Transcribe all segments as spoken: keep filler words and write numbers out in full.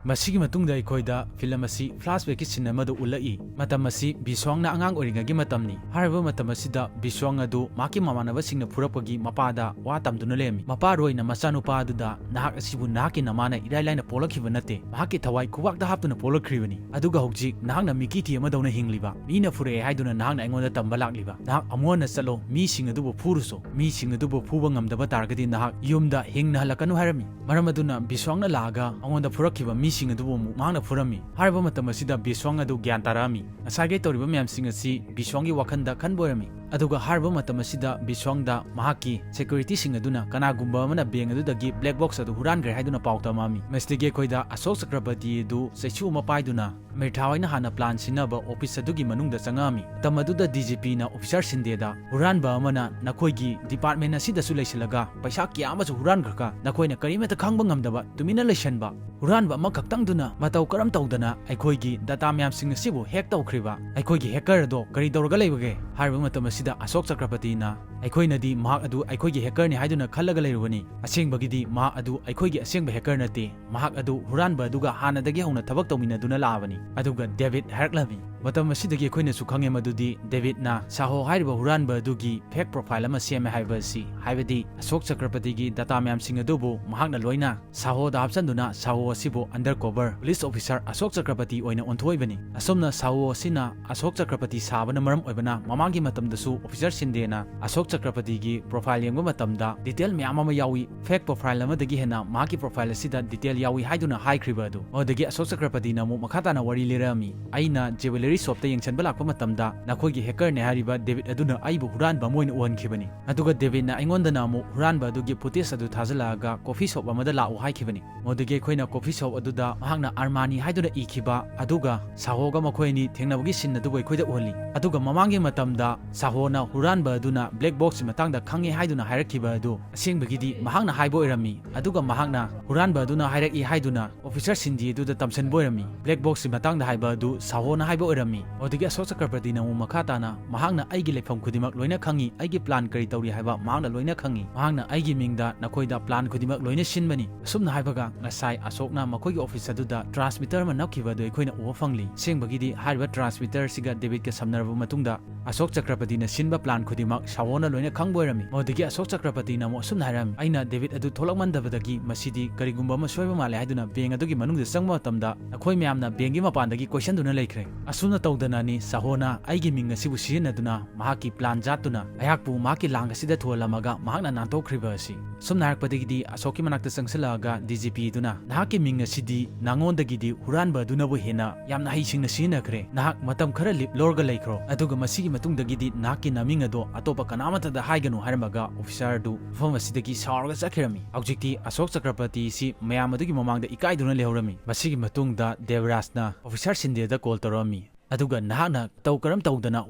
ꯃꯁꯤꯒꯤ ꯃꯇꯨꯡꯗ ꯑꯩꯈꯣꯏꯗ ꯐꯤꯂꯝ ꯑꯁꯤ flashbackꯀꯤ scene ꯑꯃꯗ ꯎꯠꯂꯛꯏ꯫ ꯃꯇꯝ ꯑꯁꯤ ꯕꯤꯁ꯭ꯋꯥꯡꯅ ꯑꯉꯥꯡ ꯑꯣꯏꯔꯤꯉꯩꯒꯤ ꯃꯇꯝꯅꯤ꯫ ꯍꯥꯏꯔꯤꯕ ꯃꯇꯝ ꯑꯁꯤꯗ ꯕꯤꯁ꯭ꯋꯥꯡ ꯑꯗꯨ ꯃꯍꯥꯛꯀꯤ ꯃꯃꯥꯟꯅꯕꯁꯤꯡꯅ ꯐꯨꯔꯛꯄꯒꯤ ꯃꯄꯥꯗ ꯋꯥ ꯇꯝꯗꯨꯅ ꯂꯩꯔꯝꯃꯤ꯫ ꯃꯄꯥ ꯔꯣꯏꯅ ꯃꯆꯥꯅꯨꯄꯥ ꯑꯗꯨꯗ, "ꯅꯍꯥꯛ ꯑꯁꯤꯕꯨ ꯅꯍꯥꯛꯀꯤ ꯅꯃꯥꯅ ꯏꯔꯥꯏ ꯂꯥꯏꯅ ꯄꯣꯛꯂꯛꯈꯤꯕ ꯅꯠꯇꯦ꯫ ꯃꯍꯥꯛꯀꯤ ꯊꯋꯥꯏ ꯈꯨꯕꯥꯛꯇ ꯍꯥꯞꯇꯨꯅ ꯄꯣꯛꯂꯛꯈ꯭ꯔꯤꯕꯅꯤ꯫ ꯑꯗꯨꯒ ꯍꯧꯖꯤꯛ ꯅꯍꯥꯛꯅ ꯃꯤꯀꯤ ꯊꯤ ꯑꯃꯗꯧꯅ ꯍꯤꯡꯂꯤꯕ꯫ ꯃꯤꯅ ꯐꯨꯔꯛꯑꯦ ꯍꯥꯏꯗꯨꯅ ꯅꯍꯥꯛꯅ ꯑꯩꯉꯣꯟꯗ ꯇꯝꯕ ꯂꯥꯛꯂꯤꯕ꯫ ꯅꯍꯥꯛ ꯑꯃꯨꯛ ꯍꯟꯅ ꯆꯠꯂꯣ, ꯃꯤꯁꯤꯡ ꯑꯗꯨꯕꯨ ꯐꯨꯔꯨꯁꯣ꯫ ꯃꯤꯁꯤꯡ ꯑꯗꯨꯕꯨ ꯐꯨꯕ ꯉꯝꯗꯕ ꯇꯥꯔꯒꯗꯤ ꯅꯍꯥꯛ ꯌꯨꯝꯗ ꯍꯤꯡꯅ ꯍꯜꯂꯛꯀꯅꯨ" ꯍꯥꯏꯔꯝꯃꯤ꯫ ꯃꯔꯝ ꯑꯗꯨꯅ ꯕꯤꯁ꯭ꯋꯥꯡꯅ ꯂꯥꯛꯑꯒ ꯑꯩꯉꯣꯟꯗ ꯐꯨꯔꯛꯈꯤꯕ ꯃꯤꯁꯤꯡ ꯑꯗꯨꯕꯨ ꯑꯃꯨꯛ ꯃꯍꯥꯛꯅ ꯐꯨꯔꯝꯃꯤ꯫ ꯍꯥꯏꯔꯤꯕ ꯃꯇꯝ ꯑꯁꯤꯗ ꯕꯤꯁ꯭ꯋꯥꯡ ꯑꯗꯨ ꯒ꯭ꯌꯥꯟ ꯇꯥꯔꯛꯑꯝꯃꯤ꯫ ꯉꯁꯥꯏꯒꯤ ꯇꯧꯔꯤꯕ ꯃꯌꯥꯝꯁꯤꯡ ꯑꯁꯤ ꯕꯤꯁ꯭ꯋꯥꯡꯒꯤ ꯋꯥꯈꯜꯗ ꯈꯟꯕ ꯑꯣꯏꯔꯝꯃꯤ꯫ ꯑꯗꯨꯒ ꯍꯥꯏꯔꯤꯕ ꯃꯇꯝ ꯑꯁꯤꯗ ꯕꯤꯁ꯭ꯋꯥꯡꯗ ꯃꯍꯥꯛꯀꯤ securityꯁꯤꯡ ꯑꯗꯨꯅ ꯀꯅꯥꯒꯨꯝꯕ ꯑꯃꯅ bank ꯑꯗꯨꯗꯒꯤ black box ꯑꯗꯨ ꯍꯨꯔꯥꯟꯈ꯭ꯔꯦ ꯍꯥꯏꯗꯨꯅ ꯄꯥꯎ ꯇꯝꯃꯛꯑꯝꯃꯤ꯫ ꯃꯁꯤꯗꯒꯤ ꯑꯩꯈꯣꯏꯗ ꯑꯁꯣꯛ ꯆꯀ꯭ꯔꯕꯇꯤ ꯑꯗꯨ ꯆꯩꯁꯨ ꯑꯃ ꯄꯥꯏꯗꯨꯅ ꯃꯤꯔꯊꯥ ꯍꯣꯏꯅ ꯍꯥꯟꯅ plan ꯁꯤꯟꯅꯕ office ꯑꯗꯨꯒꯤ ꯃꯅꯨꯡꯗ ꯆꯪꯉꯛꯑꯝꯃꯤ꯫ ꯃꯇꯝ ꯑꯗꯨꯗ DGPꯅ officer ꯁꯤꯟꯗꯦꯗ, "ꯍꯨꯔꯥꯟꯕ ꯑꯃꯅ ꯅꯈꯣꯏꯒꯤ department ꯑꯁꯤꯗꯁꯨ ꯂꯩꯁꯤꯜꯂꯒ ꯄꯩꯁꯥ ꯀꯌꯥ ꯑꯃꯁꯨ ꯍꯨꯔꯥꯟꯈ꯭ꯔꯒ ꯅꯈꯣꯏꯅ ꯀꯔꯤꯃꯠꯇ ꯈꯪꯕ ꯉꯝꯗꯕ ꯇꯨꯃꯤꯟꯅ ꯂꯩꯁꯟꯕ, ꯍꯨꯔꯥꯟꯕ ꯑꯃꯈꯛꯇꯪꯗꯨꯅ ꯃꯇꯧ ꯀꯔꯝ ꯇꯧꯗꯅ ꯑꯩꯈꯣꯏꯒꯤ data ꯃꯌꯥꯝꯁꯤꯡ ꯑꯁꯤꯕꯨ hack ꯇꯧꯈ꯭ꯔꯤꯕ? ꯑꯩꯈꯣꯏꯒꯤ hacker ꯑꯗꯣ ꯀꯔꯤ ꯇꯧꯔꯒ ꯂꯩꯕꯒꯦ?" ꯍꯥꯏꯔꯤꯕ ꯃꯇꯝ ꯑꯁꯤꯗ ꯑꯁꯣꯛ ꯆꯀ꯭ꯔꯕꯇꯤꯅ, "ꯑꯩꯈꯣꯏꯅꯗꯤ ꯃꯍꯥꯛ ꯑꯗꯨ ꯑꯩꯈꯣꯏꯒꯤ hackerꯅꯤ ꯍꯥꯏꯗꯨꯅ ꯈꯜꯂꯒ ꯂꯩꯔꯨꯕꯅꯤ꯫ ꯑꯁꯦꯡꯕꯒꯤꯗꯤ ꯃꯍꯥꯛ ꯑꯗꯨ ꯑꯩꯈꯣꯏꯒꯤ ꯑꯁꯦꯡꯕ hacker ꯅꯠꯇꯦ꯫ ꯃꯍꯥꯛ ꯑꯗꯨ ꯍꯨꯔꯥꯟꯕ ꯑꯗꯨꯒ ꯍꯥꯟꯅꯗꯒꯤ ꯍꯧꯅ ꯊꯕꯛ ꯇꯧꯃꯤꯟꯅꯗꯨꯅ ꯂꯥꯛꯑꯕꯅꯤ꯫" ꯑꯗꯨꯒ ꯗꯦꯕꯤꯗ ꯍꯥꯏꯔꯛꯂꯝꯃꯤ꯫ ꯃꯇꯝ ꯑꯁꯤꯗꯒꯤ ꯑꯩꯈꯣꯏꯅꯁꯨ ꯈꯪꯉꯦ ꯃꯗꯨꯗꯤ ꯗꯦꯕꯤꯗꯅ ꯁꯥꯍꯣ ꯍꯥꯏꯔꯤꯕ ꯍꯨꯔꯥꯟꯕ ꯑꯗꯨꯒꯤ fake profile ꯑꯃ ꯁꯦꯝꯃꯦ ꯍꯥꯏꯕ ꯑꯁꯤ, ꯍꯥꯏꯕꯗꯤ ꯑꯁꯣꯛ ꯆꯀ꯭ꯔꯕꯇꯤꯒꯤ data ꯃꯌꯥꯝꯁꯤꯡ ꯑꯗꯨꯕꯨ ꯃꯍꯥꯛꯅ ꯂꯣꯏꯅ ꯁꯥꯍꯣꯗ ꯍꯥꯞꯆꯟꯗꯨꯅ ꯁꯥꯍꯣ ꯑꯁꯤꯕꯨ undercover police officer ꯑꯁꯣꯛ ꯆꯀ꯭ꯔꯕꯇꯤ ꯑꯣꯏꯅ ꯑꯣꯟꯊꯣꯛꯏꯕꯅꯤ꯫ ꯑꯁꯨꯝꯅ ꯁꯥꯍꯣ ꯑꯁꯤꯅ ꯑꯁꯣꯛ ꯆꯀ꯭ꯔꯕꯇꯤ ꯁꯥꯕꯅ ꯃꯔꯝ ꯑꯣꯏꯕꯅ ꯃꯃꯥꯡꯒꯤ ꯃꯇꯝꯗꯁꯨ officer ꯁꯤꯟꯗꯦꯅ ꯑꯁꯣꯛ ꯆꯀ꯭ꯔꯕꯇꯤꯒꯤ profile ꯌꯦꯡꯕ ꯃꯇꯝꯗ detail ꯃꯌꯥꯝ ꯑꯃ ꯌꯥꯎꯏ꯫ Fake profile ꯑꯃꯗꯒꯤ ꯍꯦꯟꯅ ꯃꯍꯥꯛꯀꯤ profile ꯑꯁꯤꯗ detail ꯌꯥꯎꯏ ꯍꯥꯏꯗꯨꯅ ꯍꯥꯏꯈ꯭ꯔꯤꯕ ꯑꯗꯨ꯫ ꯃꯗꯨꯗꯒꯤ ꯑꯁꯣꯛ ꯆꯀ꯭ꯔꯕꯇꯤꯅ ꯑꯃꯨꯛ ꯃꯈꯥ ꯇꯥꯅ ꯋꯥꯔꯤ ꯂꯤꯔꯛꯑꯝꯃꯤ꯫ "ꯑꯩꯅ jewellery shopꯇ ꯌꯦꯡꯁꯤꯟꯕ ꯂꯥꯛꯄ ꯃꯇꯝꯗ ꯅꯈꯣꯏꯒꯤ hackerꯅꯦ ꯍꯥꯏꯔꯤꯕ ꯗꯦꯕꯤꯗ ꯑꯗꯨꯅ ꯑꯩꯕꯨ ꯍꯨꯔꯥꯟꯕ ꯑꯃ ꯑꯣꯏꯅ ꯎꯍꯟꯈꯤꯕꯅꯤ꯫ ꯑꯗꯨꯒ ꯗꯦꯕꯤꯗꯅ ꯑꯩꯉꯣꯟꯗꯅ ꯑꯃꯨꯛ ꯍꯨꯔꯥꯟꯕ ꯑꯗꯨꯒꯤ footage ꯑꯗꯨ ꯊꯥꯖꯤꯜꯂꯛꯑꯒ coffee shop ꯑꯃꯗ ꯂꯥꯛꯎ ꯍꯥꯏꯈꯤꯕꯅꯤ꯫ ꯃꯗꯨꯗꯒꯤ ꯑꯩꯈꯣꯏꯅ coffee shop ꯑꯗꯨꯗ ꯃꯍꯥꯛꯅ ꯑꯔꯃꯥꯅꯤ ꯍꯥꯏꯗꯨꯅ ꯏꯈꯤꯕ ꯑꯗꯨꯒ ꯁꯥꯍꯣꯒ ꯃꯈꯣꯏ ꯑꯅꯤ ꯊꯦꯡꯅꯕꯒꯤ scene ꯑꯗꯨꯕꯨ ꯑꯩꯈꯣꯏꯗ ꯎꯍꯜꯂꯤ꯫ ꯑꯗꯨꯒ ꯃꯃꯥꯡꯒꯤ ꯃꯇꯝꯗ ꯁꯥꯍꯣꯅ ꯍꯨꯔꯥꯟꯕ ꯑꯗꯨꯅ black ꯕꯣꯛꯁꯀꯤ ꯃꯇꯥꯡꯗ ꯈꯪꯉꯦ ꯍꯥꯏꯗꯨꯅ ꯍꯥꯏꯔꯛꯈꯤꯕ ꯑꯗꯨ ꯑꯁꯦꯡꯕꯒꯤꯗꯤ ꯃꯍꯥꯛꯅ ꯍꯥꯏꯕ ꯑꯣꯏꯔꯝꯃꯤ, ꯑꯗꯨꯒ ꯃꯍꯥꯛꯅ ꯍꯨꯔꯥꯟꯕ ꯑꯗꯨꯅ ꯍꯥꯏꯔꯛꯏ ꯍꯥꯏꯗꯨꯅ ꯑꯣꯐꯤꯁꯥꯔ ꯁꯤꯟꯗꯤ ꯑꯗꯨꯗ ꯇꯝꯁꯤꯟꯕ ꯑꯣꯏꯔꯝꯃꯤ꯫ ꯕ꯭ꯂꯦꯛ ꯕꯣꯛꯁꯀꯤ ꯃꯇꯥꯡꯗ ꯍꯥꯏꯕ ꯑꯗꯨ ꯁꯥꯍꯣꯅ ꯍꯥꯏꯕ ꯑꯣꯏꯔꯝꯃꯤ꯫ ꯑꯗꯨꯗꯒꯤ ꯑꯁꯣꯛ ꯆꯀ꯭ꯔꯕꯔꯇꯤꯅ ꯑꯃꯨꯛ ꯃꯈꯥ ꯇꯥꯅ, "ꯃꯍꯥꯛꯅ ꯑꯩꯒꯤ ꯂꯩꯐꯝ ꯈꯨꯗꯤꯡꯃꯛ ꯂꯣꯏꯅ ꯈꯪꯉꯤ, ꯑꯩꯒꯤ ꯄ꯭ꯂꯥꯟ ꯀꯔꯤ ꯇꯧꯔꯤ ꯍꯥꯏꯕ ꯃꯍꯥꯛꯅ ꯂꯣꯏꯅ ꯈꯪꯉꯤ, ꯃꯍꯥꯛꯅ ꯑꯩꯒꯤ ꯃꯤꯡꯗ ꯅꯈꯣꯏꯗ ꯄ꯭ꯂꯥꯟ ꯈꯨꯗꯤꯡꯃꯛ ꯂꯣꯏꯅ ꯁꯤꯟꯕꯅꯤ"꯫ ꯑꯁꯨꯝꯅ ꯍꯥꯏꯕꯒ ꯉꯁꯥꯏ ꯑꯁꯣꯛꯅ ꯃꯈꯣꯏꯒꯤ ꯑꯣꯐꯤꯁ ꯑꯗꯨꯗ ꯇ꯭ꯔꯥꯟꯁꯃꯤꯇꯔ ꯑꯃ ꯅꯞꯈꯤꯕ ꯑꯗꯨ ꯑꯩꯈꯣꯏꯅ ꯎꯕ ꯐꯪꯂꯤ꯫ ꯑꯁꯦꯡꯕꯒꯤꯗꯤ ꯍꯥꯏꯔꯤꯕ ꯇ꯭ꯔꯥꯟꯁꯃꯤꯇꯔꯁꯤꯒ ꯗꯦꯕꯤꯗꯀ ꯁꯝꯅꯔꯕ ꯃꯇꯨꯡꯗ ꯑꯁꯣꯛ ꯆꯀ꯭ꯔꯕꯔꯇꯤꯅ ꯁꯤꯟꯕ ꯄ꯭ꯂꯥꯟ ꯈꯨꯗꯤꯡꯃꯛ ꯁꯥꯍꯣꯅ ꯂꯣꯏꯅ ꯈꯪꯕ ꯑꯣꯏꯔꯝꯃꯤ꯫ ꯃꯗꯨꯗꯒꯤ ꯑꯁꯣꯛ ꯆꯀ꯭ꯔꯕꯔꯇꯤꯅ ꯑꯃꯨꯛ ꯑꯁꯨꯝꯅ ꯍꯥꯏꯔꯝꯃꯤ, "ꯑꯩꯅ ꯗꯦꯕꯤꯗ ꯑꯗꯨ ꯊꯣꯛꯂꯛꯃꯟꯗꯕꯗꯒꯤ ꯃꯁꯤꯗꯤ ꯀꯔꯤꯒꯨꯝꯕ ꯑꯃ ꯁꯣꯏꯕ ꯃꯥꯜꯂꯦ" ꯍꯥꯏꯗꯨꯅ ꯕꯦꯡ ꯑꯗꯨꯒꯤ ꯃꯅꯨꯡꯗ ꯆꯪꯕ ꯃꯇꯝꯗ ꯑꯩꯈꯣꯏ ꯃꯌꯥꯝꯅ ꯕꯦꯡꯒꯤ ꯃꯄꯥꯟꯗꯒꯤ ꯀꯣꯏꯁꯟꯗꯨꯅ ꯂꯩꯈ꯭ꯔꯦ꯫ ꯑꯁꯨꯝꯅ ꯇꯧꯗꯅꯅꯤ ꯁꯥꯍꯣꯅ ꯑꯩꯒꯤ ꯃꯤꯡ ꯑꯁꯤꯕꯨ ꯁꯤꯖꯤꯟꯅꯗꯨꯅ ꯃꯍꯥꯛꯀꯤ ꯄ꯭ꯂꯥꯟ ꯖꯥꯠꯇꯨꯅ ꯑꯩꯍꯥꯛꯄꯨ ꯃꯍꯥꯛꯀꯤ ꯂꯥꯡ ꯑꯁꯤꯗ ꯊꯨꯍꯜꯂꯝꯃꯒ ꯃꯍꯥꯛꯅ ꯅꯥꯟꯊꯣꯛꯈ꯭ꯔꯤꯕ ꯑꯁꯤ꯫ ꯁꯨꯝꯅ ꯍꯥꯏꯔꯛꯄꯗꯒꯤꯗꯤ ꯑꯁꯣꯛꯀꯤ ꯃꯅꯥꯛꯇ ꯆꯪꯁꯤꯜꯂꯛꯑꯒ ꯗꯤ ꯖꯤ ꯄꯤꯗꯨꯅ, "ꯅꯍꯥꯛꯀꯤ ꯃꯤꯡ ꯑꯁꯤꯗꯤ ꯅꯉꯣꯟꯗꯒꯤꯗꯤ ꯍꯨꯔꯥꯟꯕ ꯑꯗꯨꯅꯕꯨ ꯍꯦꯟꯅ ꯌꯥꯝꯅ ꯍꯩꯁꯤꯡꯅ ꯁꯤꯖꯤꯟꯅꯈ꯭ꯔꯦ꯫ ꯅꯍꯥꯛ ꯃꯇꯝ ꯈꯔ ꯂꯤꯞ ꯂꯧꯔꯒ ꯂꯩꯈ꯭ꯔꯣ, ꯑꯗꯨꯒ ꯃꯁꯤꯒꯤ ꯃꯇꯨꯡꯗꯒꯤꯗꯤ ꯅꯍꯥꯛꯀꯤ ꯅꯃꯤꯡ ꯑꯗꯣ ꯑꯇꯣꯞꯄ ꯀꯅꯥꯃꯠꯇꯗ ꯍꯥꯏꯒꯅꯨ" ꯍꯥꯏꯔꯝꯃꯒ ꯑꯣꯐꯤꯁꯥꯔ ꯑꯗꯨ ꯃꯐꯝ ꯑꯁꯤꯗꯒꯤ ꯁꯥꯎꯔꯒ ꯆꯠꯈꯤꯔꯝꯃꯤ꯫ ꯍꯧꯖꯤꯛꯇꯤ ꯑꯁꯣꯛ ꯆꯀ꯭ꯔꯕꯔꯇꯤ ꯑꯁꯤ ꯃꯌꯥꯝ ꯑꯗꯨꯒꯤ ꯃꯃꯥꯡꯗ ꯏꯀꯥꯏꯗꯨꯅ ꯂꯩꯍꯧꯔꯝꯃꯤ꯫ ꯃꯁꯤꯒꯤ ꯃꯇꯨꯡꯗ ꯗꯦꯕꯔꯥꯖꯅ ꯑꯣꯐꯤꯁꯥꯔ ꯁꯤꯟꯗꯦꯗ ꯀꯣꯜ ꯇꯧꯔꯛꯑꯝꯃꯤ꯫ ꯑꯗꯨꯒ ꯅꯍꯥꯛꯅ ꯇꯧ ꯀꯔꯝ ꯇꯧꯗꯅ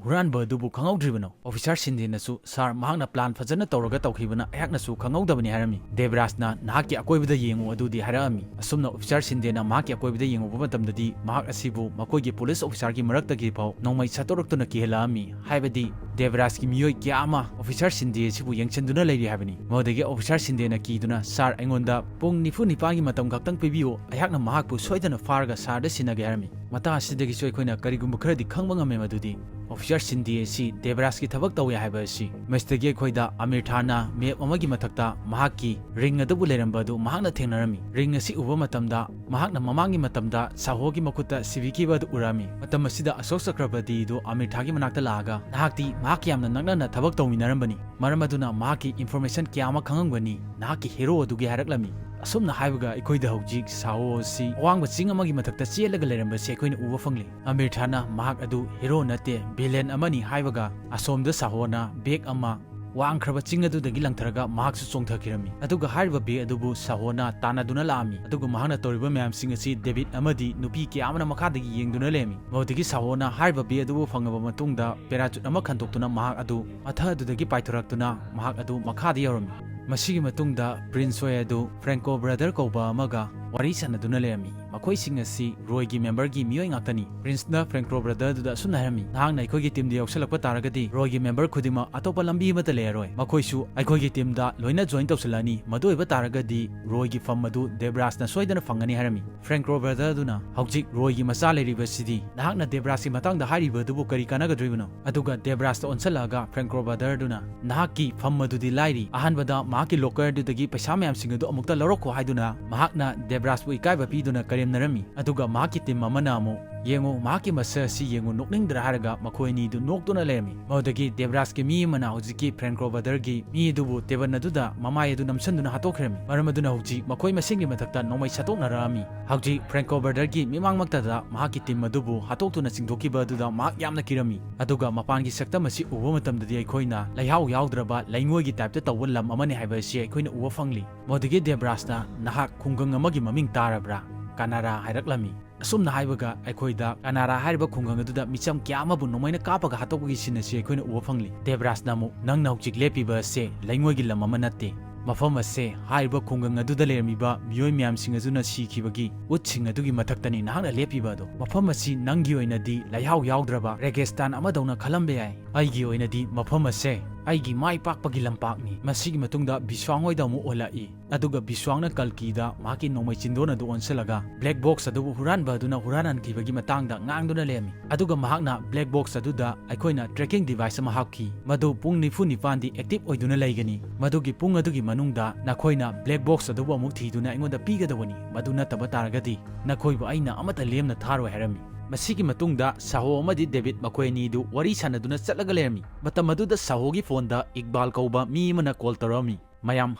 ꯍꯨꯔꯥꯟꯕ ꯑꯗꯨꯕꯨ ꯈꯪꯍꯧꯗ꯭ꯔꯤꯕꯅꯣ? ꯑꯣꯐꯤꯁꯥꯔ ꯁꯤꯟꯗꯦꯅꯁꯨ, "ꯁꯥꯔ, ꯃꯍꯥꯛꯅ ꯄ꯭ꯂꯥꯟ ꯐꯖꯅ ꯇꯧꯔꯒ ꯇꯧꯈꯤꯕꯅ ꯑꯩꯍꯥꯛꯅꯁꯨ ꯈꯪꯍꯧꯗꯕꯅꯤ" ꯍꯥꯏꯔꯝꯃꯤ꯫ ꯗꯦꯕꯔꯥꯖꯅ, "ꯅꯍꯥꯛꯀꯤ ꯑꯀꯣꯏꯕꯗ ꯌꯦꯡꯉꯨ" ꯑꯗꯨꯗꯤ ꯍꯥꯏꯔꯛꯑꯝꯃꯤ꯫ ꯑꯁꯨꯝꯅ ꯑꯣꯐꯤꯁꯥꯔ ꯁꯤꯟꯗꯦꯅ ꯃꯍꯥꯛꯀꯤ ꯑꯀꯣꯏꯕꯗ ꯌꯦꯡꯉꯨꯕ ꯃꯇꯝꯗꯗꯤ ꯃꯍꯥꯛ ꯑꯁꯤꯕꯨ ꯃꯈꯣꯏꯒꯤ ꯄꯨꯂꯤꯁ ꯑꯣꯐꯤꯁꯥꯔꯒꯤ ꯃꯔꯛꯇꯒꯤ ꯐꯥꯎ ꯅꯣꯡꯃꯩ ꯁꯠꯇꯣꯔꯛꯇꯨꯅ ꯀꯤꯍꯜꯂꯛꯑꯝꯃꯤ꯫ ꯍꯥꯏꯕꯗꯤ ꯗꯦꯕꯔꯥꯖꯀꯤ ꯃꯤꯑꯣꯏ ꯀꯌꯥ ꯑꯃ ꯑꯣꯐꯤꯁꯥꯔ ꯁꯤꯟꯗꯦ ꯑꯁꯤꯕꯨ ꯌꯦꯡꯁꯤꯟꯗꯨꯅ ꯂꯩꯔꯤ ꯍꯥꯏꯕꯅꯤ꯫ ꯃꯗꯨꯗꯒꯤ ꯑꯣꯐꯤꯁꯥꯔ ꯁꯤꯟꯗꯦꯅ ꯀꯤꯗꯨꯅ, "ꯁꯥꯔ, ꯑꯩꯉꯣꯟꯗ ꯄꯨꯡ ꯅꯤꯐꯨ ꯅꯤꯄꯥꯟꯒꯤ ꯃꯇꯝ ꯈꯛꯇꯪ ꯄꯤꯕꯤꯌꯨ, ꯑꯩꯍꯥꯛꯅ ꯃꯍꯥꯛꯄꯨ ꯁꯣꯏꯗꯅ ꯐꯥꯔꯒ ꯁꯥꯔꯗ ꯁꯤꯟꯅꯒꯦ" ꯍꯥꯏꯔꯝꯃꯤ꯫ ꯃꯇꯥꯡ ꯑꯁꯤꯗꯒꯤꯁꯨ ꯑꯩꯈꯣꯏꯅ ꯀꯔꯤꯒꯨꯝꯕ ꯈꯔꯗꯤ ꯈꯪꯕ ꯉꯝꯃꯦ, ꯃꯗꯨꯗꯤ ꯑꯣꯐꯤꯁꯔ ꯁꯤꯟꯗꯤ ꯑꯁꯤ ꯗꯦꯕꯔꯥꯖꯀꯤ ꯊꯕꯛ ꯇꯧꯏ ꯍꯥꯏꯕ ꯑꯁꯤ꯫ ꯃꯁꯤꯗꯒꯤ ꯑꯩꯈꯣꯏꯗ ꯑꯃꯤꯔ ꯊꯥꯅ ꯃꯦꯞ ꯑꯃꯒꯤ ꯃꯊꯛꯇ ꯃꯍꯥꯛꯀꯤ ꯔꯤꯡ ꯑꯗꯨꯕꯨ ꯂꯩꯔꯝꯕ ꯑꯗꯨ ꯃꯍꯥꯛꯅ ꯊꯦꯡꯅꯔꯝꯃꯤ꯫ ꯔꯤꯡ ꯑꯁꯤ ꯎꯕ ꯃꯇꯝꯗ ꯃꯍꯥꯛꯅ ꯃꯃꯥꯡꯒꯤ ꯃꯇꯝꯗ ꯁꯥꯍꯣꯒꯤ ꯃꯈꯨꯠꯇ ꯁꯤꯕꯤꯈꯤꯕ ꯑꯗꯨ ꯎꯔꯝꯃꯤ꯫ ꯃꯇꯝ ꯑꯁꯤꯗ ꯑꯁꯣꯛ ꯆꯀ꯭ꯔꯕꯔꯇꯤ ꯑꯗꯨ ꯑꯃꯤꯔ ꯊꯥꯒꯤ ꯃꯅꯥꯛꯇ ꯂꯥꯛꯑꯒ, "ꯅꯍꯥꯛꯇꯤ ꯃꯍꯥꯛꯀ ꯌꯥꯝꯅ ꯅꯛꯅꯅ ꯊꯕꯛ ꯇꯧꯃꯤꯟꯅꯔꯝꯕꯅꯤ, ꯃꯔꯝ ꯑꯗꯨꯅ ꯃꯍꯥꯛꯀꯤ ꯏꯟꯐꯣꯔꯃꯦꯁꯟ ꯀꯌꯥ ꯑꯃ ꯈꯪꯉꯝꯒꯅꯤ, ꯅꯍꯥꯛꯀꯤ ꯍꯦꯔꯣ ꯑꯗꯨꯒꯤ" ꯍꯥꯏꯔꯛꯂꯝꯃꯤ꯫ ꯑꯁꯨꯝꯅ ꯍꯥꯏꯕꯒ ꯑꯩꯈꯣꯏꯗ ꯍꯧꯖꯤꯛ ꯁꯥꯍꯣ ꯑꯁꯤ ꯑꯋꯥꯡꯕ ꯆꯤꯡ ꯑꯃꯒꯤ ꯃꯊꯛꯇ ꯆꯦꯜꯂꯒ ꯂꯩꯔꯝꯕꯁꯤ ꯑꯩꯈꯣꯏꯅ ꯎꯕ ꯐꯪꯂꯤ꯫ ꯑꯃꯤꯔ ꯊꯥꯅ ꯃꯍꯥꯛ ꯑꯗꯨ ꯍꯦꯔꯣ ꯅꯠꯇꯦ, ꯚꯤꯂꯦꯟ ꯑꯃꯅꯤ ꯍꯥꯏꯕꯒ, ꯑꯁꯣꯝꯗ ꯁꯥꯍꯣꯅ ꯕꯦꯒ ꯑꯃ ꯋꯥꯡꯈ꯭ꯔꯕ ꯆꯤꯡ ꯑꯗꯨꯗꯒꯤ ꯂꯪꯊꯔꯒ ꯃꯍꯥꯛꯁꯨ ꯆꯣꯡꯊꯈꯤꯔꯝꯃꯤ꯫ ꯑꯗꯨꯒ ꯍꯥꯏꯔꯤꯕ ꯕꯦ ꯑꯗꯨꯕꯨ ꯁꯥꯍꯣꯅ ꯇꯥꯟꯅꯗꯨꯅ ꯂꯥꯛꯑꯝꯃꯤ꯫ ꯑꯗꯨꯒ ꯃꯍꯥꯛꯅ ꯇꯧꯔꯤꯕ ꯃꯌꯥꯝꯁꯤꯡ ꯑꯁꯤ ꯗꯦꯕꯤꯠ ꯑꯃꯗꯤ ꯅꯨꯄꯤ ꯀꯌꯥ ꯑꯃꯅ ꯃꯈꯥꯗꯒꯤ ꯌꯦꯡꯗꯨꯅ ꯂꯩꯔꯝꯃꯤ꯫ ꯃꯗꯨꯗꯒꯤ ꯁꯥꯍꯣꯅ ꯍꯥꯏꯔꯤꯕ ꯕꯦ ꯑꯗꯨꯕꯨ ꯐꯪꯉꯕ ꯃꯇꯨꯡꯗ ꯄꯦꯔꯥꯆꯨꯠ ꯑꯃ ꯈꯟꯗꯣꯛꯇꯨꯅ ꯃꯍꯥꯛ ꯑꯗꯨ ꯃꯊꯛ ꯑꯗꯨꯗꯒꯤ ꯄꯥꯏꯊꯣꯔꯛꯇꯨꯅ ꯃꯍꯥꯛ ꯑꯗꯨ ꯃꯈꯥꯗ ꯌꯧꯔꯝꯃꯤ꯫ ꯃꯁꯤꯒꯤ ꯃꯇꯨꯡꯗ ꯄ꯭ꯔꯤꯟꯁ ꯍꯣꯏ ꯑꯗꯨ ꯐ꯭ꯔꯦꯡꯀꯣ ꯕ꯭ꯔꯗꯔ ꯀꯧꯕ ꯑꯃꯒ ꯋꯥꯔꯤ ꯁꯥꯟꯅꯗꯨꯅ ꯂꯩꯔꯝꯃꯤ꯫ ꯃꯈꯣꯏꯁꯤꯡ ꯑꯁꯤ ꯔꯣꯏꯒꯤ ꯃꯦꯝꯕꯔꯒꯤ ꯃꯤꯑꯣꯏ ꯉꯥꯛꯇꯅꯤ꯫ ꯄ꯭ꯔꯤꯟꯁꯅ ꯐ꯭ꯔꯦꯡꯀꯣ ꯕ꯭ꯔꯗꯔ ꯑꯗꯨꯗ ꯑꯁꯨꯝꯅ ꯍꯥꯏꯔꯝꯃꯤ, "ꯅꯍꯥꯛꯅ ꯑꯩꯈꯣꯏꯒꯤ ꯇꯤꯝꯗ ꯌꯥꯎꯁꯜꯂꯛꯄ ꯇꯥꯔꯒꯗꯤ ꯔꯣꯏꯒꯤ ꯃꯦꯝꯕꯔ ꯈꯨꯗꯤꯡꯃꯛ ꯑꯇꯣꯞꯄ ꯂꯝꯕꯤ ꯑꯃꯠꯇ ꯂꯩꯔꯔꯣꯏ꯫ ꯃꯈꯣꯏꯁꯨ ꯑꯩꯈꯣꯏꯒꯤ ꯇꯤꯝꯗ ꯂꯣꯏꯅ ꯖꯣꯏꯟ ꯇꯧꯁꯤꯜꯂꯛꯑꯅꯤ꯫ ꯃꯗꯨ ꯑꯣꯏꯕ ꯇꯥꯔꯒꯗꯤ ꯔꯣꯏꯒꯤ ꯐꯝ ꯑꯗꯨ ꯗꯦꯕ꯭ꯔꯥꯁꯅ ꯁꯣꯏꯗꯅ ꯐꯪꯒꯅꯤ" ꯍꯥꯏꯔꯝꯃꯤ꯫ ꯐ꯭ꯔꯦꯡꯀꯣ ꯕ꯭ꯔꯗꯔ ꯑꯗꯨꯅ, "ꯍꯧꯖꯤꯛ ꯔꯣꯏꯒꯤ ꯃꯆꯥ ꯂꯩꯔꯤꯕꯁꯤꯗꯤ ꯅꯍꯥꯛꯅ ꯗꯦꯕ꯭ꯔꯥꯁꯀꯤ ꯃꯇꯥꯡꯗ ꯍꯥꯏꯔꯤꯕ ꯑꯗꯨꯕꯨ ꯀꯔꯤ ꯀꯥꯟꯅꯒꯗꯧꯔꯤꯕꯅꯣ?" ꯑꯗꯨꯒ ꯗꯦꯕ꯭ꯔꯥꯁꯇ ꯑꯣꯟꯁꯤꯜꯂꯛꯑꯒ ꯐ꯭ꯔꯦꯡꯀꯣ ꯕ꯭ꯔꯗꯔ ꯑꯗꯨꯅ, "ꯅꯍꯥꯛꯀꯤ ꯐꯝ ꯑꯗꯨꯗꯤ ꯂꯥꯏꯔꯤ, ꯑꯍꯥꯟꯕꯗ ꯃꯍꯥꯛꯀꯤ ꯂꯣꯀꯔ ꯑꯗꯨꯗꯒꯤ ꯄꯩꯁꯥ ꯃꯌꯥꯝꯁꯤꯡ ꯑꯗꯨ ꯑꯃꯨꯛꯇ ꯂꯧꯔꯛꯈꯣ" ꯍꯥꯏꯗꯨꯅ ꯃꯍꯥꯛꯅ ꯗꯦꯕ꯭ꯔꯥꯁꯄꯨ ꯏꯀꯥꯏꯕ ꯄꯤꯗꯨꯅ ꯀꯔꯦꯝꯅꯔꯝꯃꯤ꯫ ꯑꯗꯨꯒ ꯃꯍꯥꯛꯀꯤ ꯇꯤꯝ ꯑꯃꯅ ꯑꯃꯨꯛ, "ꯌꯦꯡꯉꯨ, ꯃꯍꯥꯛꯀꯤ ꯃꯁꯛ ꯑꯁꯤ ꯌꯦꯡꯉꯨ, ꯅꯣꯛꯅꯤꯡꯗ꯭ꯔꯥ?" ꯍꯥꯏꯔꯒ ꯃꯈꯣꯏ ꯑꯅꯤꯗꯨ ꯅꯣꯛꯇꯨꯅ ꯂꯩꯔꯝꯃꯤ꯫ ꯃꯗꯨꯗꯒꯤ ꯗꯦꯕ꯭ꯔꯥꯁꯀꯤ ꯃꯤ ꯑꯃꯅ ꯍꯧꯖꯤꯛꯀꯤ ꯐ꯭ꯔꯦꯡꯀꯣ ꯕ꯭ꯔꯗꯔꯒꯤ ꯃꯤ ꯑꯗꯨꯕꯨ ꯇꯦꯕꯜ ꯑꯗꯨꯗ ꯃꯃꯥꯏ ꯑꯗꯨ ꯅꯝꯁꯤꯟꯗꯨꯅ ꯍꯥꯠꯇꯣꯛꯈ꯭ꯔꯝꯃꯤ꯫ ꯃꯔꯝ ꯑꯗꯨꯅ ꯍꯧꯖꯤꯛ ꯃꯈꯣꯏ ꯃꯁꯦꯟꯒꯤ ꯃꯊꯛꯇ ꯅꯣꯡꯃꯩ ꯁꯠꯇꯣꯛꯅꯔꯛꯑꯝꯃꯤ꯫ ꯍꯧꯖꯤꯛ ꯐ꯭ꯔꯦꯡꯀꯣ ꯕ꯭ꯔꯗꯔꯒꯤ ꯃꯤꯃꯥꯡꯃꯛꯇꯗ ꯃꯍꯥꯛꯀꯤ ꯇꯤꯝ ꯑꯗꯨꯕꯨ ꯍꯥꯠꯇꯣꯛꯇꯨꯅ ꯆꯤꯡꯊꯣꯛꯈꯤꯕ ꯑꯗꯨꯗ ꯃꯍꯥꯛ ꯌꯥꯝꯅ ꯀꯤꯔꯝꯃꯤ꯫ ꯑꯗꯨꯒ ꯃꯄꯥꯟꯒꯤ ꯁꯛꯇꯝ ꯑꯁꯤ ꯎꯕ ꯃꯇꯝꯗꯗꯤ ꯑꯩꯈꯣꯏꯅ ꯂꯩꯍꯥꯎ ꯌꯥꯎꯗ꯭ꯔꯕ ꯂꯩꯉꯣꯏꯒꯤ ꯇꯥꯏꯞꯇ ꯇꯧꯕ ꯂꯝ ꯑꯃꯅꯤ ꯍꯥꯏꯕ ꯑꯁꯤ ꯑꯩꯈꯣꯏꯅ ꯎꯕ ꯐꯪꯂꯤ꯫ ꯃꯗꯨꯗꯒꯤ ꯗꯦꯕ꯭ꯔꯥꯁꯅ, "ꯅꯍꯥꯛ ꯈꯨꯡꯒꯪ ꯑꯃꯒꯤ ꯃꯃꯤꯡ ꯇꯥꯔꯕ꯭ꯔꯥ?" ꯀꯅꯥꯔꯥ ꯍꯥꯏꯔꯛꯂꯝꯃꯤ꯫ ꯑꯁꯨꯝꯅ ꯍꯥꯏꯕꯒ ꯑꯩꯈꯣꯏꯗ ꯀꯅꯥꯔꯥ ꯍꯥꯏꯔꯤꯕ ꯈꯨꯡꯒꯪ ꯑꯗꯨꯗ ꯃꯤꯆꯝ ꯀꯌꯥ ꯑꯃꯕꯨ ꯅꯣꯡꯃꯩꯅ ꯀꯥꯞꯄꯒ ꯍꯥꯠꯇꯣꯛꯄꯒꯤ ꯁꯤꯟ ꯑꯁꯤ ꯑꯩꯈꯣꯏꯅ ꯎꯕ ꯐꯪꯂꯤ꯫ ꯗꯦꯕ꯭ꯔꯥꯁꯅ ꯑꯃꯨꯛ, "ꯅꯪꯅ ꯍꯧꯖꯤꯛ ꯂꯦꯞꯄꯤꯕ ꯑꯁꯦ ꯂꯩꯉꯣꯏꯒꯤ ꯂꯝ ꯑꯃ ꯅꯠꯇꯦ꯫ ꯃꯐꯝ ꯑꯁꯦ ꯍꯥꯏꯔꯤꯕ ꯈꯨꯡꯒꯪ ꯑꯗꯨꯗ ꯂꯩꯔꯝꯃꯤꯕ ꯃꯤꯑꯣꯏ ꯃꯌꯥꯝꯁꯤꯡ ꯑꯗꯨꯅ ꯁꯤꯈꯤꯕꯒꯤ ꯎꯠꯁꯤꯡ ꯑꯗꯨꯒꯤ ꯃꯊꯛꯇꯅꯤ ꯅꯍꯥꯛꯅ ꯂꯦꯞꯄꯤꯕ ꯑꯗꯣ꯫ ꯃꯐꯝ ꯑꯁꯤ ꯅꯪꯒꯤ ꯑꯣꯏꯅꯗꯤ ꯂꯩꯍꯥꯎ ꯌꯥꯎꯗ꯭ꯔꯕ ꯔꯦꯒꯤꯁꯇꯥꯟ ꯑꯃꯗꯧꯅ ꯈꯜꯂꯝꯕ ꯌꯥꯏ꯫ ꯑꯩꯒꯤ ꯑꯣꯏꯅꯗꯤ ꯃꯐꯝ ꯑꯁꯦ ꯑꯩꯒꯤ ꯃꯥꯏ ꯄꯥꯛꯄꯒꯤ ꯂꯝꯄꯥꯛꯅꯤ꯫" ꯃꯁꯤꯒꯤ ꯃꯇꯨꯡꯗ ꯕꯤꯁ꯭ꯋꯥꯡ ꯍꯣꯏꯗ ꯑꯃꯨꯛ ꯑꯣꯜꯂꯛꯏ꯫ ꯑꯗꯨꯒ ꯕꯤꯁ꯭ꯋꯥꯡꯅ ꯀꯜꯀꯤꯗ ꯃꯍꯥꯛꯀꯤ ꯅꯣꯡꯃꯩ ꯆꯤꯟꯗꯣꯟ ꯑꯗꯨ ꯑꯣꯟꯁꯤꯜꯂꯒ ꯕ꯭ꯂꯦꯛ ꯕꯣꯛꯁ ꯑꯗꯨꯕꯨ ꯍꯨꯔꯥꯟꯕ ꯑꯗꯨꯅ ꯍꯨꯔꯥꯟꯍꯟꯈꯤꯕꯒꯤ ꯃꯇꯥꯡꯗ ꯉꯥꯡꯗꯨꯅ ꯂꯩꯔꯝꯃꯤ꯫ ꯑꯗꯨꯒ ꯃꯍꯥꯛꯅ ꯕ꯭ꯂꯦꯛ ꯕꯣꯛꯁ ꯑꯗꯨꯗ ꯑꯩꯈꯣꯏꯅ ꯇ꯭ꯔꯦꯀꯤꯡ ꯗꯤꯚꯥꯏꯁ ꯑꯃ ꯍꯥꯞꯈꯤ, ꯃꯗꯨ ꯄꯨꯡ ꯅꯤꯐꯨ ꯅꯤꯄꯥꯟꯗꯤ ꯑꯦꯛꯇꯤꯚ ꯑꯣꯏꯗꯨꯅ ꯂꯩꯒꯅꯤ꯫ ꯃꯗꯨꯒꯤ ꯄꯨꯡ ꯑꯗꯨꯒꯤ ꯃꯅꯨꯡꯗ ꯅꯈꯣꯏꯅ ꯕ꯭ꯂꯦꯛ ꯕꯣꯛꯁ ꯑꯗꯨꯕꯨ ꯑꯃꯨꯛ ꯊꯤꯗꯨꯅ ꯑꯩꯉꯣꯟꯗ ꯄꯤꯒꯗꯕꯅꯤ꯫ ꯃꯗꯨ ꯅꯠꯇꯕ ꯇꯥꯔꯒꯗꯤ ꯅꯈꯣꯏꯕꯨ ꯑꯩꯅ ꯑꯃꯠꯇ ꯂꯦꯝꯅ ꯊꯥꯔꯣꯏ ꯍꯥꯏꯔꯝꯃꯤ꯫ ꯃꯁꯤꯒꯤ ꯃꯇꯨꯡꯗ ꯁꯥꯍꯣ ꯑꯃꯗꯤ ꯗꯦꯕꯤꯠ ꯃꯈꯣꯏ ꯑꯅꯤꯗꯨ ꯋꯥꯔꯤ ꯁꯥꯟꯅꯗꯨꯅ ꯆꯠꯂꯒ ꯂꯩꯔꯝꯃꯤ꯫ ꯃꯇꯝ ꯑꯗꯨꯗ ꯁꯥꯍꯣꯒꯤ ꯐꯣꯟꯗ ꯏꯛꯕꯥꯜ ꯀꯧꯕ ꯃꯤ ꯑꯃꯅ ꯀꯣꯜ ꯇꯧꯔꯛꯑꯝꯃꯤ꯫ ꯃꯌꯥꯝ,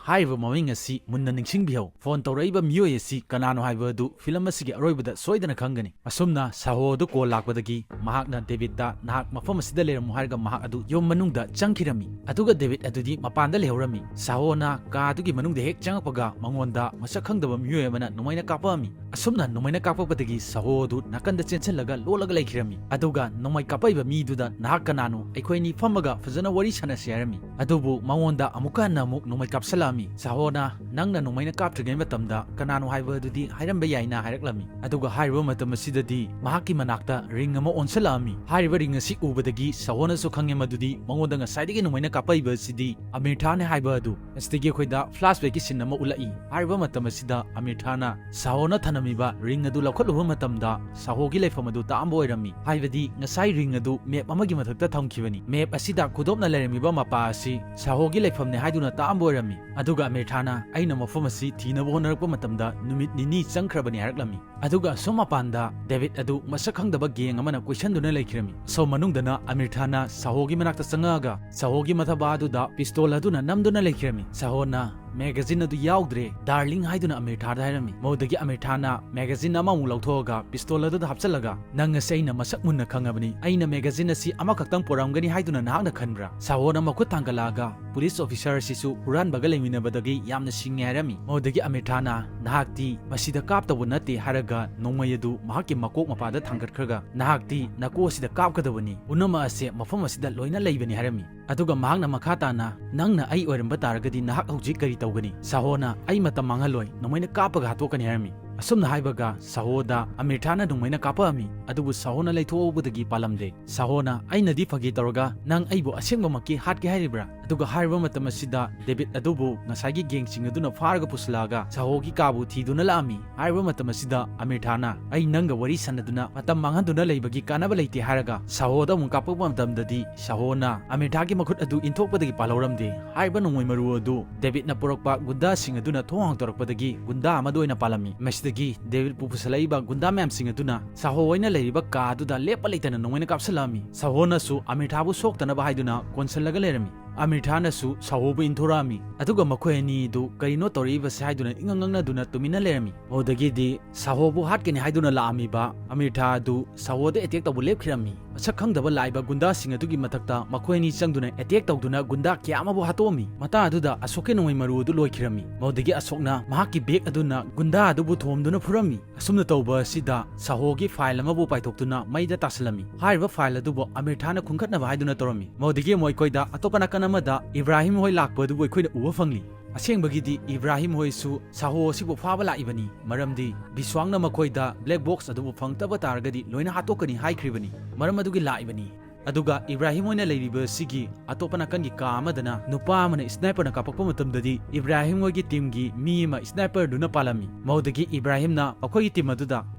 ꯍꯥꯏꯔꯤꯕ ꯃꯃꯤꯡ ꯑꯁꯤ ꯃꯨꯟꯅ ꯅꯤꯡꯁꯤꯡꯕꯤꯍꯧ꯫ ꯐꯣꯟ ꯇꯧꯔꯛꯏꯕ ꯃꯤꯑꯣꯏ ꯑꯁꯤ ꯀꯅꯥꯅꯣ ꯍꯥꯏꯕ ꯑꯗꯨ ꯐꯤꯂꯝ ꯑꯁꯤꯒꯤ ꯑꯔꯣꯏꯕꯗ ꯁꯣꯏꯗꯅ ꯈꯪꯒꯅꯤ꯫ ꯑꯁꯨꯝꯅ ꯁꯥꯍꯣ ꯑꯗꯨ ꯀꯣꯜ ꯂꯥꯛꯄꯗꯒꯤ ꯃꯍꯥꯛꯅ ꯗꯦꯕꯤꯠꯇ, "ꯅꯍꯥꯛ ꯃꯐꯝ ꯑꯁꯤꯗ ꯂꯩꯔꯝꯃꯨ" ꯍꯥꯏꯔꯒ ꯃꯍꯥꯛ ꯑꯗꯨ ꯌꯨꯝ ꯃꯅꯨꯡꯗ ꯆꯪꯈꯤꯔꯝꯃꯤ꯫ ꯑꯗꯨꯒ ꯗꯦꯕꯤꯠ ꯑꯗꯨꯗꯤ ꯃꯄꯥꯟꯗ ꯂꯩꯍꯧꯔꯝꯃꯤ꯫ ꯁꯥꯍꯣꯅ ꯀꯥ ꯑꯗꯨꯒꯤ ꯃꯅꯨꯡꯗ ꯍꯦꯛ ꯆꯪꯉꯛꯄꯒ ꯃꯉꯣꯟꯗ ꯃꯁꯛ ꯈꯪꯗꯕ ꯃꯤꯑꯣꯏ ꯑꯃꯅ ꯅꯣꯡꯃꯩꯅ ꯀꯥꯞꯄꯛꯑꯝꯃꯤ꯫ ꯑꯁꯨꯝꯅ ꯅꯣꯡꯃꯩꯅ ꯀꯥꯞꯄꯛꯄꯗꯒꯤ ꯁꯥꯍꯣ ꯑꯗꯨ ꯅꯥꯀꯟꯗ ꯆꯦꯟꯁꯤꯜꯂꯒ ꯂꯣꯠꯂꯒ ꯂꯩꯈꯤꯔꯝꯃꯤ꯫ ꯑꯗꯨꯒ ꯅꯣꯡꯃꯩ ꯀꯥꯞꯄꯛꯏꯕ ꯃꯤꯗꯨꯗ, "ꯅꯍꯥꯛ ꯀꯅꯥꯅꯣ? ꯑꯩꯈꯣꯏ ꯑꯅꯤ ꯐꯝꯃꯒ ꯐꯖꯅ ꯋꯥꯔꯤ ꯁꯥꯟꯅꯁꯤ" ꯍꯥꯏꯔꯝꯃꯤ꯫ ꯑꯗꯨꯕꯨ ꯃꯉꯣꯟꯗ ꯑꯃꯨꯛꯀ ꯍꯟꯅ ꯑꯃꯨꯛ ꯅꯣꯡꯃꯩ ꯀꯥꯞꯁꯤꯜꯂꯛꯑꯝꯃꯤ꯫ ꯁꯥꯍꯣꯅ, "ꯅꯪꯅ ꯅꯣꯡꯃꯩꯅ ꯀꯥꯞꯇ꯭ꯔꯤꯉꯩ ꯃꯇꯝꯗ ꯀꯅꯥꯅꯣ ꯍꯥꯏꯕ ꯑꯗꯨꯗꯤ ꯍꯥꯏꯔꯝꯕ ꯌꯥꯏꯅ" ꯍꯥꯏꯔꯛꯂꯝꯃꯤ꯫ ꯑꯗꯨꯒ ꯍꯥꯏꯔꯤꯕ ꯃꯇꯝ ꯑꯁꯤꯗꯗꯤ ꯃꯍꯥꯛꯀꯤ ꯃꯅꯥꯛꯇ ring ꯑꯃ ꯑꯣꯟꯁꯤꯜꯂꯛꯑꯝꯃꯤ꯫ ꯍꯥꯏꯔꯤꯕ ring ꯑꯁꯤ ꯎꯕꯗꯒꯤ ꯁꯥꯍꯣꯅꯁꯨ ꯈꯪꯉꯦ ꯃꯗꯨꯗꯤ ꯃꯉꯣꯟꯗ ꯉꯁꯥꯏꯗꯒꯤ ꯅꯣꯡꯃꯩꯅ ꯀꯥꯞꯄꯛꯏꯕ ꯑꯁꯤꯗꯤ ꯑꯃꯤꯔ ꯈꯥꯟꯅꯦ ꯍꯥꯏꯕ ꯑꯗꯨ꯫ ꯑꯁꯤꯗꯒꯤ ꯑꯩꯈꯣꯏꯗ flashbackꯀꯤ scene ꯑꯃ ꯎꯠꯂꯛꯏ꯫ ꯍꯥꯏꯔꯤꯕ ꯃꯇꯝ ꯑꯁꯤꯗ ꯑꯃꯤꯔ ꯈꯥꯟꯅ ꯁꯥꯍꯣꯅ ꯊꯅꯝꯃꯤꯕ ring ꯑꯗꯨ ꯂꯧꯈꯠꯂꯨꯕ ꯃꯇꯝꯗ ꯁꯥꯍꯣꯒꯤ ꯂꯩꯐꯝ ꯑꯗꯨ ꯇꯥꯛꯑꯝꯕ ꯑꯣꯏꯔꯝꯃꯤ꯫ ꯍꯥꯏꯕꯗꯤ ꯉꯁꯥꯏ ring ꯑꯗꯨ map ꯑꯃꯒꯤ ꯃꯊꯛꯇ ꯊꯝꯈꯤꯕꯅꯤ꯫ Map ꯑꯁꯤꯗ ꯈꯨꯗꯣꯞꯅ ꯂꯩꯔꯝꯃꯤꯕ ꯃꯄꯥ ꯑꯁꯤ ꯁꯥꯍꯣꯒꯤ ꯂꯩꯐꯝꯅꯤ ꯍꯥꯏꯗꯨꯅ ꯇꯥꯛꯑꯝꯕ ꯑꯣꯏꯔꯝꯃꯤ꯫ ꯑꯗꯨꯒ ꯑꯃꯤꯔ ꯈꯥꯟꯅ, "ꯑꯩꯅ ꯃꯐꯝ ꯑꯁꯤ ꯊꯤꯅꯕ ꯍꯣꯠꯅꯔꯛꯄ ꯃꯇꯝꯗ ꯅꯨꯃꯤꯠ ꯅꯤꯅꯤ ꯆꯪꯈ꯭ꯔꯕꯅꯤ" ꯍꯥꯏꯔꯛꯂꯝꯃꯤ꯫ ꯑꯗꯨꯒ ꯑꯁꯣꯝ ꯃꯄꯥꯟꯗ ꯗꯦꯕꯤꯠ ꯑꯗꯨ ꯃꯁꯛ ꯈꯪꯗꯕ gang ꯑꯃꯅ ꯀꯣꯏꯁꯟꯗꯨꯅ ꯂꯩꯈꯤꯔꯝꯃꯤ꯫ ꯑꯁꯣꯝ ꯃꯅꯨꯡꯗꯅ ꯑꯃꯤꯔ ꯈꯥꯟꯅ ꯁꯥꯍꯣꯒꯤ ꯃꯅꯥꯛꯇ ꯆꯪꯉꯛꯑꯒ ꯁꯥꯍꯣꯒꯤ ꯃꯊꯕꯥ ꯑꯗꯨꯗ pistol ꯑꯗꯨꯅ ꯅꯝꯗꯨꯅ ꯂꯩꯈꯤꯔꯝꯃꯤ꯫ ꯁꯥꯍꯣꯅ, "Magazine ꯑꯗꯨ ꯌꯥꯎꯗ꯭ꯔꯦ, darling" ꯍꯥꯏꯗꯨꯅ ꯑꯃꯤꯔ ꯈꯥꯟꯗ ꯍꯥꯏꯔꯝꯃꯤ꯫ ꯃꯗꯨꯗꯒꯤ ꯑꯃꯤꯔ ꯈꯥꯟꯅ magazine ꯑꯃꯃꯨꯛ ꯂꯧꯊꯣꯛꯑꯒ pistol ꯑꯗꯨꯗ ꯍꯥꯞꯆꯤꯜꯂꯒ, "ꯅꯪ ꯑꯁꯤ ꯑꯩꯅ ꯃꯁꯛ ꯃꯨꯟꯅ ꯈꯪꯉꯕꯅꯤ꯫ ꯑꯩꯅ magazine ꯑꯁꯤ ꯑꯃꯈꯛꯇꯪ ꯄꯨꯔꯝꯒꯅꯤ ꯍꯥꯏꯗꯨꯅ ꯅꯍꯥꯛꯅ ꯈꯟꯕ꯭ꯔꯥ?" ꯁꯥꯍꯣꯅ ꯃꯈꯨꯠ ꯊꯥꯡꯒꯠꯂꯛꯑꯒ, "Police officer ꯑꯁꯤꯁꯨ ꯍꯨꯔꯥꯟꯕꯒ ꯂꯩꯃꯤꯟꯅꯕꯗꯒꯤ ꯌꯥꯝꯅ ꯁꯤꯡꯉꯦ" ꯍꯥꯏꯔꯝꯃꯤ꯫ ꯃꯗꯨꯗꯒꯤ ꯑꯃꯤꯔ ꯈꯥꯟꯅ, "ꯅꯍꯥꯛꯇꯤ ꯃꯁꯤꯗ ꯀꯥꯞꯇꯧꯕ ꯅꯠꯇꯦ" ꯍꯥꯏꯔꯒ ꯅꯣꯡꯃꯩ ꯑꯗꯨ ꯃꯍꯥꯛꯀꯤ ꯃꯀꯣꯛ ꯃꯄꯥꯗ ꯊꯥꯡꯒꯠꯈ꯭ꯔꯒ, "ꯅꯍꯥꯛꯇꯤ ꯅꯀꯣꯛ ꯑꯁꯤꯗ ꯀꯥꯞꯀꯗꯕꯅꯤ꯫ ꯄꯨꯝꯅꯃꯛ ꯑꯁꯦ ꯃꯐꯝ ꯑꯁꯤꯗ ꯂꯣꯏꯅ ꯂꯩꯕꯅꯤ" ꯍꯥꯏꯔꯝꯃꯤ꯫ ꯑꯗꯨꯒ ꯃꯍꯥꯛꯅ ꯃꯈꯥ ꯇꯥꯅ, "ꯅꯪꯅ ꯑꯩ ꯑꯣꯏꯔꯝꯕ ꯇꯥꯔꯒꯗꯤ ꯅꯍꯥꯛ ꯍꯧꯖꯤꯛ ꯀꯔꯤ ꯇꯧꯒꯅꯤ?" ꯁꯥꯍꯣꯅ, "ꯑꯩ ꯃꯇꯝ ꯃꯥꯡꯍꯜꯂꯣꯏ, ꯅꯣꯡꯃꯩꯅ ꯀꯥꯞꯄꯒ ꯍꯥꯠꯇꯣꯛꯀꯅꯤ" ꯍꯥꯏꯔꯝꯃꯤ꯫ ꯑꯁꯨꯝꯅ ꯍꯥꯏꯕꯒ ꯁꯥꯍꯣꯗ ꯑꯃꯤꯔ ꯈꯥꯟꯅ ꯅꯣꯡꯃꯩꯅ ꯀꯥꯞꯄꯛꯑꯝꯃꯤ꯫ ꯑꯗꯨꯕꯨ ꯁꯥꯍꯣꯅ ꯂꯩꯊꯣꯛꯍꯧꯕꯗꯒꯤ ꯄꯥꯜꯂꯝꯗꯦ꯫ ꯁꯥꯍꯣꯅ, "ꯑꯩꯅꯗꯤ ꯐꯥꯒꯤ ꯇꯧꯔꯒ ꯅꯪ ꯑꯩꯕꯨ ꯑꯁꯦꯡꯕꯃꯛꯀꯤ ꯍꯥꯠꯀꯦ ꯍꯥꯏꯔꯤꯕ꯭ꯔꯥ?" ꯑꯗꯨꯒ ꯍꯥꯏꯔꯤꯕ ꯃꯇꯝ ꯑꯁꯤꯗ ꯗꯦꯕꯤꯠ ꯑꯗꯨꯕꯨ ꯉꯁꯥꯏꯒꯤ gangꯁꯤꯡ ꯑꯗꯨꯅ ꯐꯥꯔꯒ ꯄꯨꯁꯤꯜꯂꯛꯑꯒ ꯁꯥꯍꯣꯒꯤ ꯀꯥꯕꯨ ꯊꯤꯗꯨꯅ ꯂꯥꯛꯑꯝꯃꯤ꯫ ꯍꯥꯏꯔꯤꯕ ꯃꯇꯝ ꯑꯁꯤꯗ ꯑꯃꯤꯔ ꯈꯥꯟꯅ, "ꯑꯩ ꯅꯪꯒ ꯋꯥꯔꯤ ꯁꯥꯟꯅꯗꯨꯅ ꯃꯇꯝ ꯃꯥꯡꯍꯟꯗꯨꯅ ꯂꯩꯕꯒꯤ ꯀꯥꯟꯅꯕ ꯂꯩꯇꯦ" ꯍꯥꯏꯔꯒ ꯁꯥꯍꯣꯗ ꯑꯃꯨꯛ ꯀꯥꯞꯄꯛꯄ ꯃꯇꯝꯗꯗꯤ ꯁꯥꯍꯣꯅ ꯑꯃꯤꯔ ꯈꯥꯟꯒꯤ ꯃꯈꯨꯠ ꯑꯗꯨ ꯏꯟꯊꯣꯛꯄꯗꯒꯤ ꯄꯥꯜꯍꯧꯔꯝꯗꯦ꯫ ꯍꯥꯏꯔꯤꯕ ꯅꯣꯡꯃꯩ ꯃꯔꯨ ꯑꯗꯨ ꯗꯦꯕꯤꯠꯅ ꯄꯨꯔꯛꯄ ꯒꯨꯟꯗꯥꯁꯤꯡ ꯑꯗꯨꯅ ꯊꯣꯡ ꯍꯥꯡꯗꯣꯔꯛꯄꯗꯒꯤ ꯒꯨꯟꯗꯥ ꯑꯃꯗ ꯑꯣꯏꯅ ꯄꯥꯜꯂꯝꯃꯤ꯫ ꯃꯁꯤꯗꯒꯤ ꯗꯦꯕꯤꯠꯄꯨ ꯄꯨꯁꯜꯂꯛꯏꯕ ꯒꯨꯟꯗꯥ ꯃꯌꯥꯝꯁꯤꯡ ꯑꯗꯨꯅ ꯁꯥꯍꯣ ꯍꯣꯏꯅ ꯂꯩꯔꯤꯕ ꯀꯥ ꯑꯗꯨꯗ ꯂꯦꯞꯄ ꯂꯩꯇꯅ ꯅꯣꯡꯃꯩꯅ ꯀꯥꯞꯁꯤꯜꯂꯛꯑꯝꯃꯤ꯫ ꯁꯥꯍꯣꯅꯁꯨ ꯑꯃꯤꯔ ꯈꯥꯟꯕꯨ ꯁꯣꯛꯇꯅꯕ ꯍꯥꯏꯗꯨꯅ ꯀꯣꯟꯁꯤꯜꯂꯒ ꯂꯩꯔꯝꯃꯤ꯫ ꯑꯃꯤꯔꯊꯥꯅꯁꯨ ꯁꯥꯍꯣꯕꯨ ꯏꯟꯊꯣꯔꯛꯑꯝꯃꯤ꯫ ꯑꯗꯨꯒ ꯃꯈꯣꯏ ꯑꯅꯤꯗꯨ ꯀꯔꯤꯅꯣ ꯇꯧꯔꯛꯏꯕꯁꯦ ꯍꯥꯏꯗꯨꯅ ꯏꯉꯛ ꯉꯛꯅꯗꯨꯅ ꯇꯨꯃꯤꯟꯅ ꯂꯩꯔꯝꯃꯤ꯫ ꯃꯗꯨꯗꯒꯤꯗꯤ ꯁꯥꯍꯣꯕꯨ ꯍꯥꯠꯀꯅꯤ ꯍꯥꯏꯗꯨꯅ ꯂꯥꯛꯑꯝꯃꯤꯕ ꯑꯃꯤꯔꯊꯥ ꯑꯗꯨ ꯁꯥꯍꯣꯗ ꯑꯦꯇꯦꯛ ꯇꯧꯕ ꯂꯦꯞꯈꯤꯔꯝꯃꯤ꯫ ꯃꯁꯛ ꯈꯪꯗꯕ ꯂꯥꯛꯏꯕ ꯒꯨꯟꯗꯥꯁꯤꯡ ꯑꯗꯨꯒꯤ ꯃꯊꯛꯇ ꯃꯈꯣꯏ ꯑꯅꯤ ꯆꯪꯗꯨꯅ ꯑꯦꯇꯦꯛ ꯇꯧꯗꯨꯅ ꯒꯨꯟꯗꯥ ꯀꯌꯥ ꯑꯃꯕꯨ ꯍꯥꯠꯇꯣꯛꯑꯝꯃꯤ꯫ ꯃꯇꯥꯡ ꯑꯗꯨꯗ ꯑꯁꯣꯛꯀꯤ ꯅꯣꯡꯃꯩ ꯃꯔꯨ ꯑꯗꯨ ꯂꯣꯏꯈꯤꯔꯝꯃꯤ꯫ ꯃꯗꯨꯗꯒꯤ ꯑꯁꯣꯛꯅ ꯃꯍꯥꯛꯀꯤ ꯕꯦꯒ ꯑꯗꯨꯅ ꯒꯨꯟꯗꯥ ꯑꯗꯨꯕꯨ ꯊꯣꯝꯗꯨꯅ ꯐꯨꯔꯝꯃꯤ꯫ ꯑꯁꯨꯝꯅ ꯇꯧꯕ ꯑꯁꯤꯗ ꯁꯥꯍꯣꯒꯤ ꯐꯥꯏꯜ ꯑꯃꯕꯨ ꯄꯥꯏꯊꯣꯛꯇꯨꯅ ꯃꯩꯗ ꯇꯥꯁꯤꯜꯂꯝꯃꯤ꯫ ꯍꯥꯏꯔꯤꯕ ꯐꯥꯏꯜ ꯑꯗꯨꯕꯨ ꯑꯃꯤꯔꯊꯥꯅ ꯈꯨꯟꯈꯠꯅꯕ ꯍꯥꯏꯗꯨꯅ ꯇꯧꯔꯝꯃꯤ꯫ ꯃꯗꯨꯗꯒꯤ ꯑꯃꯨꯛ ꯑꯩꯈꯣꯏꯗ ꯑꯇꯣꯞꯄ ꯅꯥꯀꯟ ꯑꯃꯗ ꯏꯕ꯭ꯔꯥꯍꯤꯝ ꯍꯣꯏ ꯂꯥꯛꯄ ꯑꯗꯨꯕꯨ ꯑꯩꯈꯣꯏꯅ ꯎꯕ ꯐꯪꯂꯤ꯫ ꯑꯁꯦꯡꯕꯒꯤꯗꯤ ꯏꯕ꯭ꯔꯥꯍꯤꯝ ꯍꯣꯏꯁꯨ ꯁꯥꯍꯣ ꯑꯁꯤꯕꯨ ꯐꯥꯕ ꯂꯥꯛꯏꯕꯅꯤ, ꯃꯔꯝꯗꯤ ꯕꯤꯁ꯭ꯋꯥꯡꯅ ꯃꯈꯣꯏꯗ ꯕ꯭ꯂꯦꯛ ꯕꯣꯛꯁ ꯑꯗꯨꯕꯨ ꯐꯪꯂꯛꯇꯕ ꯇꯥꯔꯒꯗꯤ ꯂꯣꯏꯅ ꯍꯥꯠꯇꯣꯛꯀꯅꯤ ꯍꯥꯏꯈ꯭ꯔꯤꯕꯅꯤ꯫ ꯃꯔꯝ ꯑꯗꯨꯒꯤ ꯂꯥꯛꯏꯕꯅꯤ꯫ ꯑꯗꯨꯒ ꯏꯕ꯭ꯔꯥꯍꯤꯝ ꯍꯣꯏꯅ ꯂꯩꯔꯤꯕ ꯑꯁꯤꯒꯤ ꯑꯇꯣꯞꯄ ꯅꯥꯀꯟꯒꯤ ꯀꯥ ꯑꯃꯗꯅ ꯅꯨꯄꯥ ꯑꯃꯅ ꯁ꯭ꯅꯥꯏꯄꯔꯅ ꯀꯥꯞꯄꯛꯄ ꯃꯇꯝꯗꯗꯤ ꯏꯕ꯭ꯔꯥꯍꯤꯝ ꯍꯣꯏꯒꯤ ꯇꯤꯝꯒꯤ ꯃꯤ ꯑꯃ ꯁ꯭ꯅꯥꯏꯄꯔꯗꯨꯅ ꯄꯥꯜꯂꯝꯃꯤ꯫ ꯃꯗꯨꯗꯒꯤ ꯏꯕ꯭ꯔꯥꯍꯤꯝꯅ ꯃꯈꯣꯏꯒꯤ ꯇꯤꯝ ꯑꯗꯨꯗ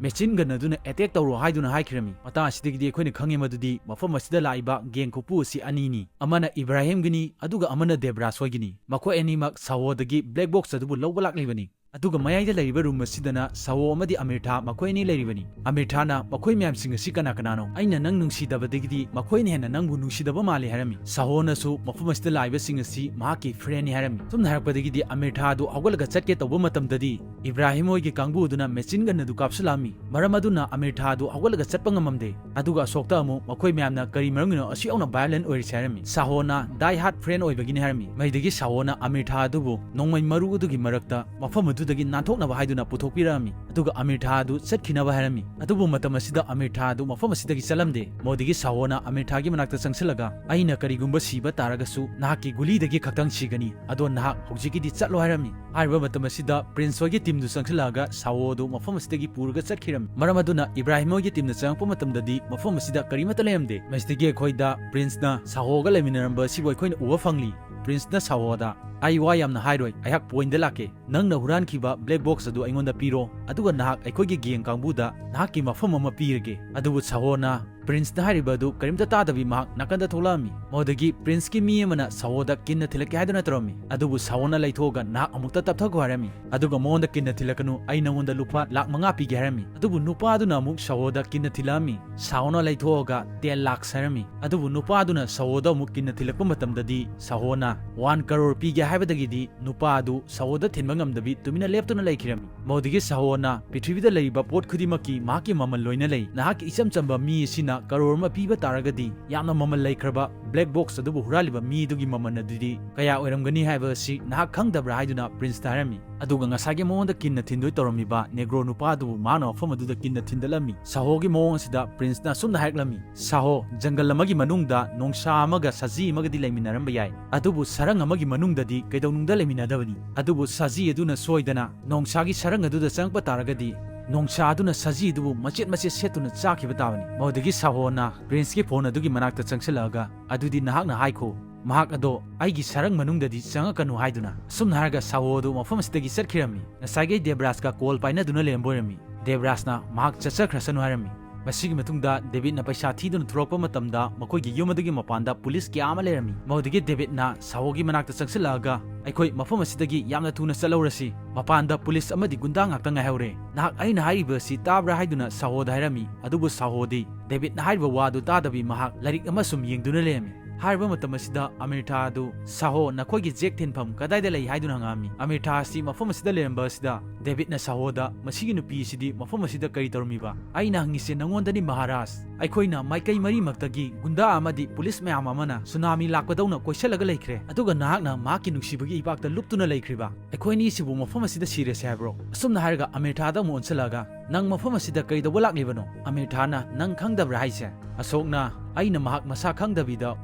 ꯃꯦꯆꯤꯟ ꯒꯟ ꯑꯗꯨꯅ ꯑꯦꯇꯦꯛ ꯇꯧꯔꯣ ꯍꯥꯏꯗꯨꯅ ꯍꯥꯏꯈꯤꯔꯝꯃꯤ꯫ ꯃꯇꯥꯡ ꯑꯁꯤꯗꯒꯤꯗꯤ ꯑꯩꯈꯣꯏꯅ ꯈꯪꯉꯦ ꯃꯗꯨꯗꯤ ꯃꯐꯝ ꯑꯁꯤꯗ ꯂꯥꯛꯏꯕ ꯒꯦꯡ ꯈꯨꯄꯨ ꯑꯁꯤ ꯑꯅꯤꯅꯤ꯫ ꯑꯃꯅ ꯏꯕ꯭ꯔꯥꯍꯤꯝꯒꯤꯅꯤ, ꯑꯗꯨꯒ ꯑꯃꯅ ꯗꯦꯕ꯭ꯔꯥꯁ ꯍꯣꯏꯒꯤꯅꯤ꯫ ꯃꯈꯣꯏ ꯑꯅꯤꯃꯛ ꯁꯥꯍꯣꯗꯒꯤ ꯕ꯭ꯂꯦꯛ ꯕꯣꯛꯁ ꯑꯗꯨꯕꯨ ꯂꯧꯕ ꯂꯥꯛꯂꯤꯕꯅꯤ꯫ ꯑꯗꯨꯒ ꯃꯌꯥꯏꯗ ꯂꯩꯔꯤꯕ ꯔꯨꯝ ꯑꯁꯤꯗꯅ ꯁꯥꯍꯣ ꯑꯃꯗꯤ ꯑꯃꯤꯔꯊꯥ ꯃꯈꯣꯏ ꯑꯅꯤ ꯂꯩꯔꯤꯕꯅꯤ꯫ ꯑꯃꯤꯔꯊꯥꯅ ꯃꯈꯣꯏ ꯃꯌꯥꯝꯁꯤꯡ ꯑꯁꯤ ꯀꯅꯥ ꯀꯅꯥꯅꯣ? ꯑꯩꯅ ꯅꯪ ꯅꯨꯡꯁꯤꯗꯕꯗꯒꯤꯗꯤ ꯃꯈꯣꯏꯅ ꯍꯦꯟꯅ ꯅꯪꯕꯨ ꯅꯨꯡꯁꯤꯗꯕ ꯃꯥꯜꯂꯤ ꯍꯥꯏꯔꯝꯃꯤ꯫ ꯁꯥꯍꯣꯅꯁꯨ ꯃꯐꯝ ꯑꯁꯤꯗ ꯂꯥꯛꯏꯕꯁꯤꯡ ꯑꯁꯤ ꯃꯍꯥꯛꯀꯤ ꯐ꯭ꯔꯦꯟꯅꯤ ꯍꯥꯏꯔꯝꯃꯤ꯫ ꯁꯨꯝꯅ ꯍꯥꯏꯔꯛꯄꯗꯒꯤꯗꯤ ꯑꯃꯤꯔꯊꯥ ꯑꯗꯨ ꯍꯧꯒꯠꯂꯒ ꯆꯠꯀꯦ ꯇꯧꯕ ꯃꯇꯝꯗꯗꯤ ꯏꯕ꯭ꯔꯥꯍꯤꯝ ꯍꯣꯏꯒꯤ ꯀꯥꯡꯕꯨ ꯑꯗꯨꯅ ꯃꯦꯆꯤꯟ ꯒꯟ ꯑꯗꯨ ꯀꯥꯞꯁꯤꯜꯂꯛꯑꯝꯃꯤ꯫ ꯃꯔꯝ ꯑꯗꯨꯅ ꯑꯃꯤꯔꯊꯥ ꯑꯗꯨ ꯍꯧꯒꯠꯂꯒ ꯆꯠꯄ ꯉꯝꯃꯝꯗꯦ꯫ ꯑꯗꯨꯒ ꯑꯁꯣꯛꯇ ꯑꯃꯨꯛ ꯃꯈꯣꯏ ꯃꯌꯥꯝꯅ ꯀꯔꯤ ꯃꯔꯝꯒꯤꯅꯣ ꯑꯁꯨꯛ ꯌꯥꯝꯅ ꯚꯥꯏꯑꯣꯂꯦꯟ ꯑꯣꯏꯔꯤꯁꯦ ꯍꯥꯏꯔꯝꯃꯤ꯫ ꯁꯥꯍꯣꯅ ꯗꯥꯏ ꯍꯥꯔꯠ ꯐ꯭ꯔꯦꯟ ꯑꯣꯏꯕꯒꯤꯅꯤ ꯍꯥꯏꯔꯝꯃꯤ꯫ ꯃꯩꯗꯒꯤ ꯁꯥꯍꯣꯅ ꯑꯃꯤꯔꯊꯥ ꯑꯗꯨꯕꯨ ꯅꯣꯡꯃꯩ ꯃꯔꯨ ꯑꯗꯨꯒꯤ ꯃꯔꯛꯇ ꯃꯐꯝ ꯑꯗꯨꯗꯒꯤ ꯅꯥꯟꯊꯣꯛꯅꯕ ꯍꯥꯏꯗꯨꯅ ꯄꯨꯊꯣꯛꯄꯤꯔꯛꯑꯝꯃꯤ꯫ ꯑꯗꯨꯒ ꯑꯃꯤꯔꯊꯥ ꯑꯗꯨ ꯆꯠꯈꯤꯅꯕ ꯍꯥꯏꯔꯝꯃꯤ꯫ ꯑꯗꯨꯕꯨ ꯃꯇꯝ ꯑꯁꯤꯗ ꯑꯃꯤꯔꯊꯥ ꯑꯗꯨ ꯃꯐꯝ ꯑꯁꯤꯗꯒꯤ ꯆꯠꯂꯝꯗꯦ꯫ ꯃꯗꯨꯗꯒꯤ ꯁꯥꯍꯣꯅ ꯑꯃꯤꯔꯊꯥꯒꯤ ꯃꯅꯥꯛꯇ ꯆꯪꯁꯤꯜꯂꯒ, "ꯑꯩꯅ ꯀꯔꯤꯒꯨꯝꯕ ꯁꯤꯕ ꯇꯥꯔꯒꯁꯨ ꯅꯍꯥꯛꯀꯤ ꯒꯨꯂꯤꯗꯒꯤ ꯈꯛꯇꯪ ꯁꯤꯒꯅꯤ꯫ ꯑꯗꯣ ꯅꯍꯥꯛ ꯍꯧꯖꯤꯛꯀꯤꯗꯤ ꯆꯠꯂꯣ," ꯍꯥꯏꯔꯝꯃꯤ꯫ ꯍꯥꯏꯔꯤꯕ ꯃꯇꯝ ꯑꯁꯤꯗ ꯄ꯭ꯔꯤꯟꯁ ꯍꯣꯏꯒꯤ ꯇꯤꯝꯗꯨ ꯆꯪꯁꯤꯜꯂꯛꯑꯒ ꯁꯥꯍꯣ ꯑꯗꯨ ꯃꯐꯝ ꯑꯁꯤꯗꯒꯤ ꯄꯨꯔꯒ ꯆꯠꯈꯤꯔꯝꯃꯤ꯫ ꯃꯔꯝ ꯑꯗꯨꯅ ꯏꯕ꯭ꯔꯥꯍꯤꯝ ꯍꯣꯏꯒꯤ ꯇꯤꯝꯅ ꯆꯪꯉꯛꯄ ꯃꯇꯝꯗꯗꯤ ꯃꯐꯝ ꯑꯁꯤꯗ ꯀꯔꯤꯃꯠꯇ ꯂꯩꯔꯝꯗꯦ꯫ ꯃꯁꯤꯗꯒꯤ ꯑꯩꯈꯣꯏꯗ ꯄ꯭ꯔꯤꯟꯁꯅ ꯁꯥꯍꯣꯒ ꯂꯩꯃꯤꯟꯅꯔꯝꯕ ꯑꯁꯤꯕꯨ ꯑꯩꯈꯣꯏꯅ ꯎꯕ ꯐꯪꯂꯤ꯫ ꯄ꯭ꯔꯤꯟꯁꯅ ꯁꯥꯍꯣꯗ, "ꯑꯩ ꯋꯥ ꯌꯥꯝꯅ ꯍꯥꯏꯔꯣꯏ, ꯑꯩꯍꯥꯛ ꯄꯣꯏꯟꯗ ꯂꯥꯛꯀꯦ꯫ ꯅꯪꯅ ꯍꯨꯔꯥꯟꯈꯤꯕ ꯕ꯭ꯂꯦꯛ ꯕꯣꯛꯁ ꯑꯗꯨ ꯑꯩꯉꯣꯟꯗ ꯄꯤꯔꯣ, ꯑꯗꯨꯒ ꯅꯍꯥꯛ ꯑꯩꯈꯣꯏꯒꯤ ꯒꯦꯡ ꯀꯥꯡꯕꯨꯗ ꯅꯍꯥꯛꯀꯤ ꯃꯐꯝ ꯑꯃ ꯄꯤꯔꯒꯦ꯫" ꯑꯗꯨꯕꯨ ꯁꯥꯍꯣꯅ ꯄ꯭ꯔꯤꯟꯁꯅ ꯍꯥꯏꯔꯤꯕ ꯑꯗꯨ ꯀꯔꯤꯝꯇ ꯇꯥꯗꯕꯤ ꯃꯍꯥꯛ ꯅꯥꯀꯟꯗ ꯊꯣꯛꯂꯛꯑꯝꯃꯤ꯫ ꯃꯗꯨꯗꯒꯤ ꯄ꯭ꯔꯤꯟꯁꯀꯤ ꯃꯤ ꯑꯃꯅ ꯁꯥꯍꯣꯗ ꯀꯤꯟꯅ ꯊꯤꯜꯂꯛꯀꯦ ꯍꯥꯏꯗꯨꯅ ꯇꯧꯔꯝꯃꯤ꯫ ꯑꯗꯨꯕꯨ ꯁꯥꯍꯣꯅ ꯂꯩꯊꯣꯛꯑꯒ ꯅꯍꯥꯛ ꯑꯃꯨꯛꯇ ꯇꯞꯊꯈꯣ ꯍꯥꯏꯔꯝꯃꯤ꯫ ꯑꯗꯨꯒ ꯃꯉꯣꯟꯗ ꯀꯤꯟꯅ ꯊꯤꯜꯂꯛꯀꯅꯨ, ꯑꯩ ꯅꯉꯣꯟꯗ ꯂꯨꯄꯥ ꯂꯥꯛ ꯃꯉꯥ ꯄꯤꯒꯦ ꯍꯥꯏꯔꯝꯃꯤ꯫ ꯑꯗꯨꯕꯨ ꯅꯨꯄꯥ ꯑꯗꯨꯅ ꯑꯃꯨꯛ ꯁꯥꯍꯣꯗ ꯀꯤꯟꯅ ꯊꯤꯜꯂꯛꯑꯝꯃꯤ꯫ ꯁꯥꯍꯣꯅ ꯂꯩꯊꯣꯛꯑꯒ ten lakhs ꯍꯥꯏꯔꯝꯃꯤ꯫ ꯑꯗꯨꯕꯨ ꯅꯨꯄꯥ ꯑꯗꯨꯅ ꯁꯥꯍꯣꯗ ꯑꯃꯨꯛ ꯀꯤꯟꯅ ꯊꯤꯜꯂꯛꯄ ꯃꯇꯝꯗꯗꯤ ꯁꯥꯍꯣꯅ one crore ꯄꯤꯒꯦ ꯍꯥꯏꯕꯗꯒꯤꯗꯤ ꯅꯨꯄꯥ ꯑꯗꯨ ꯁꯥꯍꯣꯗ ꯊꯤꯟꯕ ꯉꯝꯗꯕꯤ ꯇꯨꯃꯤꯟꯅ ꯂꯦꯞꯇꯨꯅ ꯂꯩꯈꯤꯔꯝꯃꯤ꯫ ꯃꯗꯨꯗꯒꯤ ꯁꯥꯍꯣꯅ ꯄ꯭ꯔꯤꯊꯤꯕꯤꯗ ꯂꯩꯔꯤꯕ ꯄꯣꯠ ꯈꯨꯗꯤꯡꯃꯛꯀꯤ ꯃꯍꯥꯛꯀꯤ ꯃꯃꯜ ꯂꯣꯏꯅ ꯂꯩ꯫ ꯅꯍꯥꯛꯀꯤ ꯏꯆꯝ ꯆꯝꯕ ꯃꯤ ꯑꯁꯤꯅ ꯀꯔꯣꯔ ꯑꯃ ꯄꯤꯕ ꯇꯥꯔꯒꯗꯤ ꯌꯥꯝꯅ ꯃꯃꯜ ꯂꯩꯈ꯭ꯔꯕ black box ꯑꯗꯨꯕꯨ ꯍꯨꯔꯥꯜꯂꯤꯕ ꯃꯤ ꯑꯗꯨꯒꯤ ꯃꯃꯜ ꯑꯗꯨꯗꯤ ꯀꯌꯥ ꯑꯣꯏꯔꯝꯒꯅꯤ ꯍꯥꯏꯕ ꯑꯁꯤ ꯅꯍꯥꯛ ꯈꯪꯗꯕ꯭ꯔꯥ ꯍꯥꯏꯗꯨꯅ ꯄ꯭ꯔꯤꯟꯁꯇ ꯍꯥꯏꯔꯝꯃꯤ꯫ ꯑꯗꯨꯒ ꯉꯁꯥꯏꯒꯤ ꯃꯉꯣꯟꯗ ꯀꯤꯟꯅ ꯊꯤꯟꯗꯣꯏ ꯇꯧꯔꯝꯃꯤꯕ ꯅꯦꯒ꯭ꯔꯣ ꯅꯨꯄꯥ ꯑꯗꯨꯕꯨ ꯃꯍꯥꯛꯅ ꯃꯐꯝ ꯑꯗꯨꯗ ꯀꯤꯟꯅ ꯊꯤꯟꯗꯠꯂꯝꯃꯤ꯫ ꯁꯥꯍꯣꯒꯤ ꯃꯑꯣꯡ ꯑꯁꯤꯗ ꯄ꯭ꯔꯤꯟꯁꯅ ꯑꯁꯨꯝꯅ ꯍꯥꯏꯔꯛꯂꯝꯃꯤ, "ꯁꯥꯍꯣ, ꯖꯪꯒꯜ ꯑꯃꯒꯤ ꯃꯅꯨꯡꯗ ꯅꯣꯡꯁꯥ ꯑꯃꯒ ꯁꯖꯤ ꯑꯃꯒꯗꯤ ꯂꯩꯃꯤꯟꯅꯔꯝꯕ ꯌꯥꯏ, ꯑꯗꯨꯕꯨ ꯁꯔꯪ ꯑꯃꯒꯤ ꯃꯅꯨꯡꯗꯗꯤ ꯀꯩꯗꯧꯅꯨꯡꯗ ꯂꯩꯃꯤꯟꯅꯗꯕꯅꯤ꯫ ꯑꯗꯨꯕꯨ ꯁꯖꯤ ꯑꯗꯨꯅ ꯁꯣꯏꯗꯅ ꯅꯣꯡꯁꯥꯒꯤ ꯁꯔꯪ ꯑꯗꯨꯗ ꯆꯪꯂꯛꯄ ꯇꯥꯔꯒꯗꯤ ꯅꯣꯡꯁꯥ ꯑꯗꯨꯅ ꯁꯖꯤ ꯑꯗꯨꯕꯨ ꯃꯆꯦꯠ ꯃꯆꯦꯠ ꯁꯦꯠꯇꯨꯅ ꯆꯥꯈꯤꯕ ꯇꯥꯕꯅꯤ꯫" ꯃꯗꯨꯗꯒꯤ ꯁꯥꯍꯣꯅ ꯄ꯭ꯔꯤꯟꯁꯀꯤ ꯐꯣꯟ ꯑꯗꯨꯒꯤ ꯃꯅꯥꯛꯇ ꯆꯪꯁꯤꯜꯂꯛꯑꯒ, "ꯑꯗꯨꯗꯤ ꯅꯍꯥꯛꯅ ꯍꯥꯏꯈꯣ, ꯃꯍꯥꯛ ꯑꯗꯣ ꯑꯩꯒꯤ ꯁꯔꯪ ꯃꯅꯨꯡꯗꯗꯤ ꯆꯪꯉꯛꯀꯅꯨ" ꯍꯥꯏꯗꯨꯅ꯫ ꯑꯁꯨꯝꯅ ꯍꯥꯏꯔꯒ ꯁꯥꯍꯣ ꯑꯗꯨ ꯃꯐꯝ ꯑꯁꯤꯗꯒꯤ ꯆꯠꯈꯤꯔꯝꯃꯤ꯫ ꯉꯁꯥꯏꯒꯤ ꯗꯦꯕ꯭ꯔꯥꯖꯀ ꯀꯣꯜ ꯄꯥꯏꯅꯗꯨꯅ ꯂꯩꯔꯝꯕ ꯑꯣꯏꯔꯝꯃꯤ꯫ ꯗꯦꯕ꯭ꯔꯥꯖꯅ ꯃꯍꯥꯛ ꯆꯠꯆꯈ꯭ꯔꯁꯅꯨ ꯍꯥꯏꯔꯝꯃꯤ꯫ ꯃꯁꯤꯒꯤ ꯃꯇꯨꯡꯗ ꯗꯦꯕꯤꯠꯅ ꯄꯩꯁꯥ ꯊꯤꯗꯨꯅ ꯊꯣꯛꯂꯛꯄ ꯃꯇꯝꯗ ꯃꯈꯣꯏꯒꯤ ꯌꯨꯝ ꯑꯗꯨꯒꯤ ꯃꯄꯥꯟꯗ ꯄꯨꯂꯤꯁ ꯀꯌꯥ ꯑꯃ ꯂꯩꯔꯝꯃꯤ꯫ ꯃꯗꯨꯗꯒꯤ ꯗꯦꯕꯤꯠꯅ ꯁꯥꯍꯣꯒꯤ ꯃꯅꯥꯛꯇ ꯆꯪꯁꯤꯜꯂꯛꯑꯒ, "ꯑꯩꯈꯣꯏ ꯃꯐꯝ ꯑꯁꯤꯗꯒꯤ ꯌꯥꯝꯅ ꯊꯨꯅ ꯆꯠꯍꯧꯔꯁꯤ꯫ ꯃꯄꯥꯟꯗ ꯄꯨꯂꯤꯁ ꯑꯃꯗꯤ ꯒꯨꯟꯗꯥ ꯉꯥꯛꯇ ꯉꯥꯏꯍꯧꯔꯦ꯫ ꯅꯍꯥꯛ ꯑꯩꯅ ꯍꯥꯏꯔꯤꯕ ꯑꯁꯤ ꯇꯥꯕ꯭ꯔꯥ?" ꯍꯥꯏꯗꯨꯅ ꯁꯥꯍꯣꯗ ꯍꯥꯏꯔꯝꯃꯤ꯫ ꯑꯗꯨꯕꯨ ꯁꯥꯍꯣꯗꯤ ꯗꯦꯕꯤꯠꯅ ꯍꯥꯏꯔꯤꯕ ꯋꯥꯗꯨ ꯇꯥꯗꯕꯤ ꯃꯍꯥꯛ ꯂꯥꯏꯔꯤꯛ ꯑꯃ ꯁꯨꯝ ꯌꯦꯡꯗꯨꯅ ꯂꯩꯔꯝꯃꯤ꯫ ꯍꯥꯏꯔꯤꯕ ꯃꯇꯝ ꯑꯁꯤꯗ ꯑꯃꯤꯔꯊꯥ ꯑꯗꯨ, "ꯁꯥꯍꯣ, ꯅꯈꯣꯏꯒꯤ ꯖꯦꯛ ꯊꯤꯟꯐꯝ ꯀꯗꯥꯏꯗ ꯂꯩ?" ꯍꯥꯏꯗꯨꯅ ꯍꯪꯉꯛꯑꯝꯃꯤ꯫ ꯑꯃꯤꯔꯊꯥ ꯑꯁꯤ ꯃꯐꯝ ꯑꯁꯤꯗ ꯂꯩꯔꯝꯕ ꯑꯁꯤꯗ ꯗꯦꯕꯤꯠꯅ ꯁꯥꯍꯣꯗ, "ꯃꯁꯤꯒꯤ ꯅꯨꯄꯤ ꯑꯁꯤꯗꯤ ꯃꯐꯝ ꯑꯁꯤꯗ ꯀꯔꯤ ꯇꯧꯔꯝꯃꯤꯕ? ꯑꯩꯅ ꯍꯪꯉꯤꯁꯦ ꯅꯉꯣꯟꯗꯅꯤ ꯃꯍꯥꯔꯥꯖ꯫ ꯑꯩꯈꯣꯏꯅ ꯃꯥꯏꯀꯩ ꯃꯔꯤꯃꯛꯇꯒꯤ ꯒꯨꯟꯗꯥ ꯑꯃꯗꯤ ꯄꯨꯂꯤꯁ ꯃꯌꯥꯝ ꯑꯃꯅ ꯁꯨꯅꯥꯃꯤ ꯂꯥꯛꯄꯗꯧꯅ ꯀꯣꯏꯁꯜꯂꯒ ꯂꯩꯈ꯭ꯔꯦ꯫ ꯑꯗꯨꯒ ꯅꯍꯥꯛꯅ ꯃꯍꯥꯛꯀꯤ ꯅꯨꯡꯁꯤꯕꯒꯤ ꯏꯄꯥꯛꯇ ꯂꯨꯞꯇꯨꯅ ꯂꯩꯈ꯭ꯔꯤꯕ? ꯑꯩꯈꯣꯏ ꯑꯅꯤꯁꯤꯕꯨ ꯃꯐꯝ ꯑꯁꯤꯗ ꯁꯤꯔꯁꯦ ꯍꯥꯏꯕ꯭ꯔꯣ?" ꯑꯁꯨꯝꯅ ꯍꯥꯏꯔꯒ ꯑꯃꯤꯔꯊꯥꯗ ꯑꯃꯨꯛ ꯑꯣꯟꯁꯤꯜꯂꯛꯑꯒ, "ꯅꯪ ꯃꯐꯝ ꯑꯁꯤꯗ ꯀꯩꯗꯧꯕ ꯂꯥꯛꯂꯤꯕꯅꯣ?" ꯑꯃꯤꯔꯊꯥꯅ, "ꯅꯪ ꯈꯪꯗꯕ꯭ꯔꯥ ꯍꯥꯏꯁꯦ?" ꯑꯁꯣꯛꯅ, "ꯑꯩꯅ ꯃꯍꯥꯛ ꯃꯁꯥ ꯈꯪꯗꯕꯤꯗ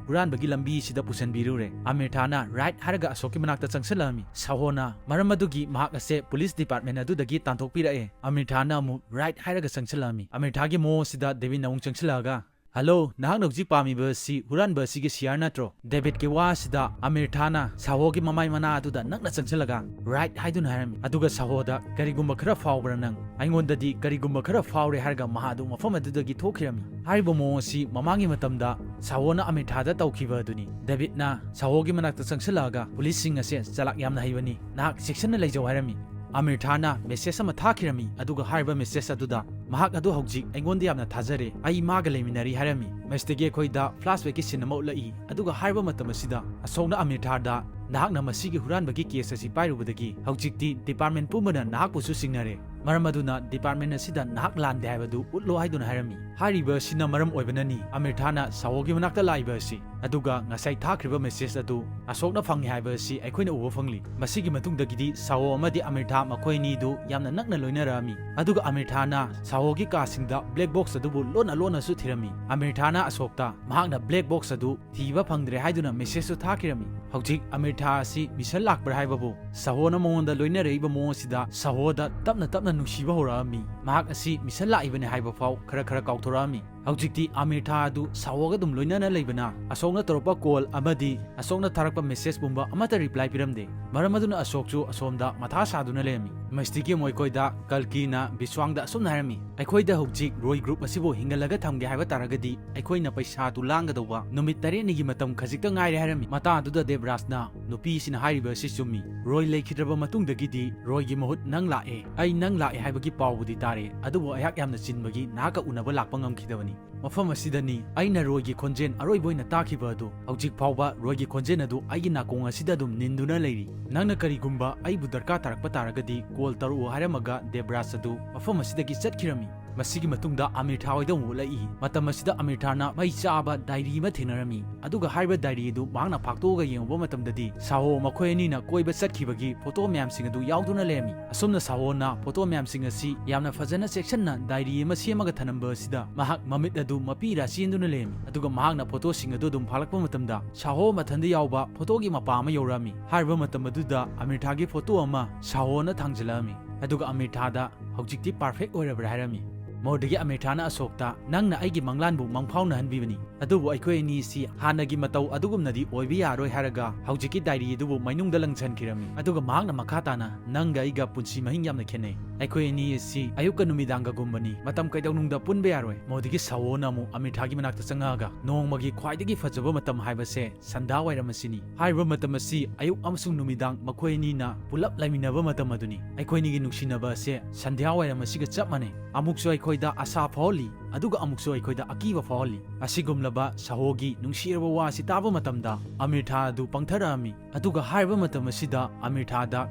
ꯍꯨꯔꯥꯟꯕꯒꯤ ꯂꯝꯕꯤꯁꯤꯗ ꯄꯨꯁꯤꯟꯕꯤꯔꯨꯔꯦ꯫" ꯑꯃꯤꯔꯊꯥꯅ ꯔꯥꯏꯠ ꯍꯥꯏꯔꯒ ꯑꯁꯣꯛꯀꯤ ꯃꯅꯥꯛꯇ ꯆꯪꯁꯤꯜꯂꯛꯑꯝꯃꯤ꯫ ꯁꯥꯍꯣꯅ, "ꯃꯔꯝ ꯑꯗꯨꯒꯤ ꯃꯍꯥꯛ ꯑꯁꯦ ꯄꯨꯂꯤꯁ ꯗꯤꯄꯥꯔꯠꯃꯦꯟ ꯑꯗꯨꯗꯒꯤ ꯇꯥꯟꯊꯣꯛꯄꯤꯔꯛꯑꯦ꯫" ꯑꯃꯤꯔꯊꯥꯅ ꯑꯃꯨꯛ ꯔꯥꯏꯠ ꯍꯥꯏꯔꯒ ꯆꯪꯁꯤꯜꯂꯛꯑꯝꯃꯤ꯫ ꯑꯃꯤꯔꯊꯥꯒꯤ ꯃꯑꯣꯡ ꯑꯁꯤꯗ ꯗꯦꯕꯤꯠꯅ ꯑꯃꯨꯛ ꯆꯪꯁꯤꯜꯂꯛꯑꯒ, "ꯍꯜꯂꯣ, ꯅꯍꯥꯛꯅ ꯍꯧꯖꯤꯛ ꯄꯥꯝꯃꯤꯕ ꯑꯁꯤ ꯍꯨꯔꯥꯟꯕ ꯑꯁꯤꯒꯤ ꯁꯤꯌꯥꯔ ꯅꯠꯇ꯭ꯔꯣ?" ꯗꯦꯕꯤꯠꯀꯤ ꯋꯥ ꯑꯁꯤꯗ ꯑꯃꯤꯔꯊꯥꯅ ꯁꯥꯍꯣꯒꯤ ꯃꯃꯥꯏ ꯃꯅꯥ ꯑꯗꯨꯗ ꯅꯛꯅ ꯆꯪꯁꯤꯜꯂꯒ, "ꯔꯥꯏꯠ" ꯍꯥꯏꯗꯨꯅ ꯍꯥꯏꯔꯝꯃꯤ꯫ ꯑꯗꯨꯒ ꯁꯥꯍꯣꯗ, "ꯀꯔꯤꯒꯨꯝꯕ ꯈꯔ ꯐꯥꯎꯕ꯭ꯔꯥ ꯅꯪ?" "ꯑꯩꯉꯣꯟꯗꯗꯤ ꯀꯔꯤꯒꯨꯝꯕ ꯈꯔ ꯐꯥꯎꯔꯦ" ꯍꯥꯏꯔꯒ ꯃꯍꯥꯛ ꯑꯗꯨ ꯃꯐꯝ ꯑꯗꯨꯗꯒꯤ ꯊꯣꯛꯈꯤꯔꯝꯃꯤ꯫ ꯍꯥꯏꯔꯤꯕ ꯃꯑꯣꯡ ꯑꯁꯤ ꯃꯃꯥꯡꯒꯤ ꯃꯇꯝꯗ ꯁꯥꯍꯣꯅ ꯑꯃꯤꯔꯊꯥꯗ ꯇꯧꯈꯤꯕ ꯑꯗꯨꯅꯤ꯫ ꯗꯦꯕꯤꯠꯅ ꯁꯥꯍꯣꯒꯤ ꯃꯅꯥꯛꯇ ꯆꯪꯁꯤꯜꯂꯛꯑꯒ, "ꯄꯨꯂꯤꯁꯁꯤꯡ ꯑꯁꯦ ꯆꯂꯥꯛ ꯌꯥꯝꯅ ꯍꯩꯕꯅꯤ, ꯅꯍꯥꯛ ꯆꯦꯛꯁꯤꯟꯅ ꯂꯩꯖꯧ" ꯍꯥꯏꯔꯝꯃꯤ꯫ ꯑꯃꯤꯔꯊꯥꯅ ꯃꯦꯁꯦꯖ ꯑꯃ ꯊꯥꯈꯤꯔꯝꯃꯤ, ꯑꯗꯨꯒ ꯍꯥꯏꯔꯤꯕ ꯃꯦꯁꯦꯖ ꯑꯗꯨꯗ, "ꯃꯍꯥꯛ ꯑꯗꯨ ꯍꯧꯖꯤꯛ ꯑꯩꯉꯣꯟꯗ ꯌꯥꯝꯅ ꯊꯥꯖꯔꯦ, ꯑꯩ ꯃꯥꯒ ꯂꯩꯃꯤꯟꯅꯔꯤ" ꯍꯥꯏꯔꯝꯃꯤ꯫ ꯃꯁꯤꯗꯒꯤ ꯑꯩꯈꯣꯏꯗ ꯐ꯭ꯂꯥꯁꯕꯦꯛꯀꯤ ꯁꯤꯟ ꯑꯃ ꯎꯠꯂꯛꯏ, ꯑꯗꯨꯒ ꯍꯥꯏꯔꯤꯕ ꯃꯇꯝ ꯑꯁꯤꯗ ꯑꯁꯣꯛꯅ ꯑꯃꯤꯔꯊꯥꯗ, "ꯅꯍꯥꯛꯅ ꯃꯁꯤꯒꯤ ꯍꯨꯔꯥꯟꯕꯒꯤ ꯀꯦꯁ ꯑꯁꯤ ꯄꯥꯏꯔꯨꯕꯗꯒꯤ ꯍꯧꯖꯤꯛꯇꯤ ꯗꯤꯄꯥꯔꯠꯃꯦꯟ ꯄꯨꯝꯕꯅ ꯅꯍꯥꯛꯄꯨꯁꯨ ꯆꯤꯡꯅꯔꯦ, ꯃꯔꯝ ꯑꯗꯨꯅ ꯗꯤꯄꯥꯔꯠꯃꯦꯟ ꯑꯁꯤꯗ ꯅꯍꯥꯛ ꯂꯥꯟꯗꯦ ꯍꯥꯏꯕꯗꯨ ꯎꯠꯂꯣ" ꯍꯥꯏꯗꯨꯅ ꯍꯥꯏꯔꯝꯃꯤ꯫ ꯍꯥꯏꯔꯤꯕ ꯑꯁꯤꯅ ꯃꯔꯝ ꯑꯣꯏꯕꯅꯅꯤ ꯑꯃꯤꯔꯊꯥꯅ ꯁꯥꯍꯣꯒꯤ ꯃꯅꯥꯛꯇ ꯂꯥꯛꯏꯕ ꯑꯁꯤ꯫ ꯑꯗꯨꯒ ꯉꯁꯥꯏ ꯊꯥꯈ꯭ꯔꯤꯕ ꯃꯦꯁꯦꯖ ꯑꯗꯨ ꯑꯁꯣꯛꯅ ꯐꯪꯉꯤ ꯍꯥꯏꯕ ꯑꯁꯤ ꯑꯩꯈꯣꯏꯅ ꯎꯕ ꯐꯪꯂꯤ꯫ ꯃꯁꯤꯒꯤ ꯃꯇꯨꯡꯗꯒꯤꯗꯤ ꯁꯥꯍꯣ ꯑꯃꯗꯤ ꯑꯃꯤꯔꯊꯥ ꯃꯈꯣꯏ ꯑꯅꯤꯗꯨ ꯌꯥꯝꯅ ꯅꯛꯅ ꯂꯣꯏꯅꯔꯛꯑꯝꯃꯤ꯫ ꯑꯗꯨꯒ ꯑꯃꯤꯔꯊꯥꯅ ꯁꯥꯍꯣꯒꯤ ꯀꯥꯁꯤꯡꯗ ꯕ꯭ꯂꯦꯛ ꯕꯣꯛꯁ ꯑꯗꯨꯕꯨ ꯂꯣꯟꯅ ꯂꯣꯟꯅꯁꯨ ꯊꯤꯔꯝꯃꯤ꯫ ꯑꯃꯤꯔꯊꯥꯅ ꯑꯁꯣꯛꯇ ꯃꯍꯥꯛꯅ ꯕ꯭ꯂꯦꯛ ꯕꯣꯛꯁ ꯑꯗꯨ ꯊꯤꯕ ꯐꯪꯗ꯭ꯔꯦ ꯍꯥꯏꯗꯨꯅ ꯃꯦꯁꯦꯖꯁꯨ ꯊꯥꯈꯤꯔꯝꯃꯤ꯫ ꯍꯧꯖꯤꯛ ꯑꯃꯤꯔꯊꯥ ꯑꯁꯤ ꯃꯤꯁꯟ ꯂꯥꯛꯄ꯭ꯔꯥ ꯍꯥꯏꯕꯕꯨ ꯁꯥꯍꯣꯅ ꯃꯉꯣꯟꯗ ꯂꯣꯏꯅꯔꯛꯏꯕ ꯃꯑꯣꯡ ꯑꯁꯤꯗ ꯁꯥꯍꯣꯗ ꯇꯞꯅ ꯇꯞꯅ ꯅꯨꯡꯁꯤꯕ ꯍꯧꯔꯛꯑꯝꯃꯤ꯫ ꯃꯍꯥꯛ ꯑꯁꯤ ꯃꯤꯁꯟ ꯂꯥꯛꯏꯕꯅꯤ ꯍꯥꯏꯕ ꯐꯥꯎ ꯈꯔ ꯈꯔ ꯀꯥꯎꯊꯣꯔꯛꯑꯝꯃꯤ꯫ ꯍꯧꯖꯤꯛꯇꯤ ꯑꯃꯤꯔꯊꯥ ꯑꯗꯨ ꯁꯥꯍꯣꯒ ꯑꯗꯨꯝ ꯂꯣꯏꯅꯅ ꯂꯩꯕꯅ, ꯑꯁꯣꯛꯅ ꯇꯧꯔꯛꯄ ꯀꯣꯜ ꯑꯃꯗꯤ ꯑꯁꯣꯛꯅ ꯊꯥꯔꯛꯄ ꯃꯦꯁꯦꯖ ꯄꯨꯝꯕ ꯑꯃꯠꯇ ꯔꯤꯄ꯭ꯂꯥꯏ ꯄꯤꯔꯝꯗꯦ꯫ ꯃꯔꯝ ꯑꯗꯨꯅ ꯑꯁꯣꯛꯁꯨ ꯑꯁꯣꯝꯗ ꯃꯊꯥ ꯁꯥꯗꯨꯅ ꯂꯩꯔꯝꯃꯤ꯫ ꯃꯁꯤꯗꯒꯤ ꯑꯃꯨꯛ ꯑꯩꯈꯣꯏꯗ ꯀꯜꯀꯤꯅ ꯕꯤꯁ꯭ꯋꯥꯡꯗ ꯑꯁꯨꯝꯅ ꯍꯥꯏꯔꯝꯃꯤ, "ꯑꯩꯈꯣꯏꯗ ꯍꯧꯖꯤꯛ ꯔꯣꯏ ꯒ꯭ꯔꯨꯞ ꯑꯁꯤꯕꯨ ꯍꯤꯡꯍꯜꯂꯒ ꯊꯝꯒꯦ ꯍꯥꯏꯕ ꯇꯥꯔꯒꯗꯤ ꯑꯩꯈꯣꯏꯅ ꯄꯩꯁꯥꯗꯨ ꯂꯥꯡꯒꯗꯧꯕ ꯅꯨꯃꯤꯠ ꯇꯔꯦꯠꯅꯤꯒꯤ ꯃꯇꯝ ꯈꯖꯤꯛꯇ ꯉꯥꯏꯔꯦ" ꯍꯥꯏꯔꯝꯃꯤ꯫ ꯃꯇꯥꯡ ꯑꯗꯨꯗ ꯗꯦꯕ꯭ꯔꯥꯖꯅ, "ꯅꯨꯄꯤꯁꯤꯅ ꯍꯥꯏꯔꯤꯕ ꯑꯁꯤ ꯆꯨꯝꯃꯤ꯫ ꯔꯣꯏ ꯂꯩꯈꯤꯗ꯭ꯔꯕ ꯃꯇꯨꯡꯗꯒꯤꯗꯤ ꯔꯣꯏꯒꯤ ꯃꯍꯨꯠ ꯅꯪ ꯂꯥꯛꯑꯦ꯫ ꯑꯩ ꯅꯪ ꯂꯥꯛꯑꯦ ꯍꯥꯏꯕꯒꯤ ꯄꯥꯎꯕꯨꯗꯤ ꯇꯥꯔꯦ, ꯑꯗꯨꯕꯨ ꯑꯩꯍꯥꯛ ꯌꯥꯝꯅ ꯆꯤꯟꯕꯒꯤ ꯅꯍꯥꯛꯀ ꯎꯅꯕ ꯂꯥꯛꯄ ꯉꯝꯈꯤꯗꯕꯅꯤ꯫ ꯃꯐꯝ ꯑꯁꯤꯗꯅꯤ ꯑꯩꯅ ꯔꯣꯏꯒꯤ ꯈꯣꯟꯖꯦꯜ ꯑꯔꯣꯏꯕ ꯑꯣꯏꯅ ꯇꯥꯈꯤꯕ ꯑꯗꯨ꯫ ꯍꯧꯖꯤꯛ ꯐꯥꯎꯕ ꯔꯣꯏꯒꯤ ꯈꯣꯟꯖꯦꯜ ꯑꯗꯨ ꯑꯩꯒꯤ ꯅꯥꯀꯣꯡ ꯑꯁꯤꯗ ꯑꯗꯨꯝ ꯅꯤꯟꯗꯨꯅ ꯂꯩꯔꯤ꯫ ꯅꯪꯅ ꯀꯔꯤꯒꯨꯝꯕ ꯑꯩꯕꯨ ꯗꯔꯀꯥꯔ ꯇꯥꯔꯛꯄ ꯇꯥꯔꯒꯗꯤ ꯀꯣꯜ ꯇꯧꯔꯛꯎ" ꯍꯥꯏꯔꯝꯃꯒ ꯗꯦꯕ꯭ꯔꯥꯖ ꯑꯗꯨ ꯃꯐꯝ ꯑꯁꯤꯗꯒꯤ ꯆꯠꯈꯤꯔꯝꯃꯤ꯫ ꯃꯁꯤꯒꯤ ꯃꯇꯨꯡꯗ ꯑꯃꯤꯔꯊꯥ ꯍꯣꯏꯗ ꯑꯃꯨꯛ ꯎꯠꯂꯛꯏ꯫ ꯃꯇꯝ ꯑꯁꯤꯗ ꯑꯃꯤꯔꯊꯥꯅ ꯃꯩ ꯆꯥꯕ ꯗꯥꯏꯔꯤ ꯑꯃ ꯊꯦꯡꯅꯔꯝꯃꯤ꯫ ꯑꯗꯨꯒ ꯍꯥꯏꯔꯤꯕ ꯗꯥꯏꯔꯤ ꯑꯗꯨ ꯃꯍꯥꯛꯅ ꯐꯥꯛꯇꯣꯛꯑꯒ ꯌꯦꯡꯉꯨꯕ ꯃꯇꯝꯗꯗꯤ ꯁꯥꯍꯣ ꯃꯈꯣꯏ ꯑꯅꯤꯅ ꯀꯣꯏꯕ ꯆꯠꯈꯤꯕꯒꯤ ꯐꯣꯇꯣ ꯃꯌꯥꯝꯁꯤꯡ ꯑꯗꯨ ꯌꯥꯎꯗꯨꯅ ꯂꯩꯔꯝꯃꯤ꯫ ꯑꯁꯨꯝꯅ ꯁꯥꯍꯣꯅ ꯐꯣꯇꯣ ꯃꯌꯥꯝꯁꯤꯡ ꯑꯁꯤ ꯌꯥꯝꯅ ꯐꯖꯅ ꯆꯦꯛꯁꯤꯟꯅ ꯗꯥꯏꯔꯤ ꯑꯃ ꯁꯦꯝꯃꯒ ꯊꯅꯝꯕ ꯑꯁꯤꯗ ꯃꯍꯥꯛ ꯃꯃꯤꯠ ꯑꯗꯨ ꯃꯄꯤꯔꯥ ꯆꯦꯟꯗꯨꯅ ꯂꯩꯔꯝꯃꯤ꯫ ꯑꯗꯨꯒ ꯃꯍꯥꯛꯅ ꯐꯣꯇꯣꯁꯤꯡ ꯑꯗꯨ ꯑꯗꯨꯝ ꯐꯥꯂꯛꯄ ꯃꯇꯝꯗ ꯁꯥꯍꯣ ꯃꯊꯟꯗ ꯌꯥꯎꯕ ꯐꯣꯇꯣꯒꯤ ꯃꯄꯥ ꯑꯃ ꯌꯧꯔꯛꯑꯝꯃꯤ꯫ ꯍꯥꯏꯔꯤꯕ ꯃꯇꯝ ꯑꯗꯨꯗ ꯑꯃꯤꯔꯊꯥꯒꯤ ꯐꯣꯇꯣ ꯑꯃ ꯁꯥꯍꯣꯅ ꯊꯥꯡꯖꯜꯂꯛꯑꯝꯃꯤ꯫ ꯑꯗꯨꯒ ꯑꯃꯤꯔꯊꯥꯗ, "ꯍꯧꯖꯤꯛꯇꯤ ꯄꯔꯐꯦꯛ ꯑꯣꯏꯔꯕ꯭ꯔꯥ?" ꯍꯥꯏꯔꯝꯃꯤ꯫ ꯃꯗꯨꯗꯒꯤ ꯑꯃꯤꯔꯊꯥꯅ ꯑꯁꯣꯛꯇ, "ꯅꯪꯅ ꯑꯩꯒꯤ ꯃꯪꯂꯥꯟꯕꯨ ꯃꯪꯐꯥꯎꯅꯍꯟꯕꯤꯕꯅꯤ, ꯑꯗꯨꯕꯨ ꯑꯩꯈꯣꯏ ꯑꯅꯤ ꯑꯁꯤ ꯍꯥꯟꯅꯒꯤ ꯃꯇꯧ ꯑꯗꯨꯒꯨꯝꯅꯗꯤ ꯑꯣꯏꯕ ꯌꯥꯔꯣꯏ" ꯍꯥꯏꯔꯒ ꯍꯧꯖꯤꯛꯀꯤ ꯗꯥꯏꯔꯤ ꯑꯗꯨꯕꯨ ꯃꯩꯅꯨꯡꯗ ꯂꯪꯁꯤꯟꯈꯤꯔꯝꯃꯤ꯫ ꯑꯗꯨꯒ ꯃꯍꯥꯛꯅ ꯃꯈꯥ ꯇꯥꯅ, "ꯅꯪꯒ ꯑꯩꯒ ꯄꯨꯟꯁꯤ ꯃꯍꯤꯡ ꯌꯥꯝꯅ ꯈꯦꯠꯅꯩ꯫ ꯑꯩꯈꯣꯏ ꯑꯅꯤ ꯑꯁꯤ ꯑꯌꯨꯛꯀ ꯅꯨꯃꯤꯗꯥꯡꯒꯒꯨꯝꯕꯅꯤ꯫ ꯃꯇꯝ ꯀꯩꯗꯧꯅꯨꯡꯗ ꯄꯨꯟꯕ ꯌꯥꯔꯣꯏ꯫" ꯃꯗꯨꯗꯒꯤ ꯁꯍꯣꯅ ꯑꯃꯨꯛ ꯑꯃꯤꯔꯊꯥꯒꯤ ꯃꯅꯥꯛꯇ ꯆꯪꯉꯛꯑꯒ, "ꯅꯣꯡꯃꯒꯤ ꯈ꯭ꯋꯥꯏꯗꯒꯤ ꯐꯖꯕ ꯃꯇꯝ ꯍꯥꯏꯕꯁꯦ ꯁꯟꯙ꯭ꯌꯥ ꯋꯥꯏꯔꯝ ꯑꯁꯤꯅꯤ꯫ ꯍꯥꯏꯔꯤꯕ ꯃꯇꯝ ꯑꯁꯤ ꯑꯌꯨꯛ ꯑꯃꯁꯨꯡ ꯅꯨꯃꯤꯗꯥꯡ ꯃꯈꯣꯏ ꯑꯅꯤꯅ ꯄꯨꯂꯞ ꯂꯩꯃꯤꯟꯅꯕ ꯃꯇꯝ ꯑꯗꯨꯅꯤ꯫ ꯑꯩꯈꯣꯏ ꯑꯅꯤꯒꯤ ꯅꯨꯡꯁꯤꯅꯕ ꯑꯁꯦ ꯁꯟꯙ꯭ꯌꯥ ꯋꯥꯏꯔꯝ ꯑꯁꯤꯒ ꯆꯞ ꯃꯥꯟꯅꯩ꯫ ꯑꯃꯨꯛꯁꯨ ꯑꯩꯈꯣꯏꯗ ꯑꯁꯥ ꯐꯥꯎꯍꯜꯂꯤ, ꯑꯗꯨꯒ ꯑꯃꯨꯛꯁꯨ ꯑꯩꯈꯣꯏꯗ ꯑꯀꯤꯕ ꯐꯥꯎꯍꯜꯂꯤ꯫" ꯑꯁꯤꯒꯨꯝꯂꯕ ꯁꯍꯣꯒꯤ ꯅꯨꯡꯁꯤꯔꯕ ꯋꯥ ꯑꯁꯤ ꯇꯥꯕ ꯃꯇꯝꯗ ꯑꯃꯤꯔꯊꯥ ꯑꯗꯨ ꯄꯪꯊꯔꯛꯑꯝꯃꯤ꯫ ꯑꯗꯨꯒ ꯍꯥꯏꯔꯤꯕ ꯃꯇꯝ ꯑꯁꯤꯗ ꯑꯃꯤꯔꯊꯥꯗ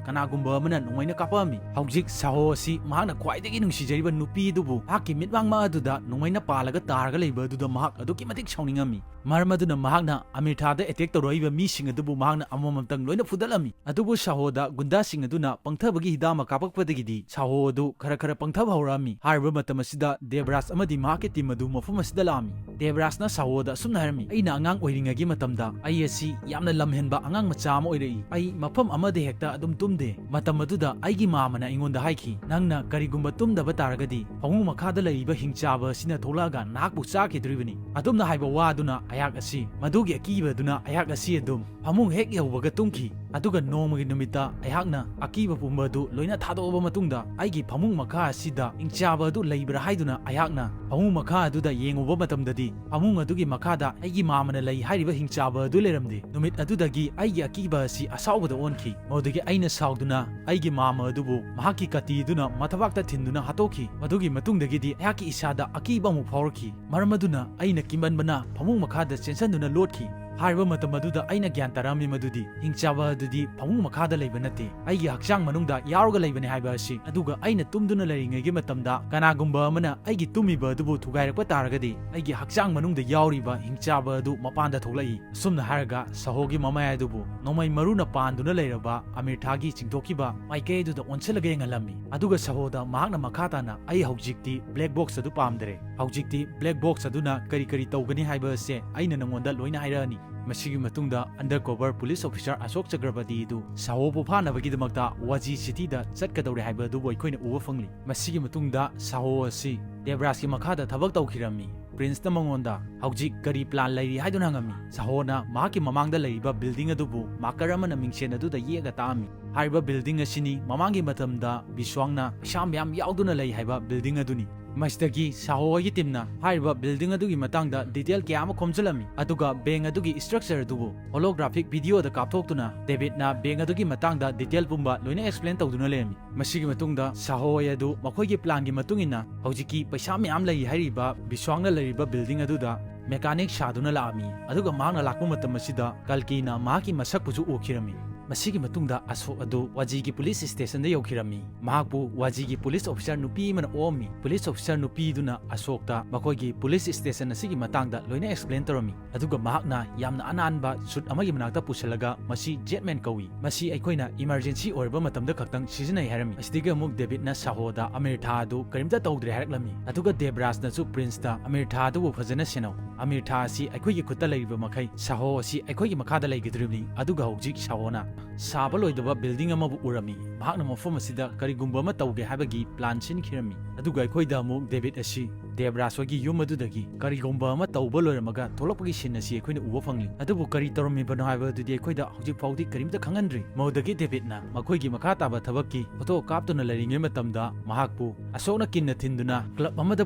ꯀꯅꯥꯒꯨꯝꯕ ꯑꯃꯅ ꯅꯣꯡꯃꯩꯅ ꯀꯥꯞꯄꯛꯑꯝꯃꯤ꯫ ꯍꯧꯖꯤꯛ ꯁꯍꯣ ꯑꯁꯤ ꯃꯍꯥꯛꯅ ꯈ꯭ꯋꯥꯏꯗꯒꯤ ꯅꯨꯡꯁꯤꯖꯔꯤꯕ ꯅꯨꯄꯤ ꯑꯗꯨꯕꯨ ꯃꯍꯥꯛꯀꯤ ꯃꯤꯠꯃꯥꯡ ꯑꯗꯨꯗ ꯅꯣꯡꯃꯩꯅ ꯄꯥꯜꯂꯒ ꯇꯥꯔꯒ ꯂꯩꯕ ꯑꯗꯨꯗ ꯃꯍꯥꯛ ꯑꯗꯨꯛꯀꯤ ꯃꯇꯤꯛ ꯁꯥꯎꯅꯤꯡꯉꯝꯃꯤ꯫ ꯃꯔꯝ ꯑꯗꯨꯅ ꯃꯍꯥꯛꯅ ꯑꯃꯤꯔꯊꯥꯗ ꯑꯦꯇꯦꯛ ꯇꯧꯔꯛꯏꯕ ꯃꯤꯁꯤꯡ ꯑꯗꯨꯕꯨ ꯃꯍꯥꯛꯅ ꯑꯃꯃꯝꯇꯪ ꯂꯣꯏꯅ ꯐꯨꯗꯠꯂꯝꯃꯤ꯫ ꯑꯗꯨꯕꯨ ꯁꯍꯣꯗ ꯒꯨꯟꯗꯥꯁꯤꯡ ꯑꯗꯨꯅ ꯄꯪꯊꯕꯒꯤ ꯍꯤꯗꯥꯛ ꯑꯃ ꯀꯥꯞꯄꯛꯄꯗꯒꯤꯗꯤ ꯁꯍꯣ ꯑꯗꯨ ꯈꯔ ꯈꯔ ꯄꯪꯊꯕ ꯍꯧꯔꯛꯑꯝꯃꯤ꯫ ꯍꯥꯏꯔꯤꯕ ꯃꯇꯝ ꯑꯁꯤꯗ ꯗꯦꯕꯔꯥꯖ ꯑꯃꯗꯤ ꯃꯍꯥꯛꯀꯤ ꯇꯤꯝ ꯑꯗꯨ ꯃꯐꯝ ꯑꯁꯤꯗ ꯂꯥꯛꯑꯝꯃꯤ꯫ ꯗꯦꯕꯔꯥꯖꯅ ꯁꯍꯣꯗ ꯑꯁꯨꯝꯅ ꯍꯥꯏꯔꯝꯃꯤ, "ꯑꯩꯅ ꯑꯉꯥꯡ ꯑꯣꯏꯔꯤꯉꯩꯒꯤ ꯃꯇꯝꯗ ꯑꯩ ꯑꯁꯤ ꯌꯥꯝꯅ ꯂꯝꯍꯦꯟꯕ ꯑꯉꯥꯡ ꯃꯆꯥ ꯑꯃ ꯑꯣꯏꯔꯛꯏ꯫ ꯑꯩ ꯃꯐꯝ ꯑꯃꯗ ꯍꯦꯛꯇ ꯑꯗꯨꯝ ꯇꯨꯝꯗꯦ꯫ ꯃꯇꯝ ꯑꯗꯨꯗ ꯑꯩꯒꯤ ꯃꯥꯃꯅ ꯑꯩꯉꯣꯟꯗ ꯍꯥꯏꯈꯤ, 'ꯅꯪꯅ ꯀꯔꯤꯒꯨꯝꯕ ꯇꯨꯝꯗꯕ ꯇꯥꯔꯒꯗꯤ ꯐꯃꯨꯡ ꯃꯈꯥꯗ ꯂꯩꯔꯤꯕ ꯍꯤꯡꯆꯥꯕ ꯑꯁꯤꯅ ꯊꯣꯛꯂꯛꯑꯒ ꯅꯍꯥꯛꯄꯨ ꯆꯥꯈꯤꯗꯣꯔꯤꯕꯅꯤ.' ꯑꯗꯨꯝꯅ ꯍꯥꯏꯕ ꯋꯥ ꯑꯗꯨꯅ ꯑꯩꯍꯥꯛ ꯑꯁꯤ, ꯃꯗꯨꯒꯤ ꯑꯀꯤꯕ ꯑꯗꯨꯅ ꯑꯩꯍꯥꯛ ꯑꯁꯤ ꯑꯗꯨꯝ ꯐꯃꯨꯡ ꯍꯦꯛ ꯌꯧꯕꯒ ꯇꯨꯝꯈꯤ꯫ ꯑꯗꯨꯒ ꯅꯣꯡꯃꯒꯤ ꯅꯨꯃꯤꯠꯇ ꯑꯩꯍꯥꯛꯅ ꯑꯀꯤꯕ ꯄꯨꯝꯕ ꯑꯗꯨ ꯂꯣꯏꯅ ꯊꯥꯗꯣꯛꯑꯕ ꯃꯇꯨꯡꯗ ꯑꯩꯒꯤ ꯐꯃꯨꯡ ꯃꯈꯥ ꯑꯁꯤꯗ ꯍꯤꯡꯆꯥꯕ ꯑꯗꯨ ꯂꯩꯕ꯭ꯔꯥ ꯍꯥꯏꯗꯨꯅ ꯑꯩꯍꯥꯛꯅ ꯐꯃꯨꯡ ꯃꯈꯥ ꯑꯗꯨꯗ ꯌꯦꯡꯉꯨꯕ ꯃꯇꯝꯗꯗꯤ ꯐꯃꯨꯡ ꯑꯗꯨꯒꯤ ꯃꯈꯥꯗ ꯑꯩꯒꯤ ꯃꯥꯃꯅ ꯂꯩ ꯍꯥꯏꯔꯤꯕ ꯍꯤꯡꯆꯥꯕ ꯑꯗꯨ ꯂꯩꯔꯝꯗꯦ꯫ ꯅꯨꯃꯤꯠ ꯑꯗꯨꯗꯒꯤ ꯑꯩꯒꯤ ꯑꯀꯤꯕ ꯑꯁꯤ ꯑꯁꯥꯎꯕꯗ ꯑꯣꯟꯈꯤ꯫ ꯃꯗꯨꯗꯒꯤ ꯑꯩꯅ ꯁꯥꯎꯗꯨꯅ ꯑꯩꯒꯤ ꯃꯥꯃ ꯑꯗꯨꯕꯨ ꯃꯍꯥꯛꯀꯤ ꯀꯇꯤ ꯑꯗꯨꯅ ꯃꯊꯕꯥꯛꯇ ꯊꯤꯟꯗꯨꯅ ꯍꯥꯠꯇꯣꯛꯈꯤ꯫ ꯃꯗꯨꯒꯤ ꯃꯇꯨꯡꯗꯒꯤꯗꯤ ꯑꯩꯍꯥꯛꯀꯤ ꯏꯁꯥꯗ ꯑꯀꯤꯕ ꯑꯃꯨꯛ ꯐꯥꯎꯔꯛꯈꯤ꯫ ꯃꯔꯝ ꯑꯗꯨꯅ ꯑꯩꯅ ꯀꯤꯃꯟꯕꯅ ꯐꯃꯨꯡ ꯃꯈꯥꯗ ꯆꯦꯟꯁꯤꯟꯗꯨꯅ ꯂꯣꯠꯈꯤ꯫ ꯍꯥꯏꯔꯤꯕ ꯃꯇꯝ ꯑꯗꯨꯗ ꯑꯩꯅ ꯒ꯭ꯌꯥꯟ ꯇꯥꯔꯝꯃꯤ ꯃꯗꯨꯗꯤ ꯍꯤꯡꯆꯥꯕ ꯑꯗꯨꯗꯤ ꯐꯃꯨꯡ ꯃꯈꯥꯗ ꯂꯩꯕ ꯅꯠꯇꯦ, ꯑꯩꯒꯤ ꯍꯛꯆꯥꯡ ꯃꯅꯨꯡꯗ ꯌꯥꯎꯔꯒ ꯂꯩꯕꯅꯤ ꯍꯥꯏꯕ ꯑꯁꯤ꯫ ꯑꯗꯨꯒ ꯑꯩꯅ ꯇꯨꯝꯗꯨꯅ ꯂꯩꯔꯤꯉꯩꯒꯤ ꯃꯇꯝꯗ ꯀꯅꯥꯒꯨꯝꯕ ꯑꯃꯅ ꯑꯩꯒꯤ ꯇꯨꯝꯃꯤꯕ ꯑꯗꯨꯕꯨ ꯊꯨꯒꯥꯏꯔꯛꯄ ꯇꯥꯔꯒꯗꯤ ꯑꯩꯒꯤ ꯍꯛꯆꯥꯡ ꯃꯅꯨꯡꯗ ꯌꯥꯎꯔꯤꯕ ꯍꯤꯡꯆꯥꯕ ꯑꯗꯨ ꯃꯄꯥꯟꯗ ꯊꯣꯛꯂꯛꯏ꯫ ꯑꯁꯨꯝꯅ ꯍꯥꯏꯔꯒ ꯁꯍꯣꯒꯤ ꯃꯃꯥꯏ ꯑꯗꯨꯕꯨ ꯅꯣꯡꯃꯩ ꯃꯔꯨꯅ ꯄꯥꯟꯗꯨꯅ ꯂꯩꯔꯕ ꯑꯃꯤꯔꯊꯥꯒꯤ ꯆꯤꯡꯊꯣꯛꯈꯤꯕ ꯃꯥꯏꯀꯩ ꯑꯗꯨꯗ ꯑꯣꯟꯁꯤꯜꯂꯒ ꯌꯦꯡꯍꯜꯂꯝꯃꯤ꯫ ꯑꯗꯨꯒ ꯁꯍꯣꯗ ꯃꯍꯥꯛꯅ ꯃꯈꯥ ꯇꯥꯅ, "ꯑꯩ ꯍꯧꯖꯤꯛꯇꯤ ꯕ꯭ꯂꯦꯛ ꯕꯣꯛꯁ ꯑꯗꯨ ꯄꯥꯝꯗ꯭ꯔꯦ꯫ ꯍꯧꯖꯤꯛꯇꯤ ꯕ꯭ꯂꯦꯛ ꯕꯣꯛꯁ ꯑꯗꯨꯅ ꯀꯔꯤ ꯀꯔꯤ ꯇꯧꯒꯅꯤ ꯍꯥꯏꯕ ꯑꯁꯦ ꯑꯩꯅ ꯅꯉꯣꯟꯗ ꯂꯣꯏꯅ ꯍꯥꯏꯔꯛꯑꯅꯤ꯫ ꯃꯁꯤꯒꯤ ꯃꯇꯨꯡꯗ undercover police officer ꯑꯁꯣꯛ ꯆꯀ꯭ꯔꯕꯔꯇꯤ ꯑꯗꯨ ꯁꯥꯍꯣꯕꯨ ꯐꯥꯅꯕꯒꯤꯗꯃꯛꯇ ꯋꯥꯖꯤ ꯁꯤꯇꯤꯗ ꯆꯠꯀꯗꯧꯔꯦ ꯍꯥꯏꯕ ꯑꯗꯨꯕꯨ ꯑꯩꯈꯣꯏꯅ ꯎꯕ ꯐꯪꯂꯤ꯫ ꯃꯁꯤꯒꯤ ꯃꯇꯨꯡꯗ ꯁꯥꯍꯣ ꯑꯁꯤ ꯗꯦꯕ꯭ꯔꯥꯖꯀꯤ ꯃꯈꯥꯗ ꯊꯕꯛ ꯇꯧꯈꯤꯔꯝꯃꯤ꯫ ꯄ꯭ꯔꯤꯟꯁꯅ ꯃꯉꯣꯟꯗ ꯍꯧꯖꯤꯛ ꯀꯔꯤ ꯄ꯭ꯂꯥꯟ ꯂꯩꯔꯤ ꯍꯥꯏꯗꯨꯅ ꯍꯪꯉꯝꯃꯤ꯫ ꯁꯥꯍꯣꯅ ꯃꯍꯥꯛꯀꯤ ꯃꯃꯥꯡꯗ ꯂꯩꯔꯤꯕ ꯕꯤꯜꯗꯤꯡ ꯑꯗꯨꯕꯨ ꯃꯥꯔꯀꯔ ꯑꯃꯅ ꯃꯤꯡꯁꯦꯟ ꯑꯗꯨꯗ ꯌꯦꯛꯑꯒ ꯇꯥꯛꯑꯝꯃꯤ꯫ ꯍꯥꯏꯔꯤꯕ ꯕꯤꯜꯗꯤꯡ ꯑꯁꯤꯅꯤ ꯃꯃꯥꯡꯒꯤ ꯃꯇꯝꯗ ꯕꯤꯁ꯭ꯋꯥꯡꯅ ꯄꯩꯁꯥ ꯃꯌꯥꯝ ꯌꯥꯎꯗꯨꯅ ꯂꯩ ꯍꯥꯏꯕ ꯕꯤꯜꯗꯤꯡ ꯑꯗꯨꯅꯤ꯫ ꯃꯁꯤꯗꯒꯤ ꯁꯥꯍꯣ ꯍꯣꯏꯒꯤ ꯇꯤꯝꯅ ꯍꯥꯏꯔꯤꯕ ꯕꯤꯜꯗꯤꯡ ꯑꯗꯨꯒꯤ ꯃꯇꯥꯡꯗ ꯗꯤꯇꯦꯜ ꯀꯌꯥ ꯑꯃ ꯈꯣꯝꯖꯤꯜꯂꯝꯃꯤ, ꯑꯗꯨꯒ ꯕꯦꯡ ꯑꯗꯨꯒꯤ ꯁ꯭ꯇ꯭ꯔꯛꯆꯔ ꯑꯗꯨꯕꯨ ꯍꯣꯂꯣꯒ꯭ꯔꯥꯐꯤꯛ ꯚꯤꯗꯤꯑꯣꯗ ꯀꯥꯞꯊꯣꯛꯇꯨꯅ ꯗꯦꯕꯤꯠꯅ ꯕꯦꯡ ꯑꯗꯨꯒꯤ ꯃꯇꯥꯡꯗ ꯗꯤꯇꯦꯜ ꯄꯨꯝꯕ ꯂꯣꯏꯅ ꯑꯦꯛꯁꯄ꯭ꯂꯦꯟ ꯇꯧꯗꯨꯅ ꯂꯩꯔꯝꯃꯤ꯫ ꯃꯁꯤꯒꯤ ꯃꯇꯨꯡꯗ ꯁꯥꯍꯣ ꯍꯣꯏ ꯑꯗꯨ ꯃꯈꯣꯏꯒꯤ ꯄ꯭ꯂꯥꯟꯒꯤ ꯃꯇꯨꯡ ꯏꯟꯅ ꯍꯧꯖꯤꯛꯀꯤ ꯄꯩꯁꯥ ꯃꯌꯥꯝ ꯂꯩ ꯍꯥꯏꯔꯤꯕ ꯕꯤꯁ꯭ꯋꯥꯡꯅ ꯂꯩꯔꯤꯕ ꯕꯤꯜꯗꯤꯡ ꯑꯗꯨꯗ ꯃꯦꯀꯥꯅꯤꯛ ꯁꯥꯗꯨꯅ ꯂꯥꯛꯑꯝꯃꯤ, ꯑꯗꯨꯒ ꯃꯍꯥꯛꯅ ꯂꯥꯛꯄ ꯃꯇꯝ ꯑꯁꯤꯗ ꯀꯜꯀꯤꯅ ꯃꯍꯥꯛꯀꯤ ꯃꯁꯛꯄꯨꯁꯨ ꯎꯈꯤꯔꯝꯃꯤ꯫ ꯃꯁꯤꯒꯤ ꯃꯇꯨꯡꯗ ꯑꯁꯣꯛ ꯑꯗꯨ ꯋꯥꯖꯤꯒꯤ ꯄꯨꯂꯤꯁ ꯁ꯭ꯇꯦꯁꯟꯗ ꯌꯧꯈꯤꯔꯝꯃꯤ꯫ ꯃꯍꯥꯛꯄꯨ ꯋꯥꯖꯤꯒꯤ ꯄꯨꯂꯤꯁ ꯑꯣꯐꯤꯁꯔ ꯅꯨꯄꯤ ꯑꯃꯅ ꯑꯣꯛꯑꯝꯃꯤ꯫ ꯄꯨꯂꯤꯁ ꯑꯣꯐꯤꯁꯔ ꯅꯨꯄꯤꯗꯨꯅ ꯑꯁꯣꯛꯇ ꯃꯈꯣꯏꯒꯤ ꯄꯨꯂꯤꯁ ꯁ꯭ꯇꯦꯁꯟ ꯑꯁꯤꯒꯤ ꯃꯇꯥꯡꯗ ꯂꯣꯏꯅ ꯑꯦꯛꯁꯄ꯭ꯂꯦꯟ ꯇꯧꯔꯝꯃꯤ, ꯑꯗꯨꯒ ꯃꯍꯥꯛꯅ ꯌꯥꯝꯅ ꯑꯅꯥꯟꯕ ꯁꯨꯠ ꯑꯃꯒꯤ ꯃꯅꯥꯛꯇ ꯄꯨꯁꯤꯜꯂꯒ ꯃꯁꯤ ꯖꯦꯠꯃꯦꯟ ꯀꯧꯏ, ꯃꯁꯤ ꯑꯩꯈꯣꯏꯅ ꯏꯃꯔꯖꯦꯟꯁꯤ ꯑꯣꯏꯔꯕ ꯃꯇꯝꯗ ꯈꯛꯇꯪ ꯁꯤꯖꯤꯟꯅꯩ ꯍꯥꯏꯔꯝꯃꯤ꯫ ꯑꯁꯤꯗꯒꯤ ꯑꯃꯨꯛ ꯗꯦꯕꯤꯠꯅ ꯁꯥꯍꯣꯗ ꯑꯃꯤꯔꯊꯥ ꯑꯗꯨ ꯀꯔꯤꯝꯇ ꯇꯧꯗ꯭ꯔꯦ ꯍꯥꯏꯔꯛꯂꯝꯃꯤ, ꯑꯗꯨꯒ ꯗꯦꯕ꯭ꯔꯥꯖꯅꯁꯨ ꯄ꯭ꯔꯤꯟꯁꯇ ꯑꯃꯤꯔꯊꯥ ꯑꯗꯨꯕꯨ ꯐꯖꯅ ꯁꯦꯟꯅꯧ, ꯑꯃꯤꯔꯊꯥ ꯑꯁꯤ ꯑꯩꯈꯣꯏꯒꯤ ꯈꯨꯠꯇ ꯂꯩꯔꯤꯕ ꯃꯈꯩ ꯁꯥꯍꯣ ꯑꯁꯤ ꯑꯩꯈꯣꯏꯒꯤ ꯃꯈꯥꯗ ꯂꯩꯒꯗꯧꯔꯤꯕꯅꯤ꯫ ꯑꯗꯨꯒ ꯍꯧꯖꯤꯛ ꯁꯥꯍꯣꯅ ꯁꯥꯕ ꯂꯣꯏꯗꯕ ꯕꯤꯜꯗꯤꯡ ꯑꯃꯕꯨ ꯎꯔꯝꯃꯤ꯫ ꯃꯍꯥꯛꯅ ꯃꯐꯝ ꯑꯁꯤꯗ ꯀꯔꯤꯒꯨꯝꯕ ꯑꯃ ꯇꯧꯒꯦ ꯍꯥꯏꯕꯒꯤ ꯄ꯭ꯂꯥꯟ ꯁꯤꯟꯈꯤꯔꯝꯃꯤ꯫ ꯑꯗꯨꯒ ꯑꯩꯈꯣꯏꯗ ꯑꯃꯨꯛ ꯗꯦꯕꯤꯠ ꯑꯁꯤ ꯗꯦꯕ꯭ꯔꯥꯖ ꯍꯣꯏꯒꯤ ꯌꯨꯝ ꯑꯗꯨꯗꯒꯤ ꯀꯔꯤꯒꯨꯝꯕ ꯑꯃ ꯇꯧꯕ ꯂꯣꯏꯔꯝꯃꯒ ꯊꯣꯛꯂꯛꯄꯒꯤ ꯁꯤꯟ ꯑꯁꯤ ꯑꯩꯈꯣꯏꯅ ꯎꯕ ꯐꯪꯂꯤ꯫ ꯑꯗꯨꯕꯨ ꯀꯔꯤ ꯇꯧꯔꯝꯃꯤꯕꯅꯣ ꯍꯥꯏꯕꯗꯨꯗꯤ ꯑꯩꯈꯣꯏꯗ ꯍꯧꯖꯤꯛ ꯐꯥꯎꯗꯤ ꯀꯔꯤꯝꯇ ꯈꯪꯍꯟꯗ꯭ꯔꯤ꯫ ꯃꯗꯨꯗꯒꯤ ꯗꯦꯕꯤꯠꯅ ꯃꯈꯣꯏꯒꯤ ꯃꯈꯥ ꯇꯥꯕ ꯊꯕꯛꯀꯤ ꯐꯣꯇꯣ ꯀꯥꯞꯇꯨꯅ ꯂꯩꯔꯤꯉꯩ ꯃꯇꯝꯗ ꯃꯍꯥꯛꯄꯨ ꯑꯁꯣꯛꯅ ꯀꯤꯟꯅ ꯊꯤꯟꯗꯨꯅ ꯀ꯭ꯂꯕ ꯑꯃꯗ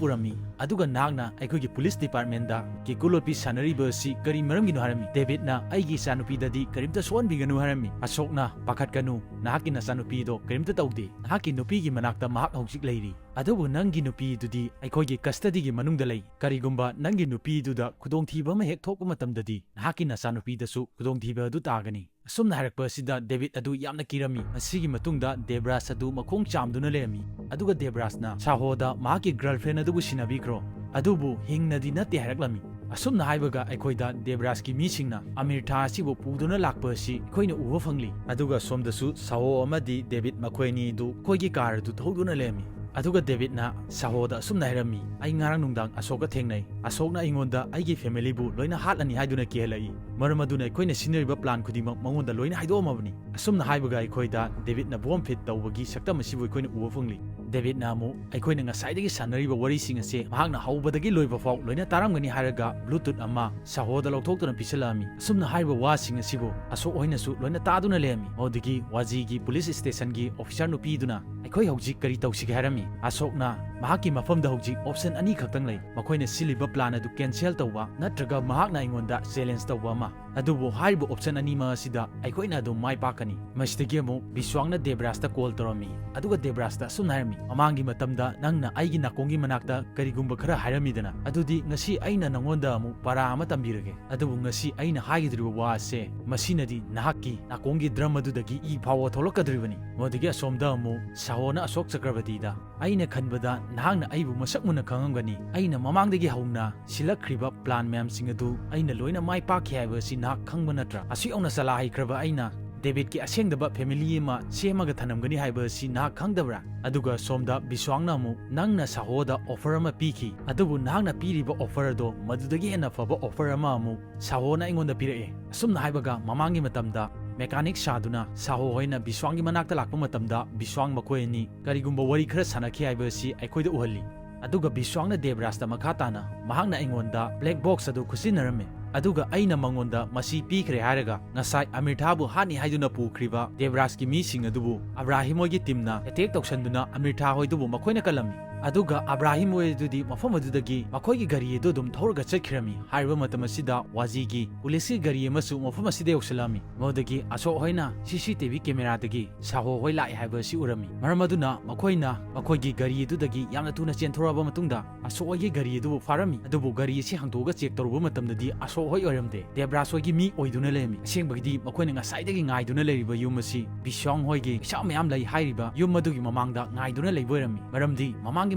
ꯄꯨꯔꯝꯃꯤ꯫ ꯑꯗꯨꯒ ꯅꯍꯥꯛꯅ ꯑꯩꯈꯣꯏꯒꯤ ꯄꯨꯂꯤꯁ ꯗꯤꯄꯥꯔꯠꯃꯦꯟꯗ ꯀꯦꯀꯨ ꯂꯣꯠꯄꯤ ꯁꯥꯟꯅꯔꯤꯕ ꯑꯁꯤ ꯀꯔꯤ ꯃꯔꯝꯒꯤꯅꯣ ꯍꯥꯏꯔꯝꯃꯤ꯫ ꯗꯦꯕꯤꯠꯅ ꯑꯩꯒꯤ ꯏꯆꯥꯅꯨꯄꯤꯗꯗꯤ ꯀꯔꯤꯝꯇ ꯁꯣꯛꯍꯟꯕꯤꯒꯅꯨ ꯍꯥꯏꯔꯝꯃꯤ꯫ ꯑꯁꯣꯛꯅ ꯄꯥꯈꯠꯀꯅꯨ, ꯅꯍꯥꯛꯀꯤ ꯅꯆꯥꯅꯨꯄꯤꯗꯣ ꯀꯔꯤꯝꯇ ꯇꯧꯗꯦ꯫ ꯅꯍꯥꯛꯀꯤ ꯅꯨꯄꯤꯒꯤ ꯃꯅꯥꯛꯇ ꯃꯍꯥꯛ ꯍꯧꯖꯤꯛ ꯂꯩꯔꯤ꯫ ꯑꯗꯨꯕꯨ ꯅꯪꯒꯤ ꯅꯨꯄꯤꯗꯨꯗꯤ ꯑꯩꯈꯣꯏꯒꯤ ꯀꯁꯇꯗꯤꯒꯤ ꯃꯅꯨꯡꯗ ꯂꯩ꯫ ꯀꯔꯤꯒꯨꯝꯕ ꯅꯪꯒꯤ ꯅꯨꯄꯤꯗꯨꯗ ꯈꯨꯗꯣꯡꯊꯤꯕ ꯑꯃ ꯍꯦꯛ ꯊꯣꯛꯄ ꯃꯇꯝꯗꯗꯤ ꯅꯍꯥꯛꯀꯤ ꯅꯆꯥꯅꯨꯄꯤꯗꯁꯨ ꯈꯨꯗꯣꯡꯊꯤꯕ ꯑꯗꯨ ꯇꯥꯒꯅꯤ꯫ ꯑꯁꯨꯝꯅ ꯍꯥꯏꯔꯛꯄ ꯑꯁꯤꯗ ꯗꯦꯕꯤꯠ ꯑꯗꯨ ꯌꯥꯝꯅ ꯀꯤꯔꯝꯃꯤ꯫ ꯃꯁꯤꯒꯤ ꯃꯇꯨꯡꯗ ꯗꯦꯕ꯭ꯔꯥꯖ ꯑꯗꯨ ꯃꯈꯣꯡ ꯆꯥꯝꯗꯨꯅ ꯂꯩꯔꯝꯃꯤ꯫ ꯑꯗꯨꯒ ꯗꯦꯕ꯭ꯔꯥꯖꯅ ꯁꯥꯍꯣꯗ ꯃꯍꯥꯛꯀꯤ ꯒꯔꯜꯐ꯭ꯔꯦꯟ ꯑꯗꯨꯕꯨ ꯁꯤꯟꯅꯕꯤꯈ꯭ꯔꯣ, ꯑꯗꯨꯕꯨ ꯍꯤꯡꯅꯗꯤ ꯅꯠꯇꯦ ꯍꯥꯏꯔꯛꯂꯝꯃꯤ꯫ ꯑꯁꯨꯝꯅ ꯍꯥꯏꯕꯒ ꯑꯩꯈꯣꯏꯗ ꯗꯦꯕ꯭ꯔꯥꯖꯀꯤ ꯃꯤꯁꯤꯡꯅ ꯑꯃꯤꯔꯊꯥ ꯑꯁꯤꯕꯨ ꯄꯨꯗꯨꯅ ꯂꯥꯛꯄ ꯑꯁꯤ ꯑꯩꯈꯣꯏꯅ ꯎꯕ ꯐꯪꯂꯤ꯫ ꯑꯗꯨꯒ ꯁꯣꯝꯗꯁꯨ ꯁꯥꯍꯣ ꯑꯃꯗꯤ ꯗꯦꯕꯤꯠ ꯃꯈꯣꯏ ꯑꯅꯤꯗꯨ ꯑꯩꯈꯣꯏꯒꯤ ꯀꯥꯔ ꯑꯗꯨ ꯊꯧꯗꯨꯅ ꯂꯩꯔꯝꯃꯤ꯫ ꯑꯗꯨꯒ ꯗꯦꯕꯤꯠꯅ ꯁꯥꯍꯣꯗ ꯑꯁꯨꯝꯅ ꯍꯥꯏꯔꯝꯃꯤ, "ꯑꯩ ꯉꯔꯥꯡ ꯅꯨꯡꯗꯥꯡ ꯑꯁꯣꯛꯀ ꯊꯦꯡꯅꯩ꯫ ꯑꯁꯣꯛꯅ ꯑꯩꯉꯣꯟꯗ ꯑꯩꯒꯤ ꯐꯦꯃꯤꯂꯤꯕꯨ ꯂꯣꯏꯅ ꯍꯥꯠꯂꯅꯤ ꯍꯥꯏꯗꯨꯅ ꯀꯤꯍꯜꯂꯛꯏ꯫ ꯃꯔꯝ ꯑꯗꯨꯅ ꯑꯩꯈꯣꯏꯅ ꯁꯤꯖꯤꯟꯅꯔꯤꯕ ꯄ꯭ꯂꯥꯟ ꯈꯨꯗꯤꯡꯃꯛ ꯃꯉꯣꯟꯗ ꯂꯣꯏꯅ ꯍꯥꯏꯗꯣꯛꯑꯝꯃꯕꯅꯤ"꯫ ꯑꯁꯨꯝꯅ ꯍꯥꯏꯕꯒ ꯑꯩꯈꯣꯏꯗ ꯗꯦꯕꯤꯠꯅ ꯕꯣꯝ ꯐꯤꯠ ꯇꯧꯕꯒꯤ ꯁꯛꯇꯝ ꯑꯁꯤꯕꯨ ꯑꯩꯈꯣꯏꯅ ꯎꯕ ꯐꯪꯂꯤ꯫ ꯗꯦꯕꯤꯠꯅ ꯑꯃꯨꯛ ꯑꯩꯈꯣꯏꯅ ꯉꯁꯥꯏꯗꯒꯤ ꯁꯥꯟꯅꯔꯤꯕ ꯋꯥꯔꯤꯁꯤꯡ ꯑꯁꯦ ꯃꯍꯥꯛꯅ ꯍꯧꯕꯗꯒꯤ ꯂꯣꯏꯕ ꯐꯥꯎ ꯂꯣꯏꯅ ꯇꯥꯔꯝꯒꯅꯤ ꯍꯥꯏꯔꯒ ꯕ꯭ꯂꯨꯇꯨꯠ ꯑꯃ ꯁꯥꯍꯣꯗ ꯂꯧꯊꯣꯛꯇꯨꯅ ꯄꯤꯁꯜꯂꯛꯑꯝꯃꯤ꯫ ꯑꯁꯨꯝꯅ ꯍꯥꯏꯔꯤꯕ ꯋꯥꯁꯤꯡ ꯑꯁꯤꯕꯨ ꯑꯁꯣꯛ ꯍꯣꯏꯅꯁꯨ ꯂꯣꯏꯅ ꯇꯥꯗꯨꯅ ꯂꯩꯔꯝꯃꯤ꯫ ꯃꯗꯨꯗꯒꯤ ꯋꯥꯖꯤꯒꯤ ꯄꯨꯂꯤꯁ ꯁ꯭ꯇꯦꯁꯟꯒꯤ ꯑꯣꯐꯤꯁꯥꯔ ꯅꯨꯄꯤꯗꯨꯅ, "ꯑꯩꯈꯣꯏ ꯍꯧꯖꯤꯛ ꯀꯔꯤ ꯇꯧꯁꯤꯒꯦ?" ꯍꯥꯏꯔꯝꯃꯤ꯫ ꯑꯁꯣꯛꯅ, "ꯃꯍꯥꯛꯀꯤ ꯃꯐꯝꯗ ꯍꯧꯖꯤꯛ ꯑꯣꯞꯁꯟ ꯑꯅꯤ ꯈꯛꯇꯪ ꯂꯩ꯫ ꯃꯈꯣꯏꯅ ꯁꯤꯜꯂꯤꯕ ꯄ꯭ꯂꯥꯟ ꯑꯗꯨ ꯀꯦꯟꯁꯦꯜ ꯇꯧꯕ ꯅꯠꯇ꯭ꯔꯒ ꯃꯍꯥꯛꯅ ꯑꯩꯉꯣꯟꯗ ꯆꯦꯂꯦꯟꯖ ꯇꯧꯕ ꯑꯃ꯫ ꯑꯗꯨꯕꯨ ꯍꯥꯏꯔꯤꯕ ꯑꯣꯞꯁꯟ ꯑꯅꯤꯃꯛ ꯑꯁꯤꯗ ꯑꯩꯈꯣꯏꯅ ꯑꯗꯨꯝ ꯃꯥꯏ ꯄꯥꯛꯀꯅꯤ"꯫ ꯃꯁꯤꯗꯒꯤ ꯑꯃꯨꯛ ꯕꯤꯁ꯭ꯋꯥꯡꯅ ꯗꯦꯕ꯭ꯔꯥꯖꯇ ꯀꯣꯜ ꯇꯧꯔꯝꯃꯤ꯫ ꯑꯗꯨꯒ ꯗꯦꯕ꯭ꯔꯥꯖꯇ ꯑꯁꯨꯝꯅ ꯍꯥꯏꯔꯝꯃꯤ, "ꯃꯃꯥꯡꯒꯤ ꯃꯇꯝꯗ ꯅꯪꯅ ꯑꯩꯒꯤ ꯅꯥꯀꯣꯡꯒꯤ ꯃꯅꯥꯛꯇ ꯀꯔꯤꯒꯨꯝꯕ ꯈꯔ ꯍꯥꯏꯔꯝꯃꯤꯗꯅ, ꯑꯗꯨꯗꯤ ꯉꯁꯤ ꯑꯩꯅ ꯅꯉꯣꯟꯗ ꯑꯃꯨꯛ ꯄꯥꯔꯥ ꯑꯃ ꯇꯝꯕꯤꯔꯒꯦ꯫ ꯑꯗꯨꯕꯨ ꯉꯁꯤ ꯑꯩꯅ ꯍꯥꯏꯒꯗꯧꯔꯤꯕ ꯋꯥ ꯑꯁꯦ, ꯃꯁꯤꯅꯗꯤ ꯅꯍꯥꯛꯀꯤ ꯅꯥꯀꯣꯡꯒꯤ ꯗ꯭ꯔꯝ ꯑꯗꯨꯗꯒꯤ ꯏ ꯐꯥꯎꯕ ꯊꯣꯛꯂꯛꯀꯗꯧꯔꯤꯕꯅꯤ"꯫ ꯃꯗꯨꯗꯒꯤ ꯑꯁꯣꯝꯗ ꯑꯃꯨꯛ ꯁꯥꯍꯣꯅ ꯑꯁꯣꯛ ꯆꯀ꯭ꯔꯕꯇꯤꯗ, "ꯑꯩꯅ ꯈꯟꯕꯗ ꯅꯍꯥꯛꯅ ꯑꯩꯕꯨ ꯃꯁꯛ ꯃꯨꯟꯅ ꯈꯪꯉꯝꯒꯅꯤ꯫ ꯑꯩꯅ ꯃꯃꯥꯡꯗꯒꯤ ꯍꯧꯅ ꯁꯤꯜꯂꯛꯈ꯭ꯔꯤꯕ ꯄ꯭ꯂꯥꯟ ꯃꯌꯥꯝꯁꯤꯡ ꯑꯗꯨ ꯑꯩꯅ ꯂꯣꯏꯅ ꯃꯥꯏ ꯄꯥꯛꯈꯤ ꯍꯥꯏꯕ ꯑꯁꯤ ꯅꯍꯥꯛ ꯈꯪꯕ ꯅꯠꯇ꯭ꯔꯥ? ꯑꯁꯨꯛ ꯌꯧꯅ ꯆꯂꯥ ꯍꯩꯈ꯭ꯔꯕ ꯑꯩꯅ ꯗꯦꯕꯤꯠꯀꯤ ꯑꯁꯦꯡꯗꯕ ꯐꯦꯃꯤꯂꯤ ꯑꯃ ꯁꯦꯝꯃꯒ ꯊꯅꯝꯒꯅꯤ ꯍꯥꯏꯕ ꯑꯁꯤ ꯅꯍꯥꯛ ꯈꯪꯗꯕ꯭ꯔꯥ?" ꯑꯗꯨꯒ ꯁꯣꯝꯗ ꯕꯤꯁ꯭ꯋꯥꯡꯅ ꯑꯃꯨꯛ, "ꯅꯪꯅ ꯁꯥꯍꯣꯗ ꯑꯣꯐꯔ ꯑꯃ ꯄꯤꯈꯤ, ꯑꯗꯨꯕꯨ ꯅꯍꯥꯛꯅ ꯄꯤꯔꯤꯕ ꯑꯣꯐꯔ ꯑꯗꯣ ꯃꯗꯨꯗꯒꯤ ꯍꯦꯟꯅ ꯐꯕ ꯑꯣꯐꯔ ꯑꯃ ꯑꯃꯨꯛ ꯁꯥꯍꯣꯅ ꯑꯩꯉꯣꯟꯗ ꯄꯤꯔꯛꯑꯦ"꯫ ꯑꯁꯨꯝꯅ ꯍꯥꯏꯕꯒ ꯃꯃꯥꯡꯒꯤ ꯃꯇꯝꯗ ꯃꯦꯀꯥꯅꯤꯛ ꯁꯥꯗꯨꯅ ꯁꯥꯍꯣ ꯍꯣꯏꯅ ꯕꯤꯁ꯭ꯋꯥꯡꯒꯤ ꯃꯅꯥꯛꯇ ꯂꯥꯛꯄ ꯃꯇꯝꯗ ꯕꯤꯁ꯭ꯋꯥꯡ ꯃꯈꯣꯏ ꯑꯅꯤ ꯀꯔꯤꯒꯨꯝꯕ ꯋꯥꯔꯤ ꯈꯔ ꯁꯥꯟꯅꯈꯤ ꯍꯥꯏꯕ ꯑꯁꯤ ꯑꯩꯈꯣꯏꯗ ꯎꯍꯜꯂꯤ꯫ ꯑꯗꯨꯒ ꯕꯤꯁ꯭ꯋꯥꯡꯅ ꯗꯦꯕ꯭ꯔꯥꯖꯇ ꯃꯈꯥ ꯇꯥꯅ ꯃꯍꯥꯛꯅ ꯑꯩꯉꯣꯟꯗ ꯕ꯭ꯂꯦꯛ ꯕꯣꯛꯁ ꯑꯗꯨ ꯈꯨꯠꯁꯤꯟꯅꯔꯝꯃꯤ, ꯑꯗꯨꯒ ꯑꯩꯅ ꯃꯉꯣꯟꯗ ꯃꯁꯤ ꯄꯤꯈ꯭ꯔꯦ ꯍꯥꯏꯔꯒ ꯉꯁꯥꯏ ꯑꯃꯤꯔꯊꯥꯕꯨ ꯍꯥꯠꯅꯤ ꯍꯥꯏꯗꯨꯅ ꯄꯨꯈ꯭ꯔꯤꯕ ꯗꯦꯕ꯭ꯔꯥꯖꯀꯤ ꯃꯤꯁꯤꯡ ꯑꯗꯨꯕꯨ ꯑꯕ꯭ꯔꯥꯍꯤꯝ ꯍꯣꯏꯒꯤ ꯇꯤꯝꯅ ꯑꯦꯇꯦꯛ ꯇꯧꯁꯟꯗꯨꯅ ꯑꯃꯤꯔꯊꯥ ꯍꯣꯏꯗꯨꯕꯨ ꯃꯈꯣꯏꯅ ꯀꯜꯂꯝꯃꯤ꯫ ꯑꯗꯨꯒ ꯑꯕ꯭ꯔꯥꯍꯤꯝ ꯍꯣꯏ ꯑꯗꯨꯗꯤ ꯃꯐꯝ ꯑꯗꯨꯗꯒꯤ ꯃꯈꯣꯏꯒꯤ ꯒꯥꯔꯤ ꯑꯗꯨ ꯑꯗꯨꯝ ꯊꯧꯔꯒ ꯆꯠꯈꯤꯔꯝꯃꯤ꯫ ꯍꯥꯏꯔꯤꯕ ꯃꯇꯝ ꯑꯁꯤꯗ ꯋꯥꯖꯤꯒꯤ ꯄꯨꯂꯤꯁꯀꯤ ꯒꯥꯔꯤ ꯑꯃꯁꯨ ꯃꯐꯝ ꯑꯁꯤꯗ ꯌꯧꯁꯤꯜꯂꯛꯂꯝꯃꯤ꯫ ꯃꯗꯨꯗꯒꯤ ꯑꯁꯣꯛ ꯍꯣꯏꯅ ꯁꯤ ꯁꯤ ꯇꯤ ꯚꯤ ꯀꯦꯃꯦꯔꯥꯗꯒꯤ ꯁꯥꯍꯣ ꯍꯣꯏ ꯂꯥꯛꯑꯦ ꯍꯥꯏꯕ ꯑꯁꯤ ꯎꯔꯝꯃꯤ꯫ ꯃꯔꯝ ꯑꯗꯨꯅ ꯃꯈꯣꯏꯅ ꯃꯈꯣꯏꯒꯤ ꯒꯥꯔꯤ ꯑꯗꯨꯗꯒꯤ ꯌꯥꯝꯅ ꯊꯨꯅ ꯆꯦꯟꯊꯣꯔꯛꯂꯕ ꯃꯇꯨꯡꯗ ꯑꯁꯣꯛ ꯍꯣꯏꯒꯤ ꯒꯥꯔꯤ ꯑꯗꯨꯕꯨ ꯐꯥꯔꯝꯃꯤ꯫ ꯑꯗꯨꯕꯨ ꯒꯥꯔꯤ ꯑꯁꯤ ꯍꯥꯡꯗꯣꯛꯂꯒ ꯆꯦꯛ ꯇꯧꯔꯨꯕ ꯃꯇꯝꯗꯗꯤ ꯑꯁꯣꯛ ꯍꯣꯏ ꯑꯣꯏꯔꯝꯗꯦ, ꯗꯦꯕ꯭ꯔꯥꯖ ꯍꯣꯏꯒꯤ ꯃꯤ ꯑꯣꯏꯗꯨꯅ ꯂꯩꯔꯝꯃꯤ꯫ ꯑꯁꯦꯡꯕꯒꯤꯗꯤ ꯃꯈꯣꯏꯅ ꯉꯁꯥꯏꯗꯒꯤ ꯉꯥꯏꯗꯨꯅ ꯂꯩꯔꯤꯕ ꯌꯨꯝ ꯑꯁꯤ ꯕꯤꯁ꯭ꯋꯥꯡ ꯍꯣꯏꯒꯤ ꯄꯩꯁꯥ ꯃꯌꯥꯝ ꯂꯩ ꯍꯥꯏꯔꯤꯕ ꯌꯨꯝ ꯑꯗꯨꯒꯤ ꯃꯃꯥꯡꯗ ꯉꯥꯏꯗꯨꯅ ꯂꯩꯕ ꯑꯣꯏꯔꯝꯃꯤ꯫ ꯃꯔꯝꯗꯤ ꯃꯃꯥꯡꯒꯤ